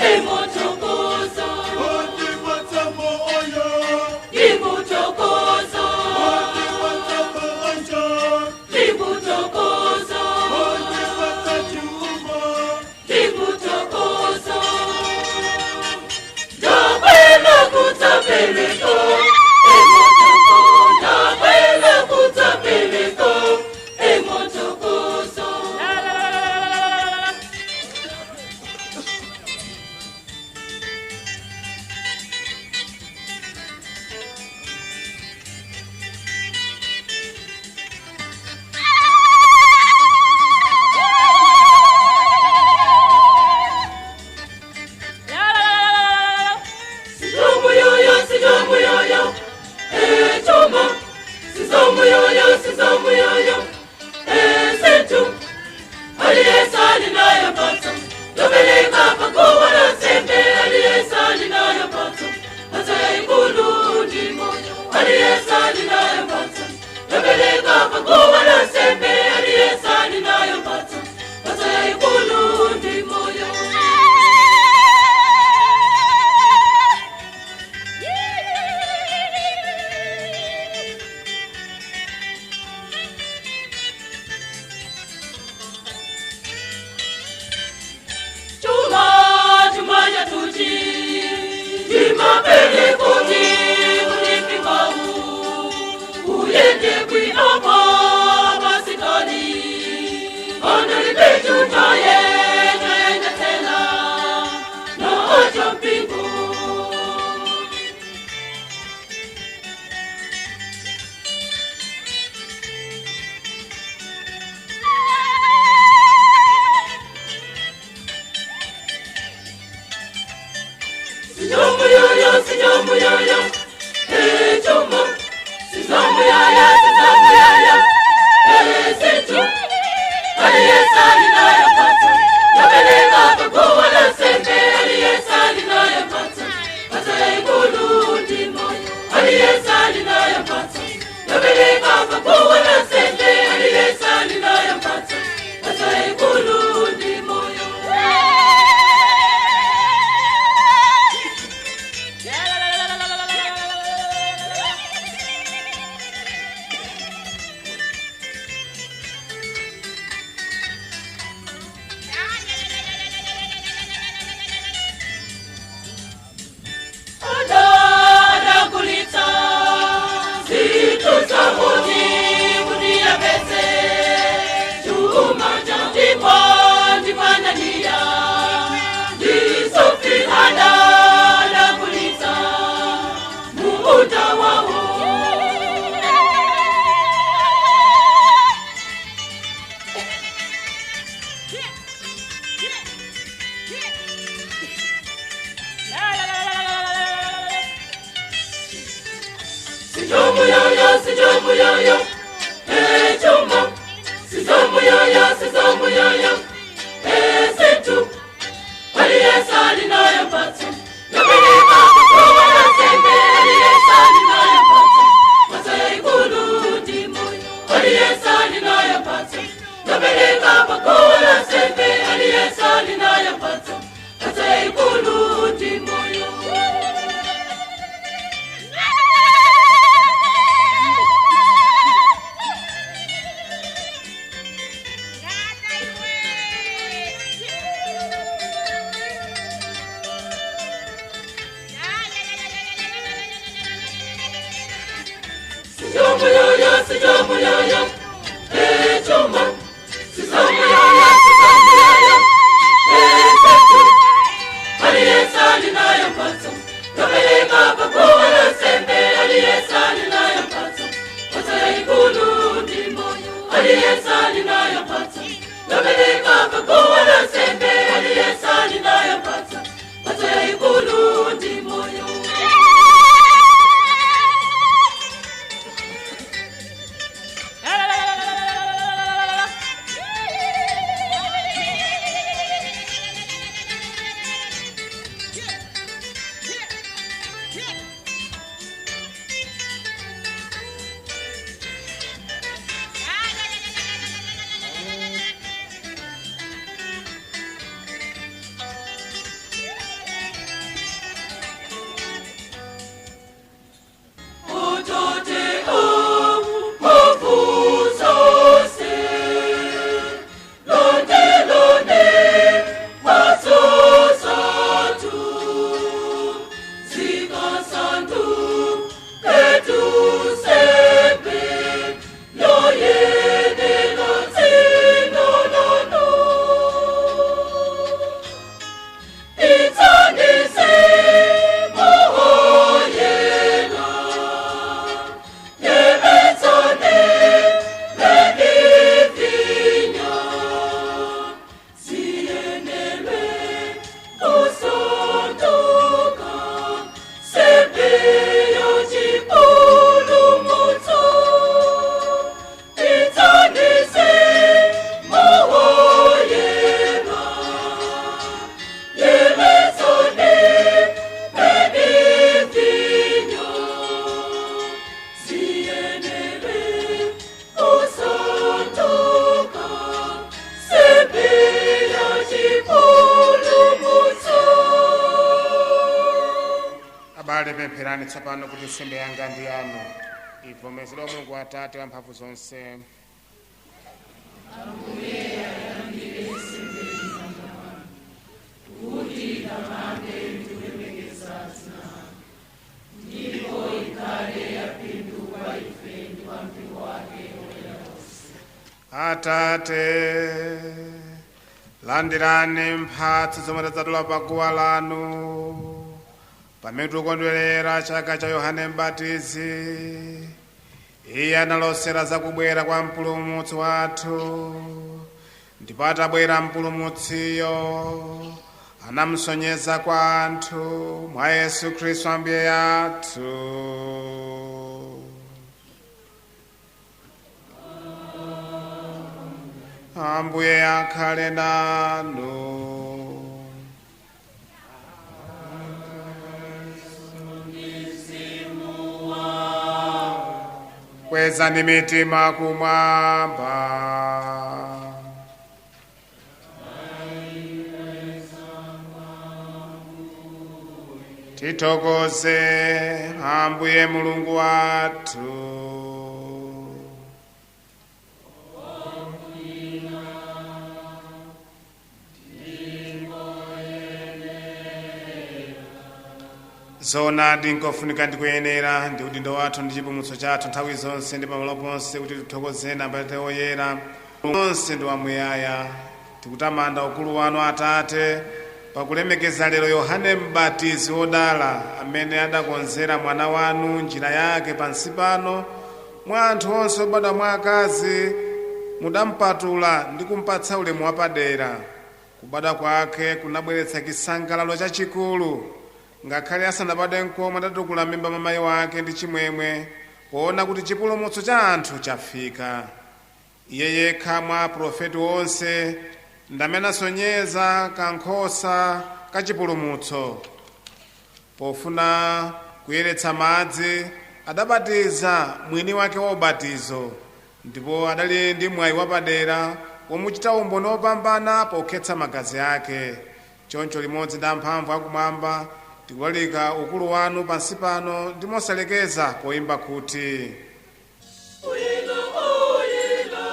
Emotokozo Tikutokozo Tikutokozo Tikutokozo Ndabwela kudzapeleka Emotoko Ndabwela kudzapeleka Emotokozo Sizomuyoyo, sizomuyoyo, echuma. Sizomuyoyo, sizomuyoyo, esethu. Aliyesali nayo mphatso, yobeleka pakuwa nasembe. Aliyesali nayo mphatso, mphatso yayikulu ndimo. Aliyesali nayo mphatso, yobeleka pakuwa nasembe. Aliyesali nayo mphatso, mphatso yayikulu ndimoyo. Chuma, chuma ya tuchi, chimapele kuti, kuti pimau, uyende kwi apa masikani, analipe chutaye, chayende tena, na acha mpingu. Sizomuyoyo, sizomuyoyo, echuma. Sizomuyoyo, sizomuyoyo, esethu. Aliyesali nayo mphatso, yabeleka pakuwa nasembe. Aliyesali nayo mphatso. sizomuyoyo, echuma, sizomuyoyo, sizomuyoyo, esetu, aliyesali nayo mpatso, yobeleka kuwa nasembe, aliyesali nayo mpatso, mpatso yaikulu ndimoyo, aliyesali nayo mpatso, yobeleka kuwa nasembe, aliyesali nayo mpatso, mpatso yaikulu ndimoyo. Sizomuyoyo, sizomuyoyo, echuma, sizomuyoyo, sizomuyoyo, esetu, aliyesali nayo mpatso, yobeleka pakuwa nasembe, aliyesali nayo mpatso, mpatso yaikulu ndimoyo, aliyesali nayo mpatso, yobeleka pakuwa nasembe, aliyesali nayo mpatso, mpatso yaikulu ndimoyo. Utote umuvuzose, londe londe masosatu, zikasantu etusembe, yoyenela tsinonano. Itsanise mohoyena, yebetsone ledivinya, siyenelwe kusontoka, sepeyo chipulumutso. Itsanise mohoyena, yebetsone ledivinya, siyenelwe kusontoka, sepeyo chipulumutso. Abale, pempherani tsopano kuti nsembe yanga ndi yanu ivomerezedwe Mulungu Atate wamphamvu zonse. Atate, landirani mphatso zomwe tadzatula paguwa lanu pamene tikukondwerera chaka cha Yohane Mbatizi. Iye analosera zakubwera kwa mpulumutsi wathu, ndipo atabwera mpulumutsiyo anamsonyeza kwa anthu mwa Yesu Khristu Ambuye athu. Ambuye akhale nanu. Kwezani mitima kumwamba. Tithokoze Ambuye Mulungu wathu. Zoonadi nkofunika ndikuyenera ndi udindo wathu ndi chipulumutso chathu nthawi zonse ndi pamalo ponse kuti tithokozeni Atate oyera onse ndi wamuyaya. Tikutamanda ukulu wanu Atate pakulemekeza lero Yohane Mbatizi wodala amene adakonzera mwana wanu njira yake pansi pano. Mwa anthu onse obadwa mwa akazi mudampatula ndi kumpatsa ulemu wapadera. Kubadwa kwake kunabweretsa chisangalalo chachikulu. Ngakhale asanabadwe nkomwe adatukula m'mimba mwa mayi wake ndi chimwemwe. Poona kuti chipulumutso cha anthu chafika. Iye yekha mwa aprofeti onse ndamene asonyeza kankhosa ka chipulumutso. Pofuna kuyeretsa madzi, adabatiza mwini wake wa ubatizo, ndipo adali ndi mwayi wapadera womuchita umboni wopambana pokhetsa magazi ake. Choncho limodzi ndi amphamvu akumwamba tikulalika ukulu wanu pansi pano ndi mosalekeza poyimba kuti: Oyela, oyela,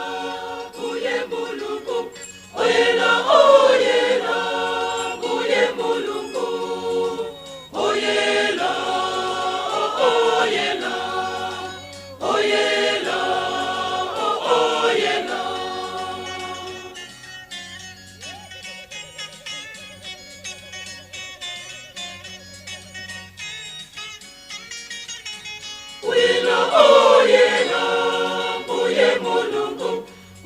Mbuye Mulungu. Oyela, oyela, Mbuye Mulungu. Oyela, oyela, oyela, oyela. Oyela, oyela, Mbuye Mulungu.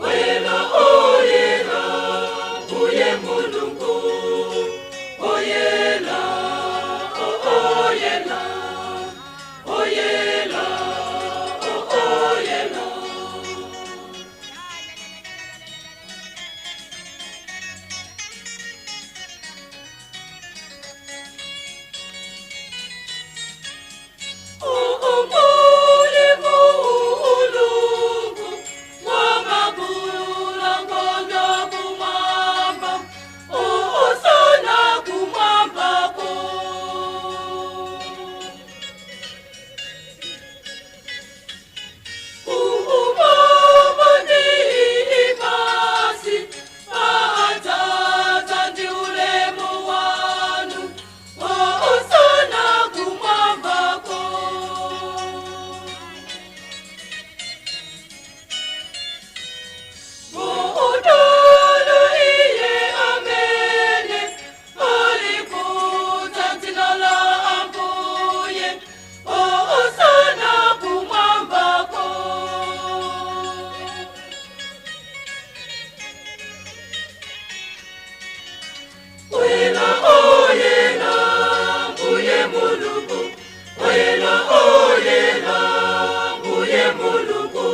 Oyela, oyela, Mbuye Mulungu. Oyela, oyela, oyela, oyela. Mbuye Mulungu, wamabula ngondo kumwamba, osana kumwambako. Umama ndi pasi, adzaza ndi ulemu wanu, osana kumwambako. Udala iye amene alikuza dzina la Ambuye, osana kumwambako. Oyela, oyela, Mbuye Mulungu. Oyela, oyela, Mbuye Mulungu.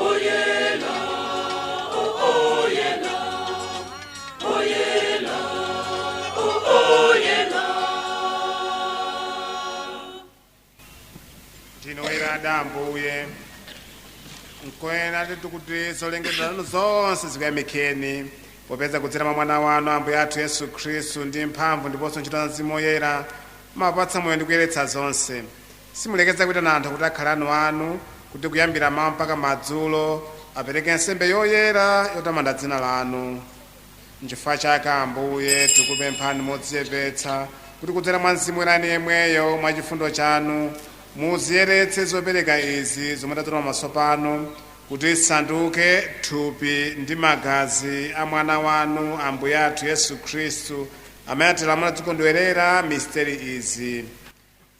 Oyela, oyela, oyela, oyela. Ndinu oyera Ambuye, nkoyenera kuti zolengedwa zanu zonse zikuyamikeni, popeza kudzera mwa Mwana wanu Ambuye athu Yesu Khristu ndi mphamvu ndiponso ntchito za Mzimu Woyera mumapatsa moyo ndi kuyeretsa zonse. Simulekeza kuitana anthu kuti akhale anu anu, kuti kuyambira mawa mpaka madzulo apereke nsembe yoyera yotamanda dzina lanu. Nchifukwa chake Ambuye tikupemphani modzichepetsa kuti kudzera mwa Mzimu Woyera yemweyo mwa chifundo chanu muziyeretse zopereka izi zomwe tatola pamaso panu, kuti zisanduke thupi ndi magazi a Mwana wanu Ambuye athu Yesu Khristu, amene atilamula tikondwerera misteri izi.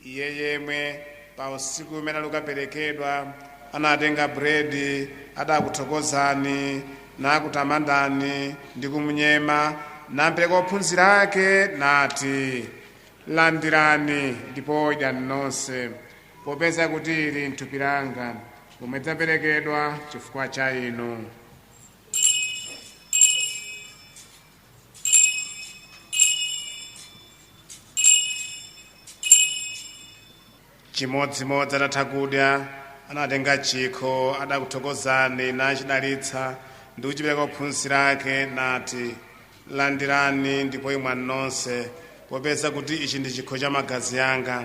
Iye yemwe pa usiku umene alukaperekedwa anatenga buledi, adakuthokozani nakutamandani ndi kumunyema, nampereka ophunzira ake nati: "Landirani ndipo idyani nonse, popeza kuti ili nthupi langa lomwe lidzaperekedwa chifukwa cha inu." Chimodzimodzi atatha kudya anatenga chikho, adakuthokozani nachidalitsa ndi kuchipereka ophunzira ake nati: "Landirani ndipo imwani nonse, popeza kuti ichi ndi chikho cha magazi anga,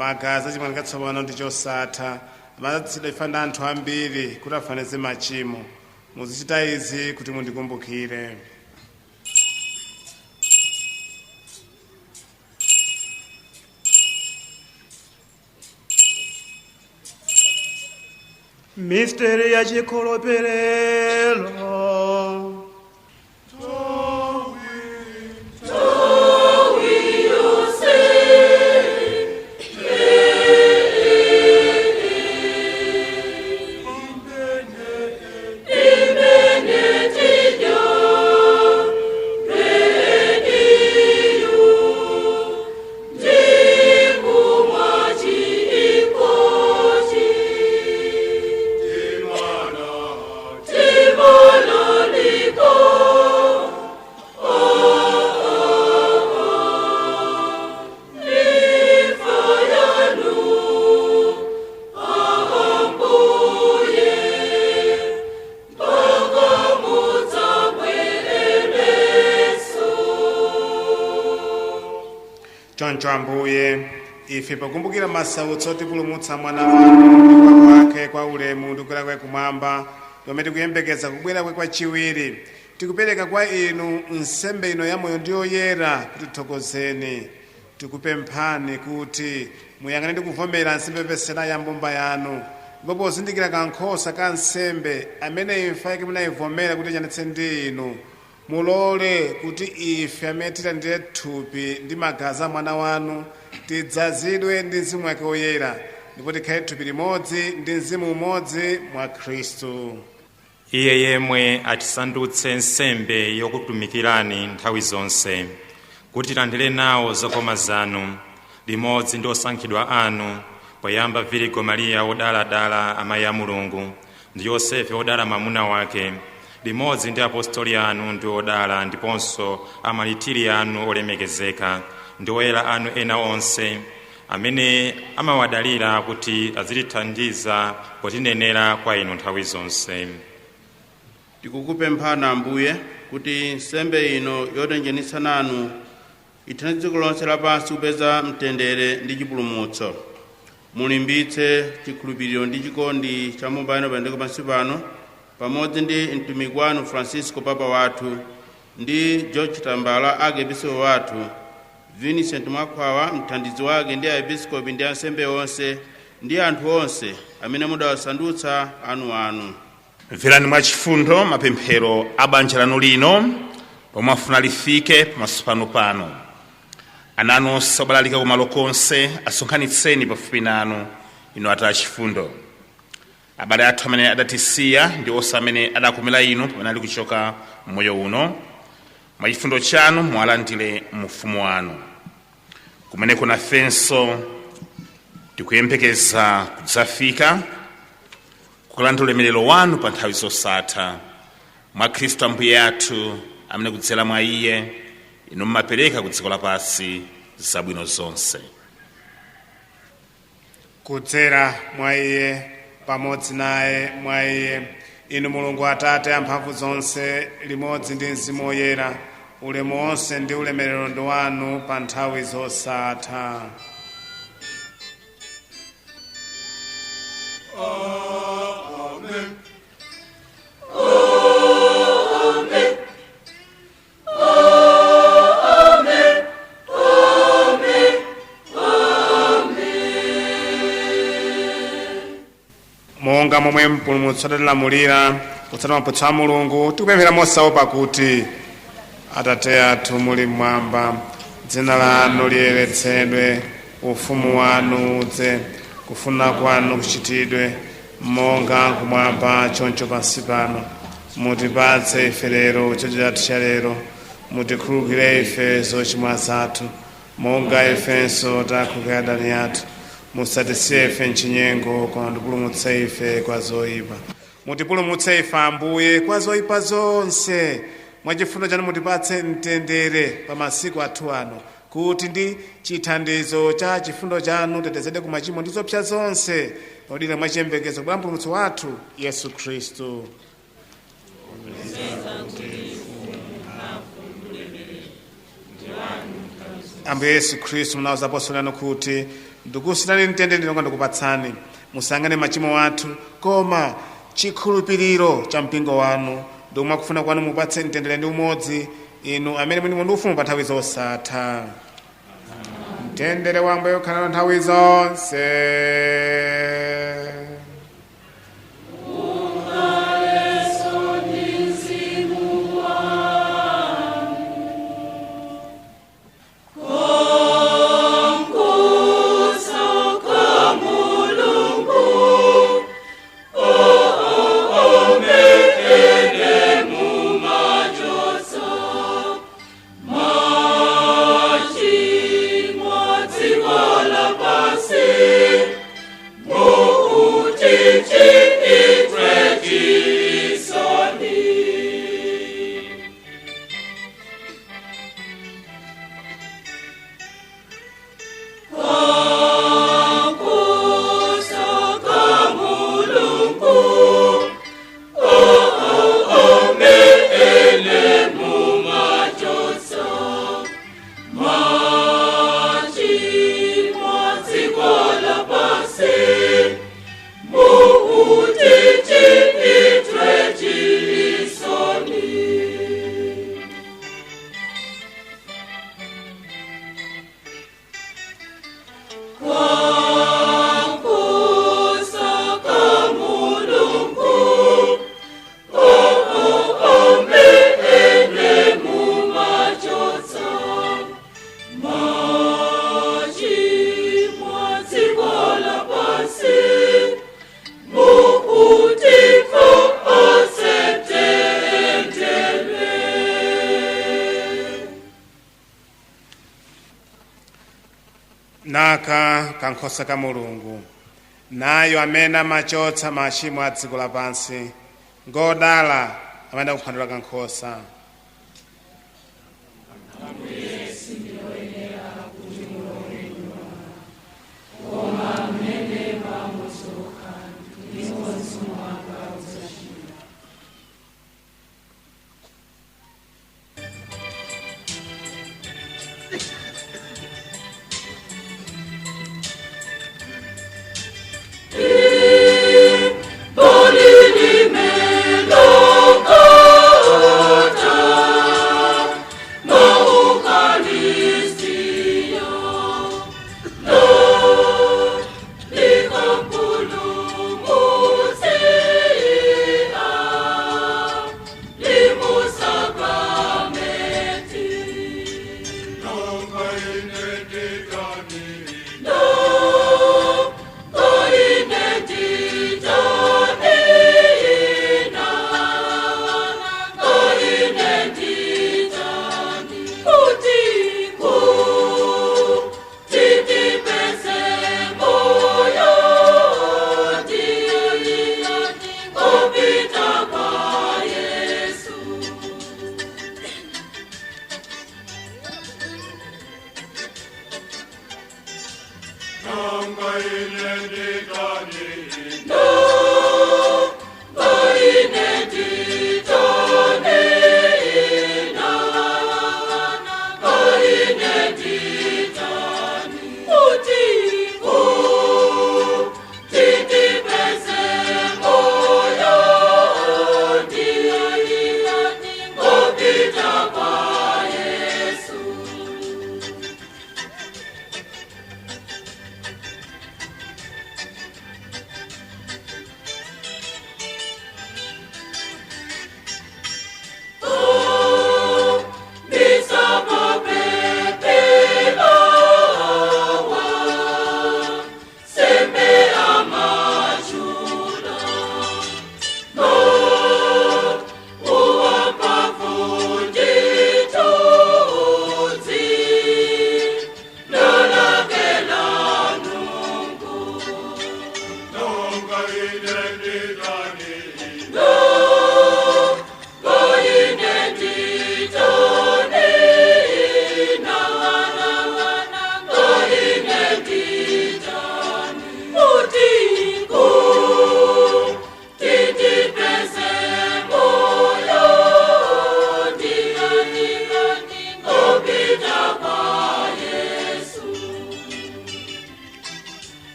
magazi achipangano chatsopano ndi chosatha, amene adzatsidwa chifukwa ndi anthu ambiri kuti afafanize machimo. Muzichita izi kuti mundikumbukire." Misteri ya chikhulupiriro. Choncho Ambuye, ife pokumbukira masautso otipulumutsa mwana wanu ndi kufa kwake kwa ulemu ndi kukwera kwake kumwamba, pamene tikuyembekeza kubwera kwake kwachiwiri, tikupereka kwa inu nsembe ino yamoyo ndi yoyera kuti tithokozeni. Tikupemphani kuti muyang'ane ndi kuvomera nsembe yopepesera ya mbumba yanu, ndipo pozindikira kankhosa ka nsembe amene imfa yake munayivomera kuti iyanjanitse ndi inu, mulole kuti ife amene tilandire thupi ndi magazi a mwana wanu tidzazidwe ndi mzimu wake woyera, ndipo tikhale thupi limodzi ndi mzimu umodzi mwa Khristu. Iye yemwe atisandutse nsembe yokutumikirani nthawi zonse, kuti tilandire nawo zokoma zanu limodzi ndi osankhidwa anu, poyamba Virigo Mariya wodaladala amayi a Mulungu, ndi Yosefe wodala mwamuna wake, limodzi ndi apostoli anu ndi odala ndiponso amalitiri anu olemekezeka ndi oyera anu ena onse amene amawadalira kuti azitithandiza potinenera kwa inu nthawi zonse. Tikukupemphani Ambuye kuti nsembe ino yotenjenitsa nanu ithandize dziko lonse lapansi kupeza mtendere ndi chipulumutso. Mulimbitse chikhulupiriro ndi chikondi cha mbumba yanu pandiko pansi pano, pamodzi ndi mtumiki wanu Francisco Papa wathu, ndi George Tambala archiepiscopo wathu, Vincent Mwakhwawa mthandizi wake, ndi aepiskopi ndi ansembe onse ndi anthu onse amene mudawasandutsa anuanu. Mverani mwachifundo mapemphero a banja lanu lino pomwe afuna lifike pamaso panu pano. Ana anu onse obalalika kumalo konse asonkhanitseni pafupi nanu, inu Atate achifundo. Abale athu amene adatisiya ndi onse amene adakomera inu pamene ali kuchoka mmoyo uno, mwachifundo chanu muwalandire mu ufumu wanu, kumeneko nafenso tikuyembekeza kudzafika kukalandira ulemerero wanu pa nthawi zosatha, mwa Khristu Ambuye athu, amene kudzera mwa iye inu mmapereka ku dziko lapansi zabwino zonse. Kudzera mwa iye, pamodzi naye, mwa iye, inu Mulungu Atate amphamvu zonse, limodzi ndi Mzimu Woyera, ulemu wonse ndi ulemerero ndi wanu pa nthawi zosatha. Amen. Amen. Amen. Amen. Monga momwe Mpulumutsi adatilamulira kutsata maphunzitso a Mulungu, tikupemphera mosaopa kuti: Atate athu muli mmwamba, dzina lanu liyeretsedwe, ufumu wanu udze, kufuna kwanu kuchitidwe monga kumwamba choncho pansi pano. Mutipatse ife lero chakudya chathu cha lero. Mutikhululukire ife zochimwa zathu, monga ifenso takhululukira adani athu. Musatisiye ife mchinyengo, koma mutipulumutse ife kwa zoyipa. Mutipulumutse ife Ambuye kwa zoyipa zonse. Mwachifundo chanu mutipatse mtendere pa masiku athu ano, kuti ndi chithandizo cha chifundo chanu tetezedwe ku machimo ndi zoopsa zonse, podikira mwachiyembekezo kubwera Mpulumutsi wathu Yesu Khristu. Ambuye Yesu Khristu, munawuza apostoli anu kuti: "Ndikusiyirani mtendere, ndilonga ndikupatsani. Musayang'ane machimo athu, koma chikhulupiriro cha mpingo wanu, ndi mwakufuna kwanu mupatse mtendere ndi umodzi, inu amene muli ndi ufumu pa nthawi zosatha." Mtendere wa Ambuye ukhale nanu nthawi zonse. Yesu ndi mzimu wanu. Konkuso ka Mulungu, omene mumachotsa machimo a dziko lapansi. Naka kankhosa ka Mulungu, nayo amene amachotsa machimo a dziko lapansi. Ngodala amene akuphwando la kankhosa.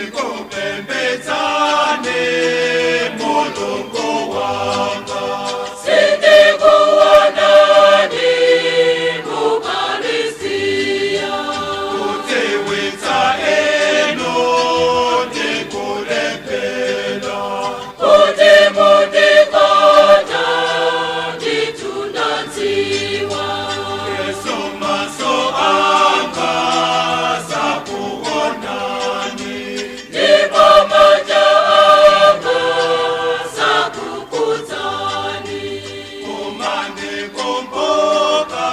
Ndikupembedzane Mulungu wanga. Sindikuonani Mukalisia. Kutiwitsa inu ndikulepela. Kuti mutikonda nditundadziwa. Yesu maso anga sakuonani. Ndipo manja anga sakukudzani. Koma ndikumbuka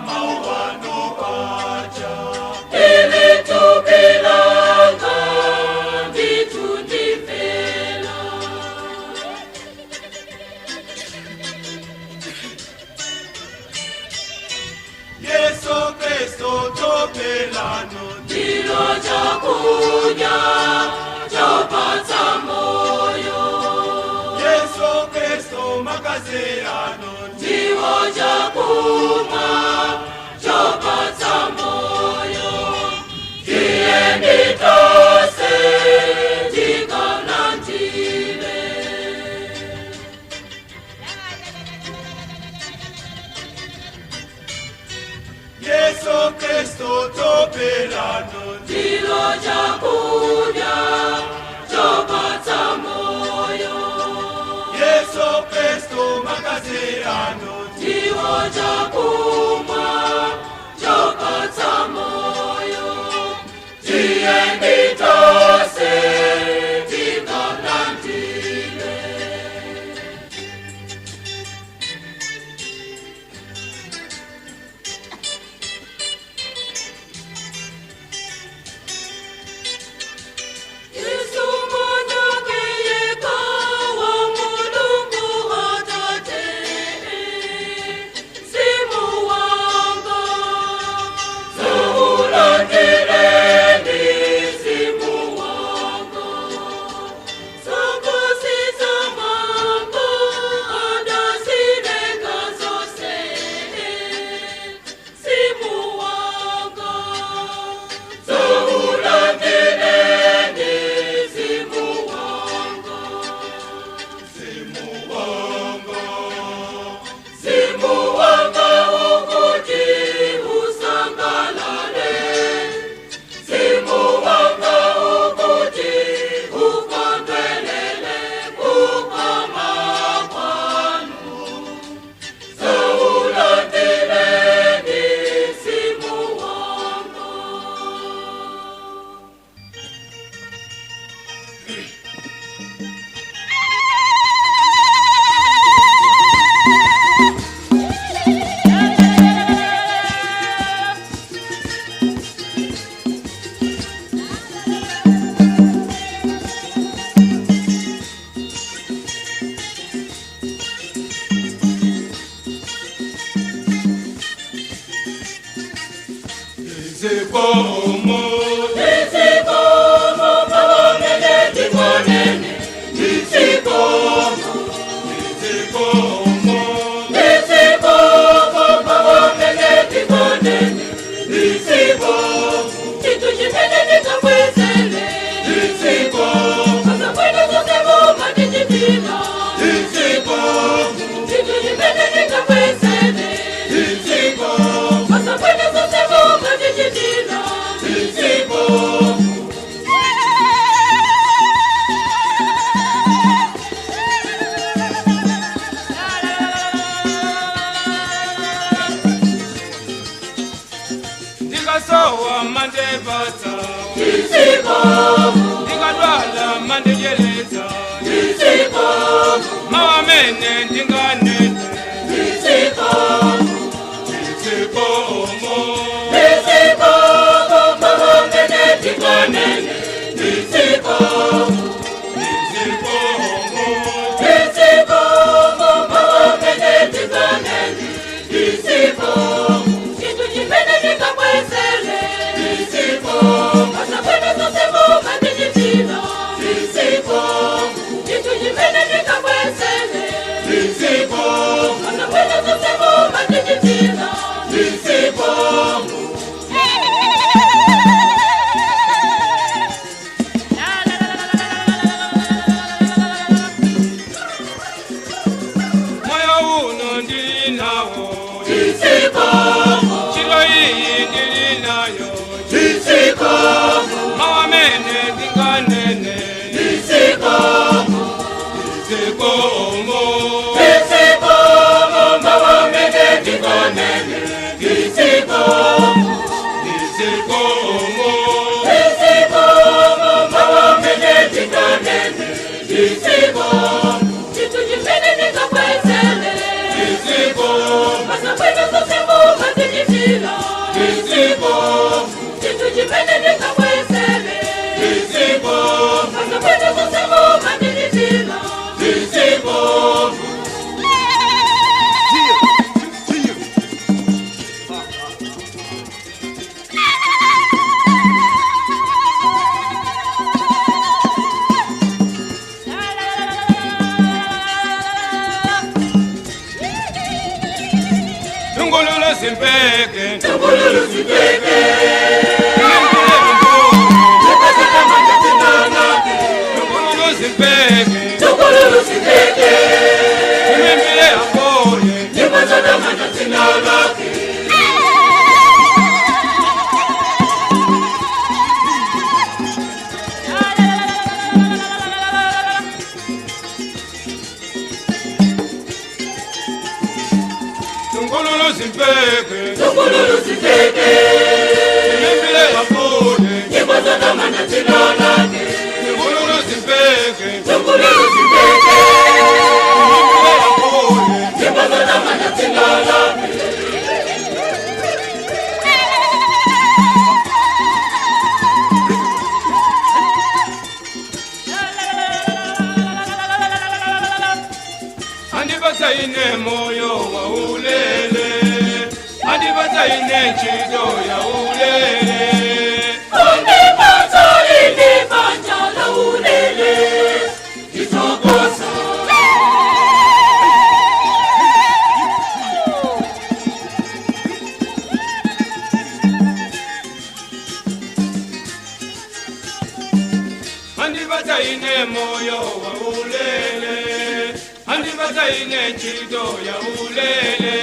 mawano aja. Ili thupi langa nditundifela. Yesu Kristu thupi lanu ndilo chakudya chopatsa moyo. Yesu Kristu magazi anu ndiwo chakumwa chopatsa moyo. Tiyeni tonse tikalandile. Yesu Kristu thupi lanu ndilo chakudya chopatsa moyo. Yesu Kristu magazi anu ndiwo chakumwa chopatsa moyo. Tiyeni tonse tikalandile. Yesu mwanake yeka wa Mulungu Atate, Mzimu wanga zaulandireni, Mzimu wanga zakosiza mambo adazilenga zose, Mzimu wanga zaulandireni, Mzimu wanga, Mzimu wanga, Mzimu wanga ukuthi usangalale, Mzimu wanga ukuthi ukondwelele kukoma kwanu. Zaulandireni, Mzimu wanga. Izikomo, izikomo, mabonele tikonene. Izikomo, izikomo, izikomo, mabonele tikonene. Izikomo, chitu chimene ndikakwezele. Izikomo, asakwena zose boma tichitila. Izikomo, chitu chimene ndikakwezele. Izikomo, asakwena zose boma tichitila. Izikomo. Ndikasowa mandepatsa, ndikadwala mandidyeleza, mawamene ndinganene ndizikomo, ndizikomo, Ndizikomo. Ntchito iyi ndili nayo. Mawamene ndinganene. Zikomo. Zikomo. Tungululu simpeke. Tungululu simpeke. Tungululu simpeke. Tungululu simpeke. Tumembile amboye. Tungululu simpeke. Tungululu simpeke. Tumembile amboye. Tungululu simpeke. Tungululu simpeke. Tumembile amboye. Andibasa ine moyo wa ulele. Andibasa ine ntchito ya ulele. Andibasa ine moyo wa ulele. Andibasa ine ntchito ya ulele.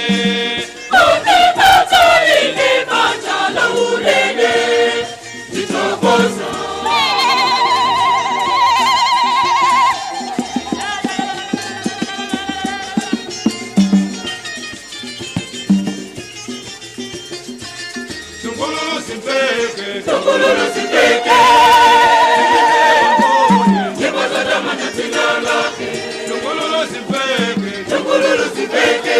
Tungululu simpeke. Tungululu simpeke. Tungululu simpeke. Tungululu simpeke.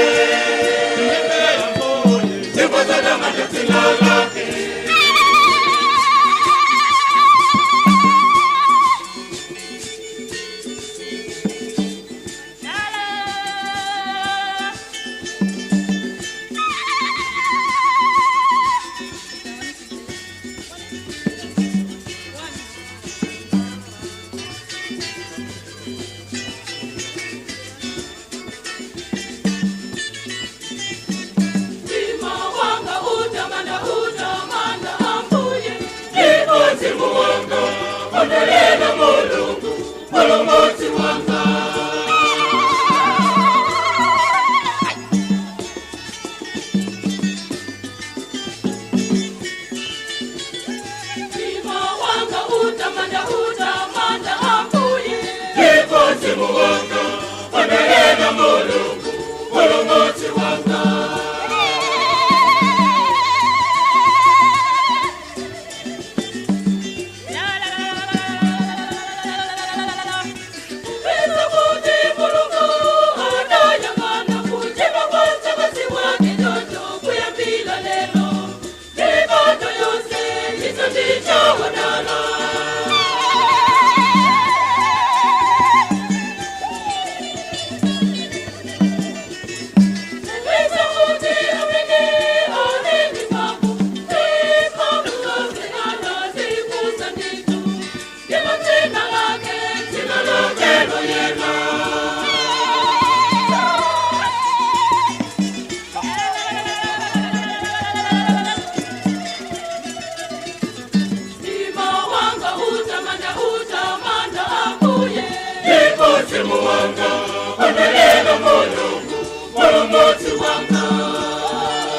Mulungu, Mulungu wanga.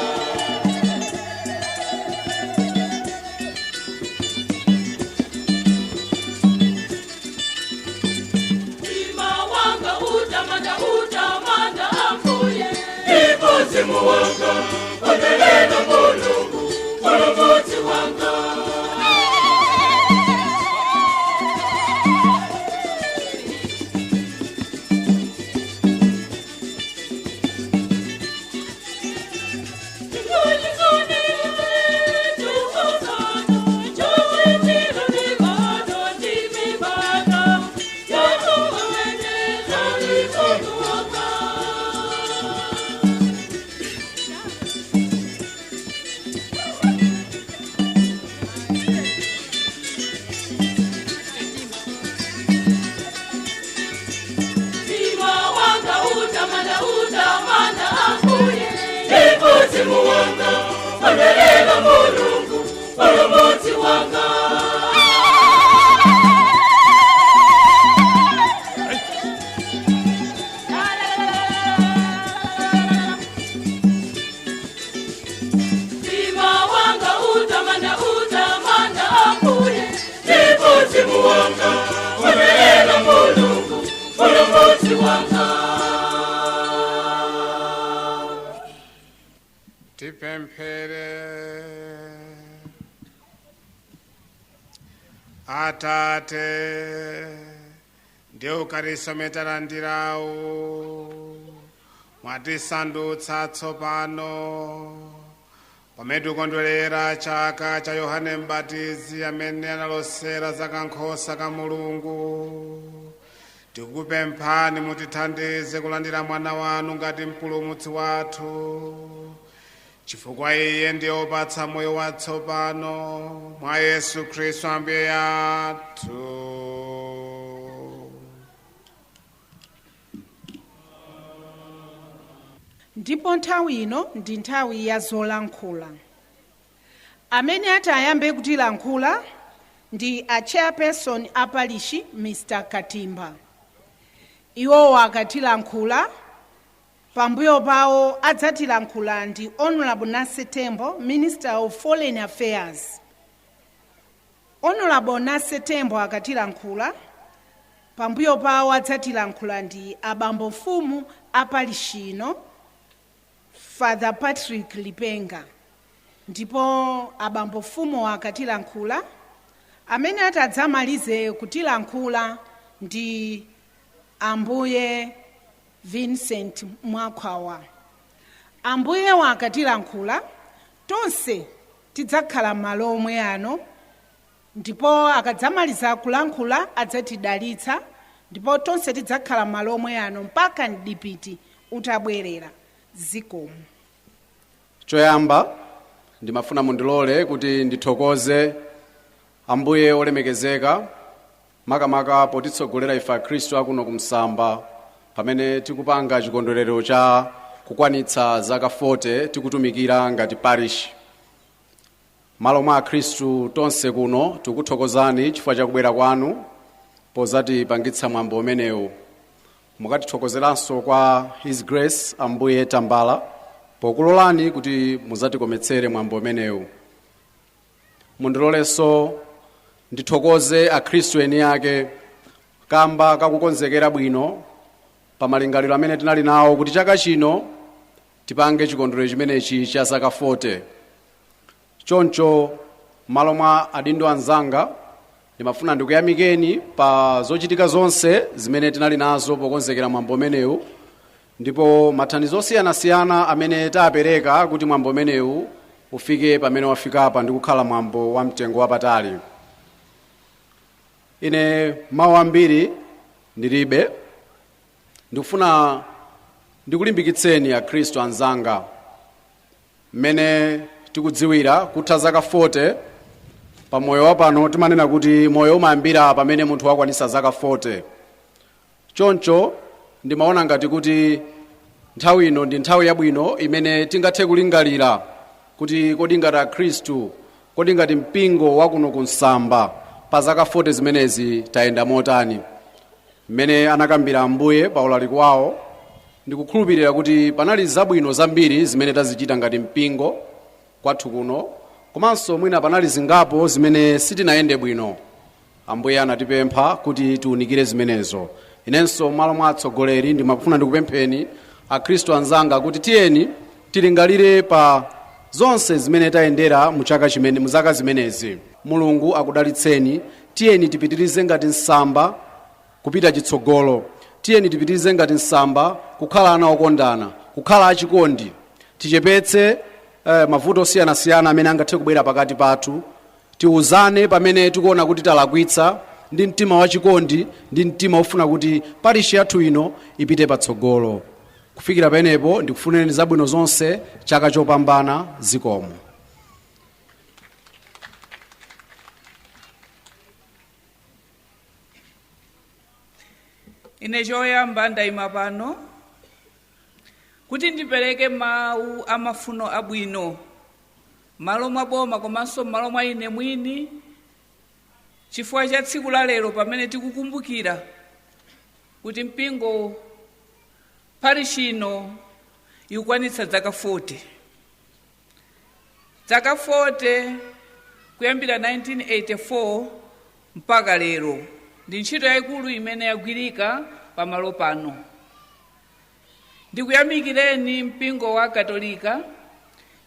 Mzimu wanga, kondwerera Mulungu, Mpulumutsi wanga. Mtima wanga utamanda, utamanda Ambuye, ndipo mzimu wanga kondwerera Mulungu, Mpulumutsi wanga. Tipemphere. Atate, ndiukariso metalandirawo, mwatisandutsa tsopano pamene tikukondwerera chaka cha Yohane Mbatizi amene analosera za kankhosa ka Mulungu. Tikukupemphani mutithandize kulandira mwana wanu ngati mpulumutsi wathu, chifukwa iye ndiye wopatsa moyo watsopano, mwa Yesu Khristu Ambuye athu. Ndipo nthawi ino ndi nthawi ya zolankhula. Amene ati ayambe kutilankhula ndi a chairperson a parish, Mr Katimba. Iwowo akatilankhula, pambuyo pawo adzatilankhula ndi Honorable Nancy Tembo, Minister of Foreign Affairs. Honorable Nancy Tembo akatilankhula, pambuyo pawo adzatilankhula ndi abambo mfumu a parish ino, Father Patrick Lipenga. Ndipo abambo mfumu akatilankhula, amene atadzamalize kutilankhula ndi Ambuye Vincent Mwakhwawa. Ambuye wakatilankhula, tonse tidzakhala m'malo omwe ano, ndipo akadzamaliza kulankhula adzatidalitsa, ndipo tonse tidzakhala m'malo omwe ano mpaka mdipiti utabwerera. Zikomo. Choyamba ndimafuna mundilole kuti ndithokoze Ambuye olemekezeka, makamaka potitsogolera ife Akhristu akuno kumsamba pamene tikupanga chikondwerero cha kukwanitsa zaka 40 tikutumikira ngati parish. Malo mwa Akhristu tonse kuno tikuthokozani chifukwa chakubwera kwanu pozatipangitsa mwambo umenewu. Mukatithokozeranso kwa His Grace Ambuye Tambala pokulolani kuti muzatikometsere mwambo umenewu. Mundilolenso ndithokoze Akhristu eni ake kamba kakukonzekera bwino pa malingaliro amene tinali nawo kuti chaka chino tipange chikondwerero chimenechi cha zaka 40. Choncho malo mwa adindo anzanga ndimafuna ndikuyamikeni pa zochitika zonse zimene tinali nazo pokonzekera mwambo umenewu, ndipo mathandizo osiyanasiyana amene tapereka kuti mwambo umenewu ufike pamene wafikapa ndi kukhala mwambo wa mtengo wapatali. Ine mawu ambiri ndilibe. Ndikufuna ndikulimbikitseni Akhristu anzanga. Mmene tikudziwira, kutha zaka 40 pa moyo wapano, timanena kuti moyo umayambira pamene munthu wakwanitsa zaka 40. Choncho ndimaona ngati kuti nthawi ino ndi nthawi yabwino imene tingathe kulingalira kuti kodi ngati Akhristu, kodi ngati mpingo wakuno kunsamba, pa zaka 40 zimenezi tayenda motani? Mmene anakambira Ambuye pa ulaliki wawo, ndikukhulupirira kuti panali zabwino zambiri zimene tazichita ngati mpingo kwathu kuno, komanso mwina panali zingapo zimene sitinayende bwino. Ambuye anatipempha kuti tiunikire zimenezo. Inenso m'malo mwa atsogoleri ndimafuna ndikupempheni Akhristu anzanga kuti tiyeni tilingalire pa zonse zimene tayendera mu chaka chimene, mu zaka zimenezi. Mulungu akudalitseni. Tiyeni tipitirize ngati Nsamba kupita chitsogolo. Tiyeni tipitirize ngati Nsamba kukhala ana okondana, kukhala achikondi. Tichepetse mavuto osiyanasiyana amene angathe kubwera pakati pathu. Tiuzane pamene tikuona kuti talakwitsa ndi mtima wachikondi ndi mtima ofuna kuti parishi yathu ino ipite patsogolo. Kufikira penepo, ndikufunireni zabwino zonse, chaka chopambana. Zikomo. Ine choyamba ndayima pano Kuti ndipereke mawu amafuno abwino malo mwa boma komanso m'malo mwa ine mwini, chifukwa cha tsiku la lero pamene tikukumbukira kuti mpingo parish ino ikukwanitsa zaka 40, zaka 40 kuyambira 1984 mpaka lero. Ndi ntchito yayikulu imene yagwirika pamalo pano. Ndikuyamikireni mpingo wa Katolika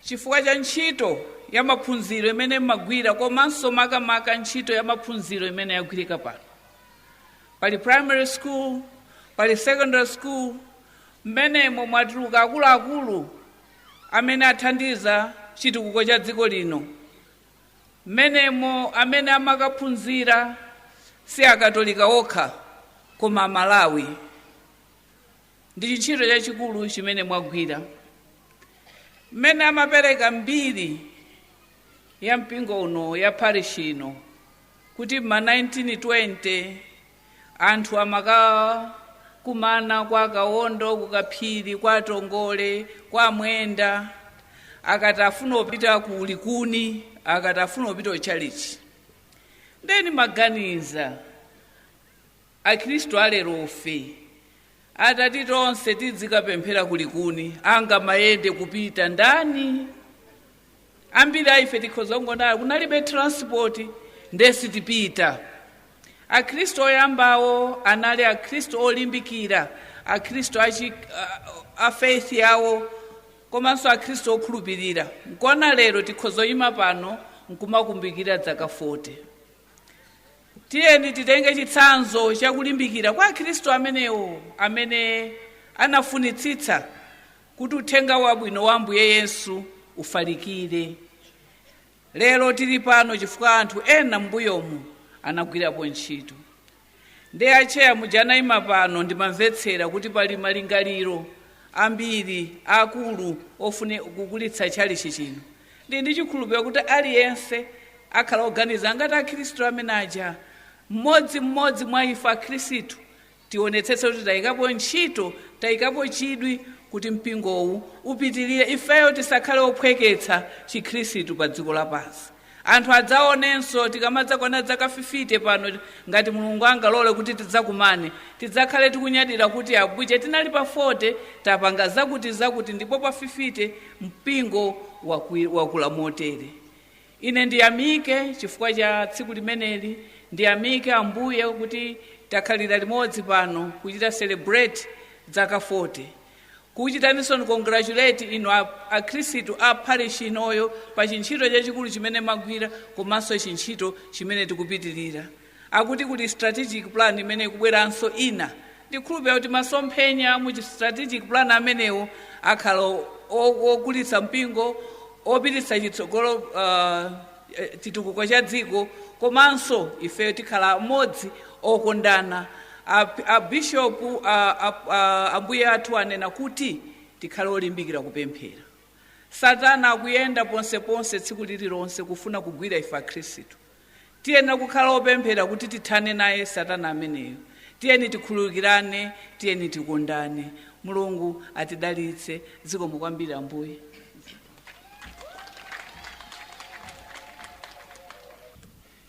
chifukwa cha ntchito ya maphunziro imene mmagwira, komanso makamaka ntchito ya maphunziro imene yagwirika pano. Pali primary school, pali secondary school, mmenemo mwatuluka akuluakulu amene athandiza chitukuko cha dziko lino. Mmenemo amene amakaphunzira si Akatolika okha koma Amalawi. Ndi chintchito chachikulu chimene mwagwira. Mmene amapereka mbiri ya mpingo uno, ya parish ino, kuti ma 1920 anthu amakakumana kwa Kawondo, kukaphiri kwa Tongole, kwa Mwenda, akati afuna kupita ku Likuni, akati afuna kupita ku chalichi. Ndeni maganiza Akhristu alerofe atati tonse tidzikapemphera kulikuni, angamayende kupita ndani? Ambiri aife tikhoza kungonala kunalibe transport, ndesi tipita. Akhristu oyambawo anali Akhristu olimbikira, Akhristu a faith yawo, komanso Akhristu okhulupirira. Nkona lero tikhoza oyima pano nkumakumbukira zaka 40. Tiyeni titenge chitsanzo chakulimbikira kwa Akhristu amenewo amene anafunitsitsa kuti uthenga wabwino wa Ambuye Yesu ufalikire. Lero tili pano chifukwa anthu ena m'mbuyomu anagwirapo ntchito. Ndi acheya muja anayima pano, ndimamvetsera kuti pali malingaliro ambiri akulu ofune kukulitsa tchalichi chino. Ndi chikhulupiriro kuti aliyense akhala oganiza ngati Akhristu amene aja. Mmodzimmodzi mwa ife Akhristu tionetsetse kuti tayikapo ntchito, tayikapo chidwi kuti mpingowu upitirire. Ifeyo tisakhale ophweketsa Chikhristu pa dziko lapansi. Anthu adzaonenso tikamadzakwana zaka 50 pano, ngati Mulungu angalole kuti tidzakumane, tidzakhale tikunyadira kuti abwiche tinali pa 40 tapanga zakuti zakuti, ndipo pa 50 mpingo wakula motere. Ine ndiyamike chifukwa cha tsiku limeneli, ndiyamike Ambuye kuti takhalira limodzi pano kuchita celebrate zaka 40, kuchitaninso congratulate inu Akhristu a parish inoyo pa chintchito chachikulu chimene magwira, komanso chintchito chimene tikupitirira. Akuti kuli strategic plan imene ikubweranso ina. Ndikhulupirira kuti masomphenya mu strategic plan amenewo akhala okulitsa mpingo, opititsa chitsogolo chitukuko cha dziko, komanso ifeyo tikhala amodzi okondana. Abishopu, ambuye athu anena kuti tikhale olimbikira kupemphera. Satana akuyenda ponseponse tsiku lililonse kufuna kugwira ife Akhristu. Tiyena kukhala opemphera kuti tithane naye Satana ameneyo. Tiyeni tikhululukirane, tiyeni tikondane. Mulungu atidalitse. Zikomo kwambiri, Ambuye.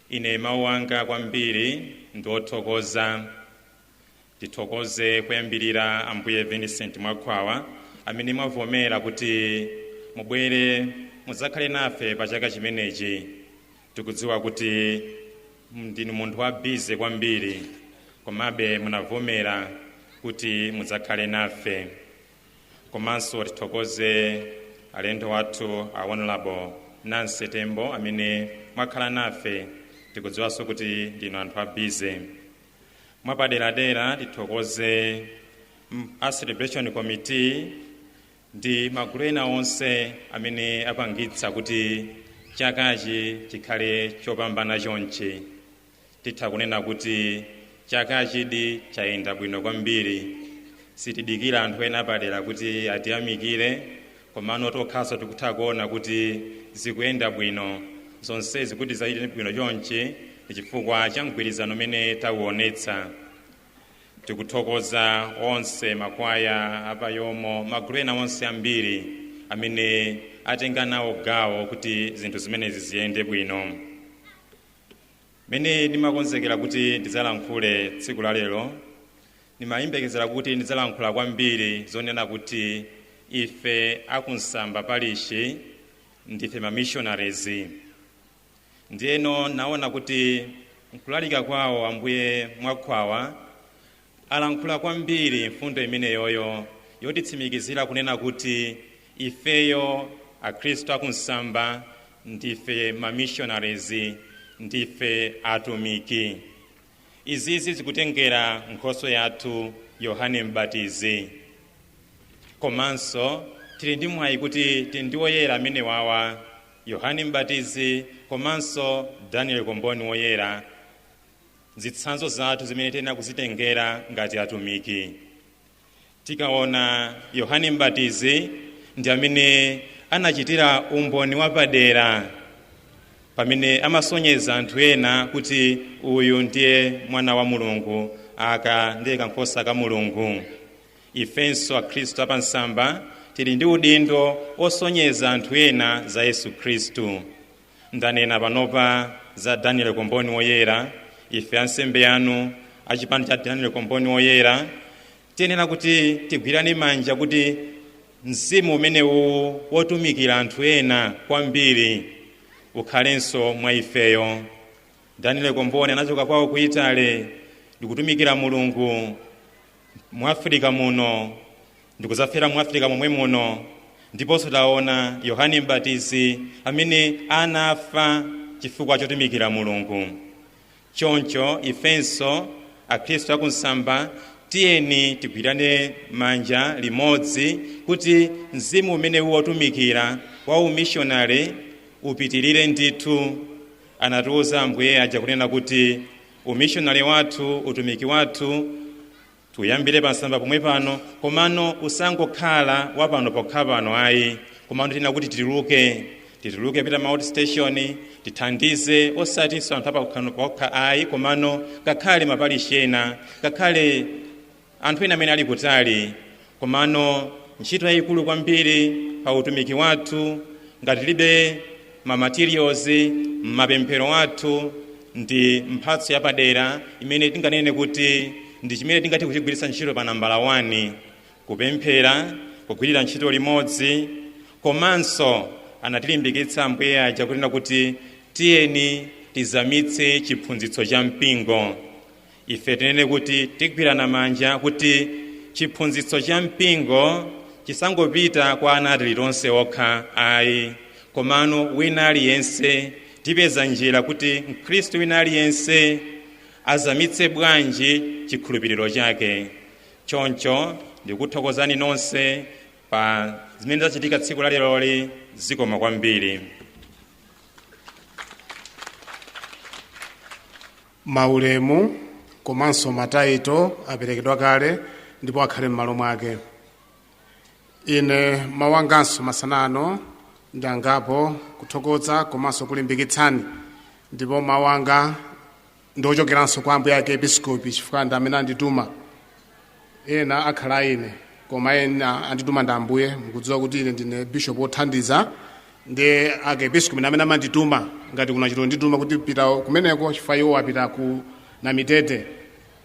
Ine mawu anga kwambiri ndiothokoza. Ndithokoze kuyambirira Ambuye Vincent Mwakhwawa amene mwavomera kuti mubwere mudzakhale nafe pa chaka chimenechi. Tikudziwa kuti ndinu munthu wa busy kwambiri, komabe munavomera kuti mudzakhale nafe. Komanso tithokoze alendo athu a Honorable Nancy Tembo amene mwakhala nafe. Tikudziwanso kuti ndinu anthu a busy. Mwapaderadera tithokoze a celebration committee ndi magulu ena onse amene apangitsa kuti chakachi chikhale chopambana chonchi. Titha kunena kuti chakachidi chayenda bwino kwambiri. Sitidikira anthu ena padera kuti atiyamikire, komano tokhaso tikutha kuona kuti zikuyenda bwino. Zonsezi kuti zayende bwino chonchi ndi chifukwa cha mgwirizano umene tawuonetsa. Tikuthokoza onse makwaya apayomo, magulu ena onse ambiri amene atenga nawo gawo kuti zinthu zimenezi ziyende bwino. Mene ndimakonzekera kuti ndidzalankhule tsiku la lero, ndimayembekezera kuti ndidzalankhula kwambiri zonena kuti ife akunsamba parishi ndife mamissionaries. Ndiyeno naona kuti nkulalika kwawo Ambuye Mwakhwawa alankhula kwambiri mfundo imeneyoyo yotitsimikizira kunena kuti ifeyo akhristu akunsamba ndife mamissionaries, ndife atumiki. Izizi zikutengera nkhoso yathu Yohane Mbatizi, komanso tili ndi mwayi kuti tili ndi woyera amene wawa Yohane Mbatizi komanso Daniel Komboni woyera, zitsanzo zathu zimene tiyenera kuzitengera ngati atumiki. Tikaona Yohane Mbatizi ndi amene anachitira umboni wapadera pamene amasonyeza anthu ena kuti uyu ndiye mwana wa Mulungu, aka ndiye kankhosa ka Mulungu. Ifenso akhristu apansamba tili ndi udindo osonyeza anthu ena za Yesu Khristu. Ndanena panopa za Daniel Komboni woyera. Ife ansembe anu achipani cha Daniel Komboni woyera tiyenera kuti tigwirane manja kuti mzimu umenewu wotumikira anthu ena kwambiri ukhalenso mwa ifeyo. Daniel Komboni anachoka kwawo ku Italy ndikutumikira Mulungu mu Afirika muno, ndikuzafera mu Afirika momwe muno. Ndiponso taona Yohane Mbatizi amene anafa chifukwa chotumikira Mulungu. Choncho ifenso akhristu akunsamba tiyeni tigwirane manja limodzi kuti mzimu umenewu wotumikira wa umishonari upitirire ndithu. Anatiuza Ambuye aja kunena kuti umishonari wathu, utumiki wathu tuyambire pansamba pomwe pano, komano usangokhala wapano pokha pano ayi, komano tina kuti tituluke pita ma outstation tithandize osatinso anthu apano pokha ayi, komano ngakhale maparishi ena, ngakhale anthu ena amene ali kutali. Komano ntchito yayikulu kwambiri pa utumiki wathu, ngati tilibe ma materials, mapemphero athu ndi mphatso yapadera imene tinganene kuti ndi chimene tingathe kuchigwiritsa ntchito pa nambala 1, kupemphera, kugwirira ntchito limodzi. Komanso anatilimbikitsa Ambuye aja kunena kuti tiyeni tizamitse chiphunzitso cha mpingo. Ife tinene kuti tigwirana manja kuti chiphunzitso cha mpingo chisangopita kwa ana atilonse okha ayi, komano wina aliyense tipeza njira kuti mkhristu wina aliyense azamitse bwanji chikhulupiriro chake. Choncho ndikuthokozani nonse pa zimene zachitika tsiku la leroli. Zikoma kwambiri. Maulemu komanso mataito aperekedwa kale ndipo akhale m'malo mwake. Ine mawanganso masanano ndangapo kuthokoza komanso kulimbikitsani, ndipo mawanga ndochokeranso kwa Ambuye ake Episkopi, chifukwa ndi amene andituma. Ena akhala ine, koma ena andituma ndi Ambuye. Mukudziwa kuti ine ndine bishop wothandiza, ndi ake episkopi amene amandituma ngati kuna chito ndituma kuti pita kumeneko, chifukwa iwo apita ku Namitete,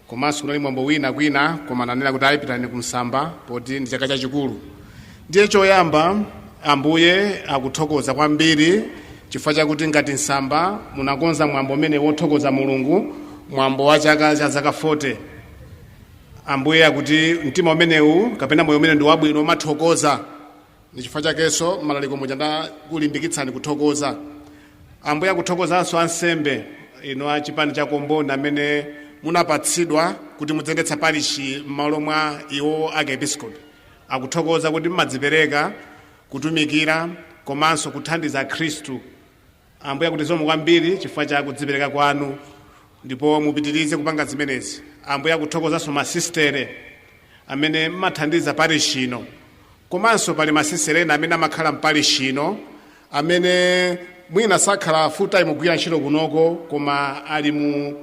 komanso kunali mwambo wina kwina, koma nanena kuti ayipitani kumsamba poti ndi chaka chachikulu. Ndiye choyamba Ambuye akuthokoza kwambiri chifukwa chakuti ngati Nsamba munakonza mwambo umene wothokoza Mulungu, mwambo wa chaka cha zaka 40. Ambuye akuti mtima umenewu kapena moyo umene ndi wabwino umathokoza, ndi chifukwa chakenso malaliko muja ndakulimbikitsani kuthokoza. Ambuye akuthokozanso ansembe ino a chipani cha Komboni amene munapatsidwa kuti mudzayendetsa parishi m'malo mwa iwo ake episkopi. Akuthokoza kuti mmadzipereka kutumikira komanso kuthandiza Khristu. Ambuye akuti zikomo kwambiri chifukwa cha kudzipereka kwanu, ndipo mupitirize kupanga zimenezi. Ambuye akuthokozanso masistere amene mmathandiza parishi ino, komanso pali masistere ena amene amakhala mparishi ino amene mwina sakhala full time kugwira ntchito kunoko, koma ali mu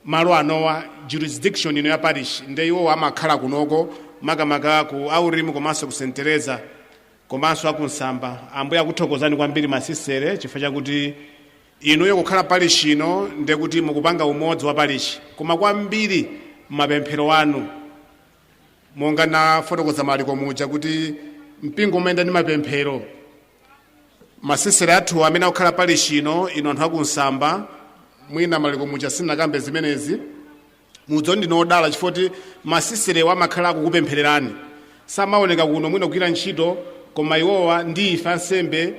Malo anowa, jurisdiction ino ya parish, nde iwo amakhala kunoko, makamaka ku Aurimu komanso ku St Teresa komanso akuNsamba. Ambuye akuthokozani kwambiri masisere, chifukwa chakuti inuyo kukhala parish ino nde kuti mukupanga umodzi wa parish, koma kwambiri mapemphero anu, monga nafotokoza maliko muja kuti mpingo umayenda ndi mapemphero. Masisere athu amene akukhala parish ino, ino anthu akuNsamba, mwina maliko muja sinakambe zimenezi, mudzo ndine odala chifukwa kuti masiserewa amakhala akukupemphererani. Samaoneka kuno mwina kugwira ntchito, koma iwowa ndi ife ansembe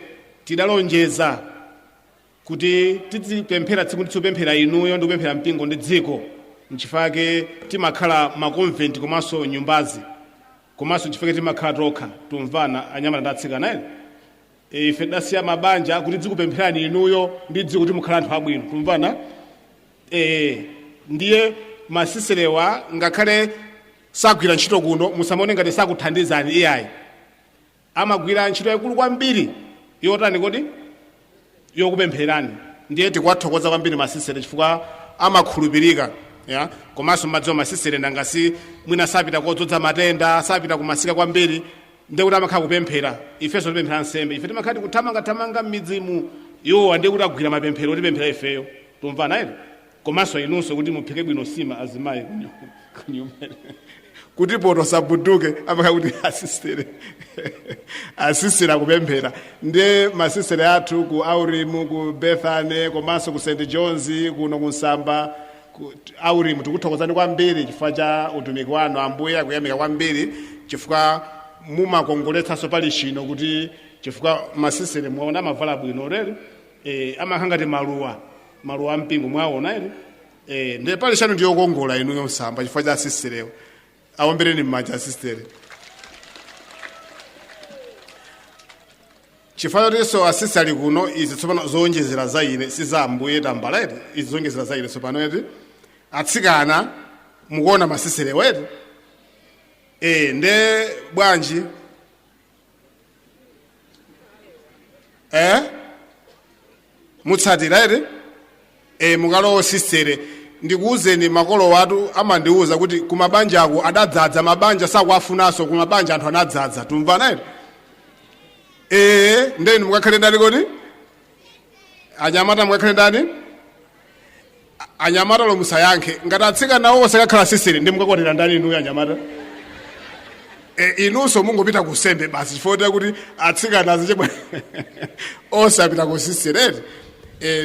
tidalonjeza kuti tizipemphera tsiku ndi tsiku, kupemphera inuyo ndi kupemphera mpingo ndi dziko. Nchifukwa timakhala maconvent komanso nyumbazi, komanso nchifukwa timakhala tokha. Tumvana, anyamata ndi atsikana ere? Ife tidasiya mabanja kuti dzikupempherani inuyo ndi dziko, kuti mukhala anthu abwino. Tumvana? Ndiye masiserewa ngakhale sagwira ntchito kuno, musamaone ngati sakuthandizani, iyayi, amagwira ntchito yaikulu kwambiri. Yotani kodi? Yokupempherani. Ndiye tikuwathokoza kwambiri masisere chifukwa amakhulupirika ya. Komanso madziwa masisere nangasi mwina sapita kodzodza matenda, sapita kumasika kwambiri, ndiye kuti amakhala kupemphera. Ifenso tipemphera nsembe, ife timakhala tikuthamangathamanga m'midzimu, iwowa ndiye kuti agwira mapemphero otipemphera ifeyo. Tumvana ere? Komanso inunso kuti muphike bwino sima, azimayi kunyumba, kuti poto sabuduke, amakhala kuti asistere akupemphera. Ndiye masistere athu ku Aurimu, ku Bethany komanso ku St Johns kuno kuNsamba, ku Aurimu, tikuthokozani kwambiri chifukwa cha utumiki wanu. Ambuye akuyamika kwambiri chifukwa mumakongoletsanso parish ino, kuti chifukwa masistere mwaona amavala bwino lero, amakhala ngati maluwa, maluwa ampingo, mwaona ere? Ndiye parish anu ndiyokongola inuyo Nsamba chifukwa cha asisterewo. Awombereni m'manja asistere. Chifukwa chotinso asisi ali kuno, izi tsopano zowonjezera za ine, si za ambuye tambala eti, izi zowonjezera za ine tsopano eti. Atsikana, mukuona masiserewo eti? Nde bwanji mutsatira eti? Mukalowo sistere. Ndikuwuzeni, makolo watu amandiwuza kuti kumabanja ako adadzadza mabanja, sakuafunanso kumabanja, anthu anadzadza. Tumvana eti? Ndeni mukakhale ndani kodi? Anyamata, mukakhale ndani? Anyamata lo musayankhe. Ngati atsikana onse akakhala sistere, ndi mukakwatira ndani inuyo anyamata? Inunso mungopita kusembe basi, chifukwa kuti atsikana azichebwa onse apita ku sistere eti.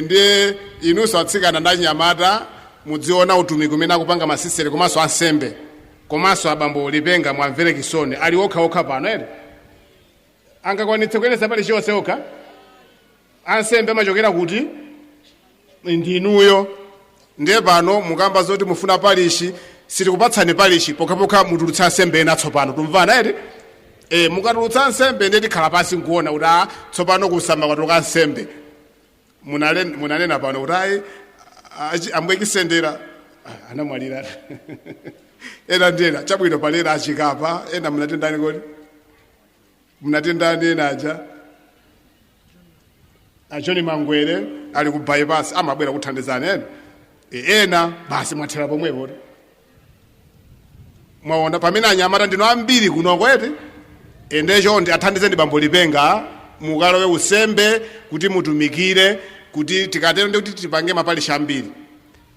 Ndiye inunso atsikana ndi anyamata mudziona utumiki umene akupanga masistere komanso ansembe komanso abambo Lipenga. Mwamvere chisoni, ali okhaokha pano eti. Angakwanitse kuyendetsa pali chonse okha? Ansembe amachokera kuti? Ndinuyo. Ndiye pano mukamba zoti mufuna parishi, sitikupatsani parishi pokhapokha mutulutse ansembe ena tsopano. Tumvana eti? Mukatulutsa ansembe, ndiye tikhala pasi nkuona kuti a tsopano kuSamba kwatuluka ansembe. Munanena pano kuti ayi, ambuye Kisendera anamwalira, ena ndi ena, chabwino, palera achikapa ena. Munatendani kodi? Munatendani ena aja? Achoni Mangwere ali ku bypass, amabwera kuthandizani ena. Ena basi mwathera pomwepo. Mwaona pamene anyamata ndino ambiri kunoko eti? Endecho ndi athandizeni bambo Lipenga, mukalowe usembe kuti mutumikire, kuti tikatero ndi kuti tipange mapalishi ambiri,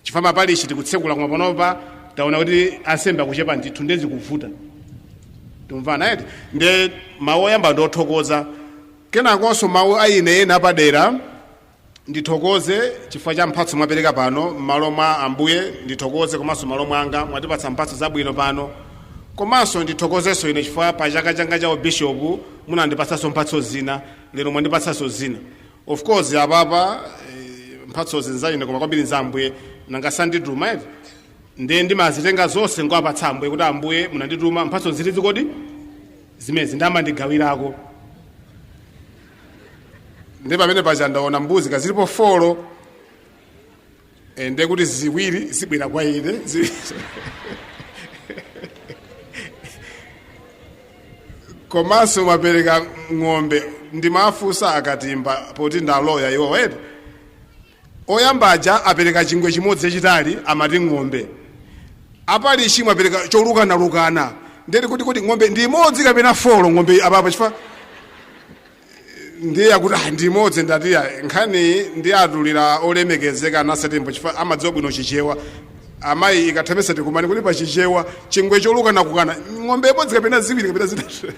chifukwa mapalishi tikutsekula, koma panopa taona kuti ansembe akuchepa ndithu, ndezi kuvuta. Tumvana eti? Nde mawu oyamba ndothokoza. Kenakonso mawu a ine ena apadera, ndithokoze chifukwa cha mphatso mwapereka pano. M'malo mwa ambuye ndithokoze, komanso m'malo mwanga, mwatipatsa mphatso zabwino pano. Komanso ndithokozenso ine chifukwa pa chaka changa cha ubishopu munandipatsanso mphatso zina, lero mwandipatsanso zina. Of course apapa mphatsozi nzaine, koma kwambiri nza ambuye, nanga sandituma eti? Ndiye ndimazitenga zonse ngwapatsa ambuye kuti ambuye munandituma, mphatso ziti zikodi zimezi ndamandigawirako. Ndi pamene paja ndaona mbuzi kazilipo 4, ndiye kuti ziwiri zibwera kwa ine. Komanso mwapereka ng'ombe, ndimafunsa akatimba poti ndaloya iwo eti. Oyambaja apereka chingwe chimodzi chachitali, amati ng'ombe. Apalishi mwapereka cholukanalukana. Ndeti kuti ng'ombe ndi imodzi kapena four ng'ombe apapa? Chifukwa ndiye akuti, "Ah, ndi imodzi." Ndatiya nkhani ndi atulira olemekezeka anasetembo, chifukwa amadziwa bwino Chichewa. Amayi, ikathamesa tikumani kuti pachichewa chingwe cholukanakukana, ng'ombe imodzi kapena ziwiri kapena zitatu?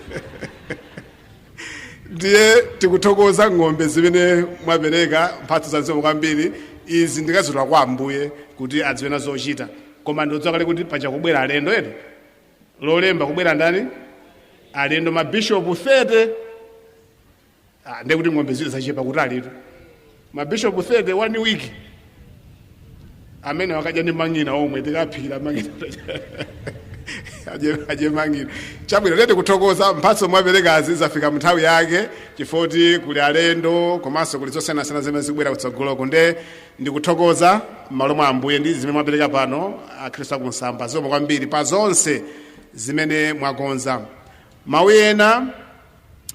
Ndiye tikuthokoza ng'ombe zimene mwapereka, mphatso zazikomo kwambiri izi. Ndikazitula kwa Ambuye kuti adziwe nazo zochita. Koma ndidziwa kale kuti paja kubwera alendo eti, Lolemba kubwera ndani? Alendo mabishopu 30. Ah, ndiye kuti ng'ombe zizo zachepa kuti alitu mabishopu 30 one week amene wakadya ndi mang'ina omwe tikaphikira mang'ina, aje mang'ina. Chabwino, lete kuthokoza mphatso mwaperekazi, zafika mnthawi yake chifukwa kuli alendo komanso kuli zosiyanasiyana zimene zikubwera kutsogoloko. Nde ndikuthokoza m'malo mwa Ambuye ndi zimene mwapereka pano. Akhristu akunsamba, zikomo kwambiri pa zonse zimene mwakonza. Mawu ena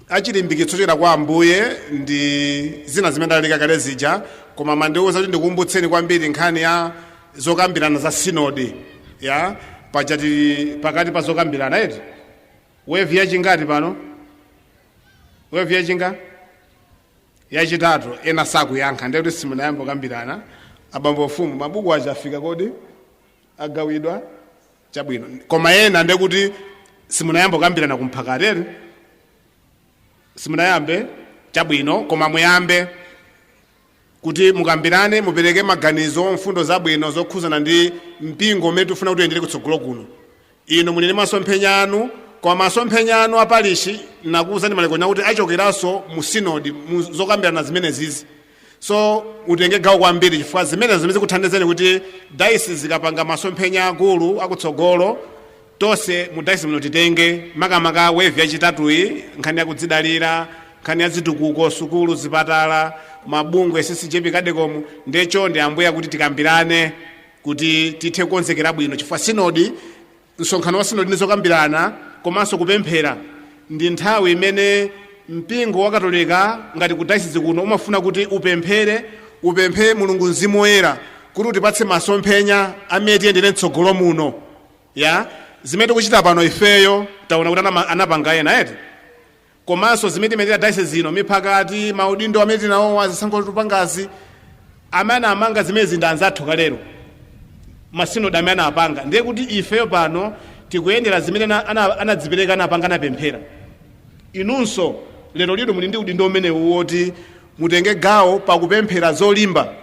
achilimbikitso chochokera kwa Ambuye ndi zina zimene ndaleka kale zija, koma mandiwuza kuti ndikumbutseni kwambiri nkhani ya zokambirana za sinodi. Ya paja tili pakati pa zokambirana eti. Wave yachingati pano? Wave yachinga? Yachitatu. Ena sakuyankha, ndiye kuti simunayamba kukambirana. Abambo mfumu, mabuku aja afika kodi? Agawidwa? Chabwino. Koma ena ndiye kuti simunayamba kukambirana kumphakati eti, simunayambe. Chabwino, koma muyambe kuti mukambirane, mupereke maganizo, mfundo zabwino zokhuzana ndi mpingo umene tifuna kuti uyendere kutsogolo kuno. Inu muli ndi masomphenya anu, koma masomphenya anu apalishi nakuwuzani malekona kuti achokeranso mu sinodi, mu zokambirana zimenezizi. So utenge gawo kwambiri, chifukwa zimenezo zimene zikuthandizeni kuti diocese zikapanga masomphenya akulu akutsogolo, tonse mu diocese muno titenge makamaka wave yachitatuyi, nkhani yakudzidalira, nkhani ya zitukuko, sukulu, zipatala, mabungwe, CCJP, Cadecom. Ndecho ndi Ambuye kuti tikambirane kuti tithe kukonzekera bwino, chifukwa sinodi, msonkhano wa sinodi ndi zokambirana komanso kupemphera ndi nthawi imene mpingo wa Katolika ngati ku diocese kuno umafuna kuti upemphere, upemphe Mulungu Mzimu Woyera kuti utipatse masomphenya amene tiyendere mtsogolo muno. Ya zimene tikuchita pano ifeyo taona kuti anapanga ena eti, komanso zimene timayendera diocese ino, miphakati, maudindo amene tinawowa, zisankho tupangazi, amene amanga zimene ndi anzathu kalero, masinodi amene anapanga. Ndiye kuti ifeyo pano tikuyendera zimene anadzipereka, anapanga, anapemphera. Inunso lero lino muli ndi udindo umenewu woti mutenge gawo pakupemphera zolimba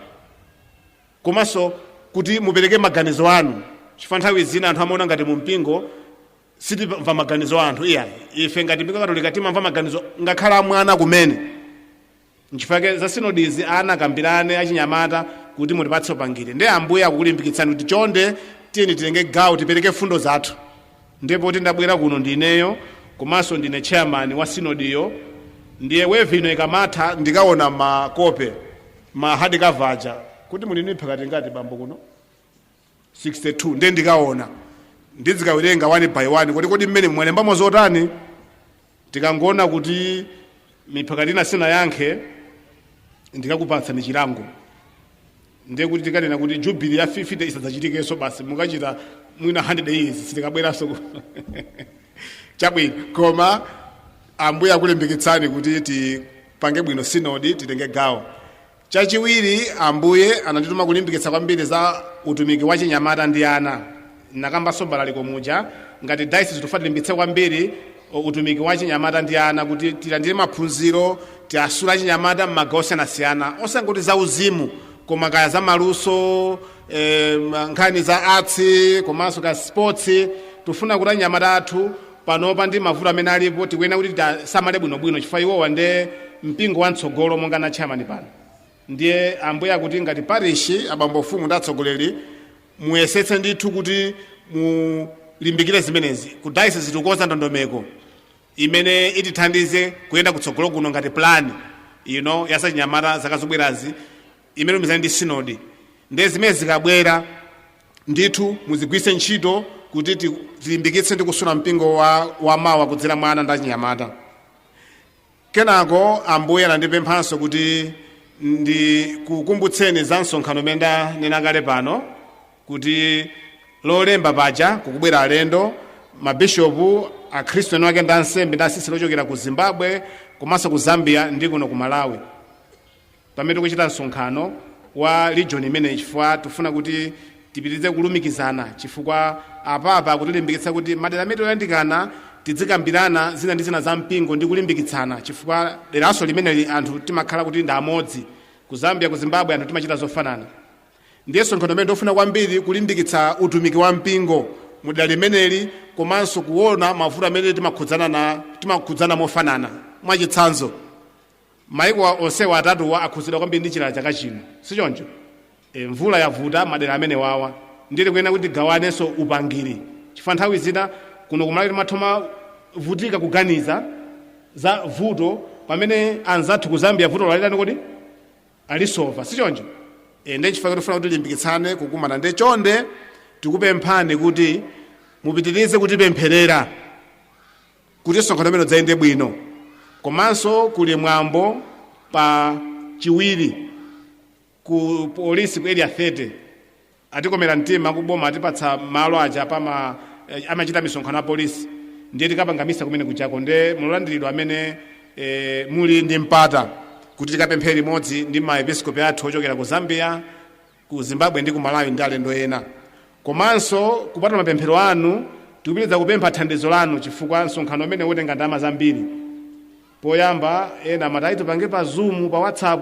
komanso kuti mupereke maganizo anu, chifukwa nthawi zina anthu amaona ngati mu mpingo sitimva maganizo a anthu. Iyayi, ife ngati mpingo Katolika timamva maganizo ngakhala amwana kumene. Nchifukwa za sinodizi ana akambirane, achinyamata, kuti mutipatse upangire. Ndiye Ambuye akukulimbikitsani kuti chonde tiyeni titenge gawo, tipereke fundo zathu. Ndipo kuti ndabwera kuno ndineyo komanso ndine chairman wa sinodiyo. Ndiye wave ino ikamatha ndikaona makope, ma hard cover aja, kuti muli ndi miphakati ngati bambo kuno? 62. Ndiye ndikaona, ndizikawerenga one by one kuti kodi mmene mwalembamo zotani. Tikangoona kuti miphakati ina sinayankhe, ndikakupatsani chilango. Ndiye kuti tikanena kuti jubilee ya 50 isadzachitikenso basi, mukachita mwina 100 years sitikabweranso. Chabwino, koma Ambuye akulimbikitsani kuti tipange bwino sinodi, titenge gawo. Chachiwiri, Ambuye anandituma kulimbikitsa kwambiri za utumiki wa chinyamata ndi ana. Nakambanso mbalaliko muja, ngati diocese tofa tilimbikitse kwambiri utumiki wa chinyamata ndi ana, kuti tilandire maphunziro, tiasule achinyamata m'magawo osiyanasiyana, osangoti za uzimu koma kaya za maluso, nkhani za arts komanso ka sports. Tifuna kuti anyamata athu panopa ndi mavuto amene alipo, tikuyenera kuti tisamale bwinobwino, chifukwa iwowa ndiye mpingo wamtsogolo monga na chairman pano. Ndiye Ambuye akuti ngati parish, abambo mfumu ndi atsogoleri, muyesetse ndithu kuti mulimbikire zimenezi. Ku diocese tikukonza ndondomeko imene itithandize kuyenda kutsogolo kuno ngati plan ino yasachinyamata zaka zobwerazi, imene lumizani ndi sinodi. Ndiye zimene zikabwera ndithu muzigwiritse ntchito kuti tilimbikitse ndi kusula mpingo wa mawa kudzera mwa ana ndi achinyamata. Kenako Ambuye anandipemphanso kuti Ndikukumbutseni za msonkhano umene ndanena kale pano kuti Lolemba paja kukubwera alendo, mabishopu, akhristu eni ake ndi ansembe ndi asisitele ochokera ku Zimbabwe komanso ku Zambia ndi kuno ku Malawi, pamene tikuchita msonkhano wa region imeneyi, chifukwa tifuna kuti tipitirize kulumikizana, chifukwa apapa akutilimbikitsa kuti madera amene toyandikana tizikambirana zina ndi zina za mpingo ndi kulimbikitsana, chifukwa deranso limeneli anthu timakhala kuti ndi amodzi. Ku Zambia, ku Zimbabwe, anthu timachita zofanana. Ndiye msonkhano umene ndofuna kwambiri kulimbikitsa utumiki wa mpingo mudera limeneli, komanso kuona mavuto amene timakhudzana mofanana. Mwachitsanzo, maiko onsewa atatuwa akhudzidwa kwambiri ndi chilala chaka chino, sichoncho? Mvula yavuta madera amene wawa, ndiye kuyenera kuti tigawanenso upangiri, chifukwa nthawi zina kuno kumalawi timatha kuvutika kuganiza za vuto, pamene anzathu ku Zambia vuto lalirani kodi alisova, sichoncho? Ndiye chifukwa tifuna kuti tilimbikitsane kukumana. Ndi chonde tikupemphani kuti mupitirize kutipempherera kuti msonkhano umene udzayende bwino. Komanso kuli mwambo pa Chiwiri ku polisi ku Area 30. Atikomera mtima kuboma, atipatsa malo aja pama amachita misonkhano ya polisi, ndiye tikapanga misa kumene kuchako. Ndiye mulandiridwa amene muli ndi mpata kuti tikapemphere limodzi ndi maepiskopi athu ochokera ku Zambia, ku Zimbabwe ndi ku Malawi ndi alendo ena. Komanso kupatula mapemphero anu, tikupitiriza kupempha thandizo lanu, chifukwa msonkhano umene utenga ndalama zambiri. Poyamba ena amati, "Ayi, tipange pa Zoom, pa WhatsApp."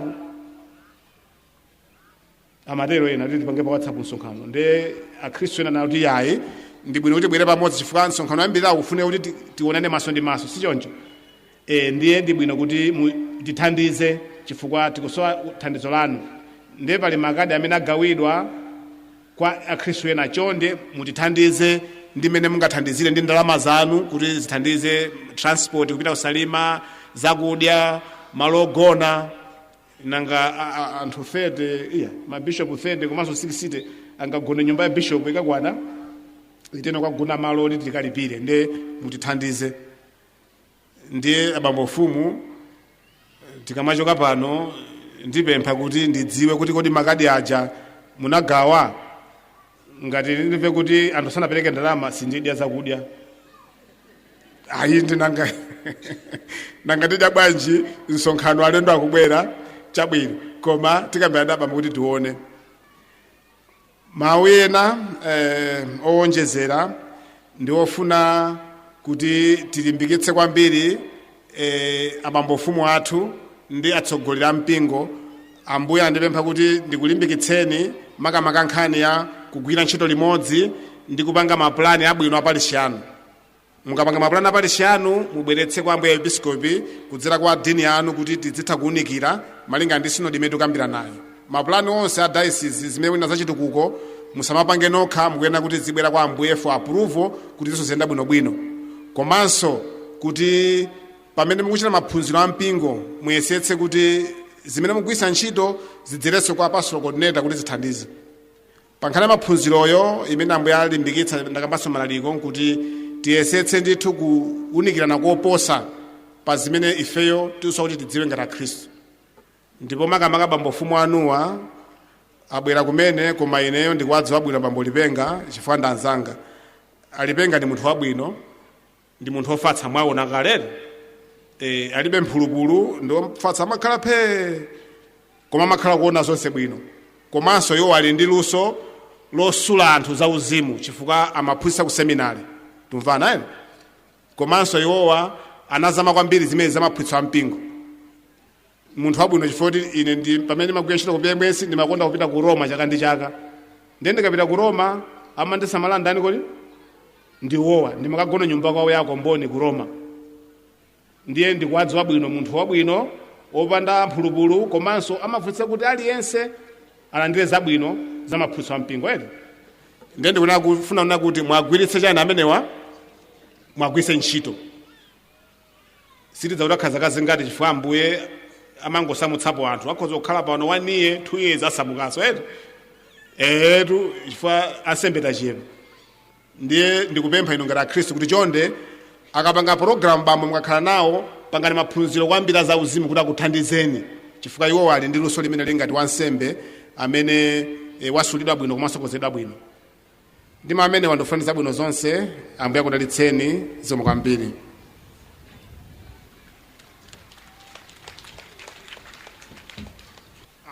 Amatero ena kuti tipange pa WhatsApp msonkhano. Ndiye akhristu ena nakuti, "Yayi, ndi bwino kuti bwere pamodzi, chifukwa msonkhano ambiri akufuna kuti tionane maso ndi maso, sichoncho?" Ndiye ndi bwino kuti tithandize, chifukwa tikusowa thandizo lanu. Ndiye pali makadi amene agawidwa kwa akhristu ena. Chonde mutithandize ndi mmene mungathandizire ndi ndalama zanu kuti zithandize transport kupita kusalima, zakudya, malo ogona. Nanga anthu 30, iya, mabishop 30 komanso 60 angagone nyumba ya bishop ikakwana iteno kwagona malo oti tikalipire? Ndiye mutithandize. Ndiye abambo mfumu, tikamachoka pano ndipempha kuti ndidziwe kuti kodi makadi aja munagawa? Ngati ndimve kuti anthu sanapereke ndalama, sindidya zakudya ayi. Ndi nanga ndidya bwanji msonkhano alendo akubwera? Chabwino, koma tikambirana abambo kuti tione mawu ena owonjezera. Ndi ofuna kuti tilimbikitse kwambiri abambo mfumu athu ndi atsogoleri a mpingo. Ambuye andipempha kuti ndikulimbikitseni makamaka nkhani ya kugwira ntchito limodzi ndi kupanga mapulani abwino aparishi anu. Mukapanga mapulani aparishi anu, mubweretse kwa ambuye episkopi kudzera kwa dini anu kuti tizitha kuwunikira malinga ndi sinodi imene tikukambira nayo. Mapulani onse a diocese, zimene wina zachitukuko, musamapange nokha, mukuyenera kuti zibwera kwa ambuye for approval kuti zonse ziyenda bwinobwino. Komanso kuti pamene mukuchita maphunziro a mpingo, muyesetse kuti zimene mugwiritsa ntchito zidzerenso kwa pastoral coordinator kuti zithandize pa nkhani ya maphunziroyo imene ambuye alimbikitsa. Ndakambanso malaliko nkuti tiyesetse ndithu kuwunikirana koposa pa zimene ifeyo tisowa kuti tidziwe ngati akhristu. Ndipo makamaka bambo mfumu anuwa abwera kumene, koma ineyo ndikuwadziwa bwino bambo Lipenga chifukwa ndi anzanga. Alipenga ndi munthu wabwino, ndi munthu wofatsa, mwaona kalero. Alibe mphulupulu, ndi wofatsa, amakhala phee koma amakhala kuona zonse bwino. Komanso iwo ali ndi luso losula anthu za uzimu chifukwa amaphunzitsa ku seminari, tumvana ene. Komanso iwowa anazama kwambiri zimene zamaphunzitso a mpingo. Munthu wabwino chifukwa kuti ine ndi pamene ndimagwira ntchito ku PMS, ndimakonda kupita ku Roma chaka ndi chaka. Ndiye ndikapita ku Roma amandisamala ndani kodi? Ndiwowa. Ndimakagona nyumba kwawo ya Komboni ku Roma. Ndiye ndikuwadziwa bwino, munthu wabwino wopanda mphulupulu, komanso amafunitsa kuti aliyense alandire zabwino za maphunzitso a mpingo ere. Ndiye ndikufuna kunena kuti mwagwiritse chani amenewa, mwagwiritse ntchito. Sitidza kuti akhala zaka zingati, chifukwa ambuye amangosamutsapo anthu. Akhoza kukhala pano one year, 2 years, asamukanso ere etu, chifukwa ansembe tachepa. Ndiye ndikupempha inu ngati akhristu kuti chonde, akapanga pologalamu bambo, mukakhala nawo, pangani maphunziro kwambiri za uzimu kuti akuthandizeni. Chifukwa iwowo ali ndi luso limene lingati wansembe amene wasulidwa bwino komanso kozedwa bwino. Ndima amene wandofuna zabwino zonse. Ambuye akudalitseni. Zikomo kwambiri.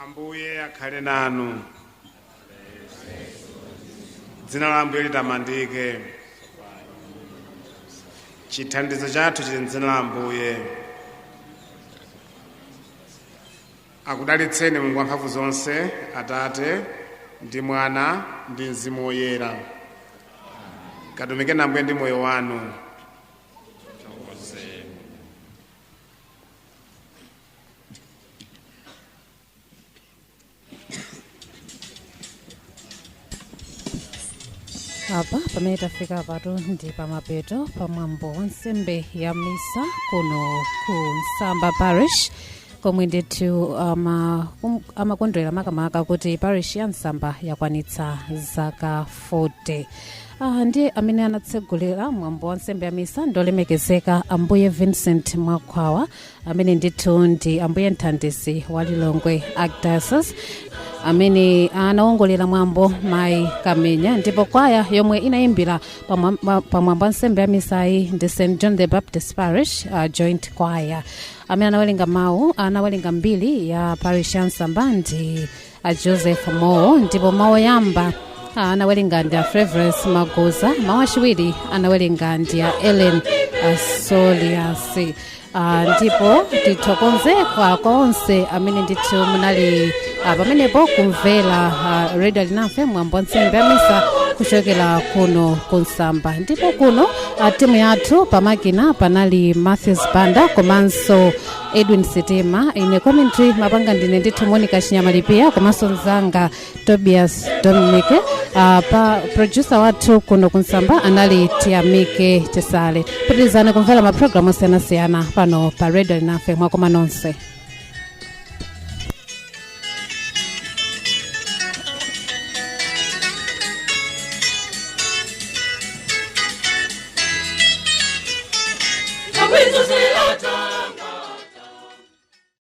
Ambuye akhale nanu. Dzina la Ambuye litamandike. Chithandizo chathu chili mdzina la Ambuye. Akudalitseni Mulungu wamphamvu zonse, Atate ndi Mwana ndi Mzimu Woyera. Katumikeni Ambuye ndi moyo wanu. Apa pamene tafika patu ndi pamapeto pamwambo wa nsembe ya misa kuno ku Nsamba Parish, komwe ndithu amakondwera makamaka kuti parish ya Nsamba yakwanitsa zaka 40. Ndiye amene anatsegulira mwambo wa nsembe ya misa ndolemekezeka Ambuye Vincent Mwakhwawa, amene ndithu ndi Ambuye Mthandizi wa Lilongwe Archdiocese. Amene anawongolera mwambo Mayi Kamenya, ndipo kwaya yomwe inayimbira pamwambo wa nsembe ya misayi ndi St John the Baptist Parish Joint Choir. Amene anawerenga mawu, anawerenga mbiri ya parish ya Nsamba ndi Joseph Mowo, ndipo mawu oyamba anawerenga ndi a Flavorous Magoza, mawu achiwiri anawerenga ndi a Ellen Solias. Ndipo tithokoze kwa onse amene ndithu munali pamenepo kumvera Radio Alinafe, mwambo wa nsembe ya misa kuchokera kuno kuNsamba. Ndipo kuno timu yathu pamakina panali Matthews Banda komanso Edwin Sitima. Ine commentary mapanga ndine ndithu Monica Chinyamalipia komanso mzanga Tobias Dominic. Pa producer wathu kuno kuNsamba anali Tiamike Chisale. Pitirizani kumvera mapulogalamu osiyanasiyana pano pa Radio Alinafe. Mwakoma nonse.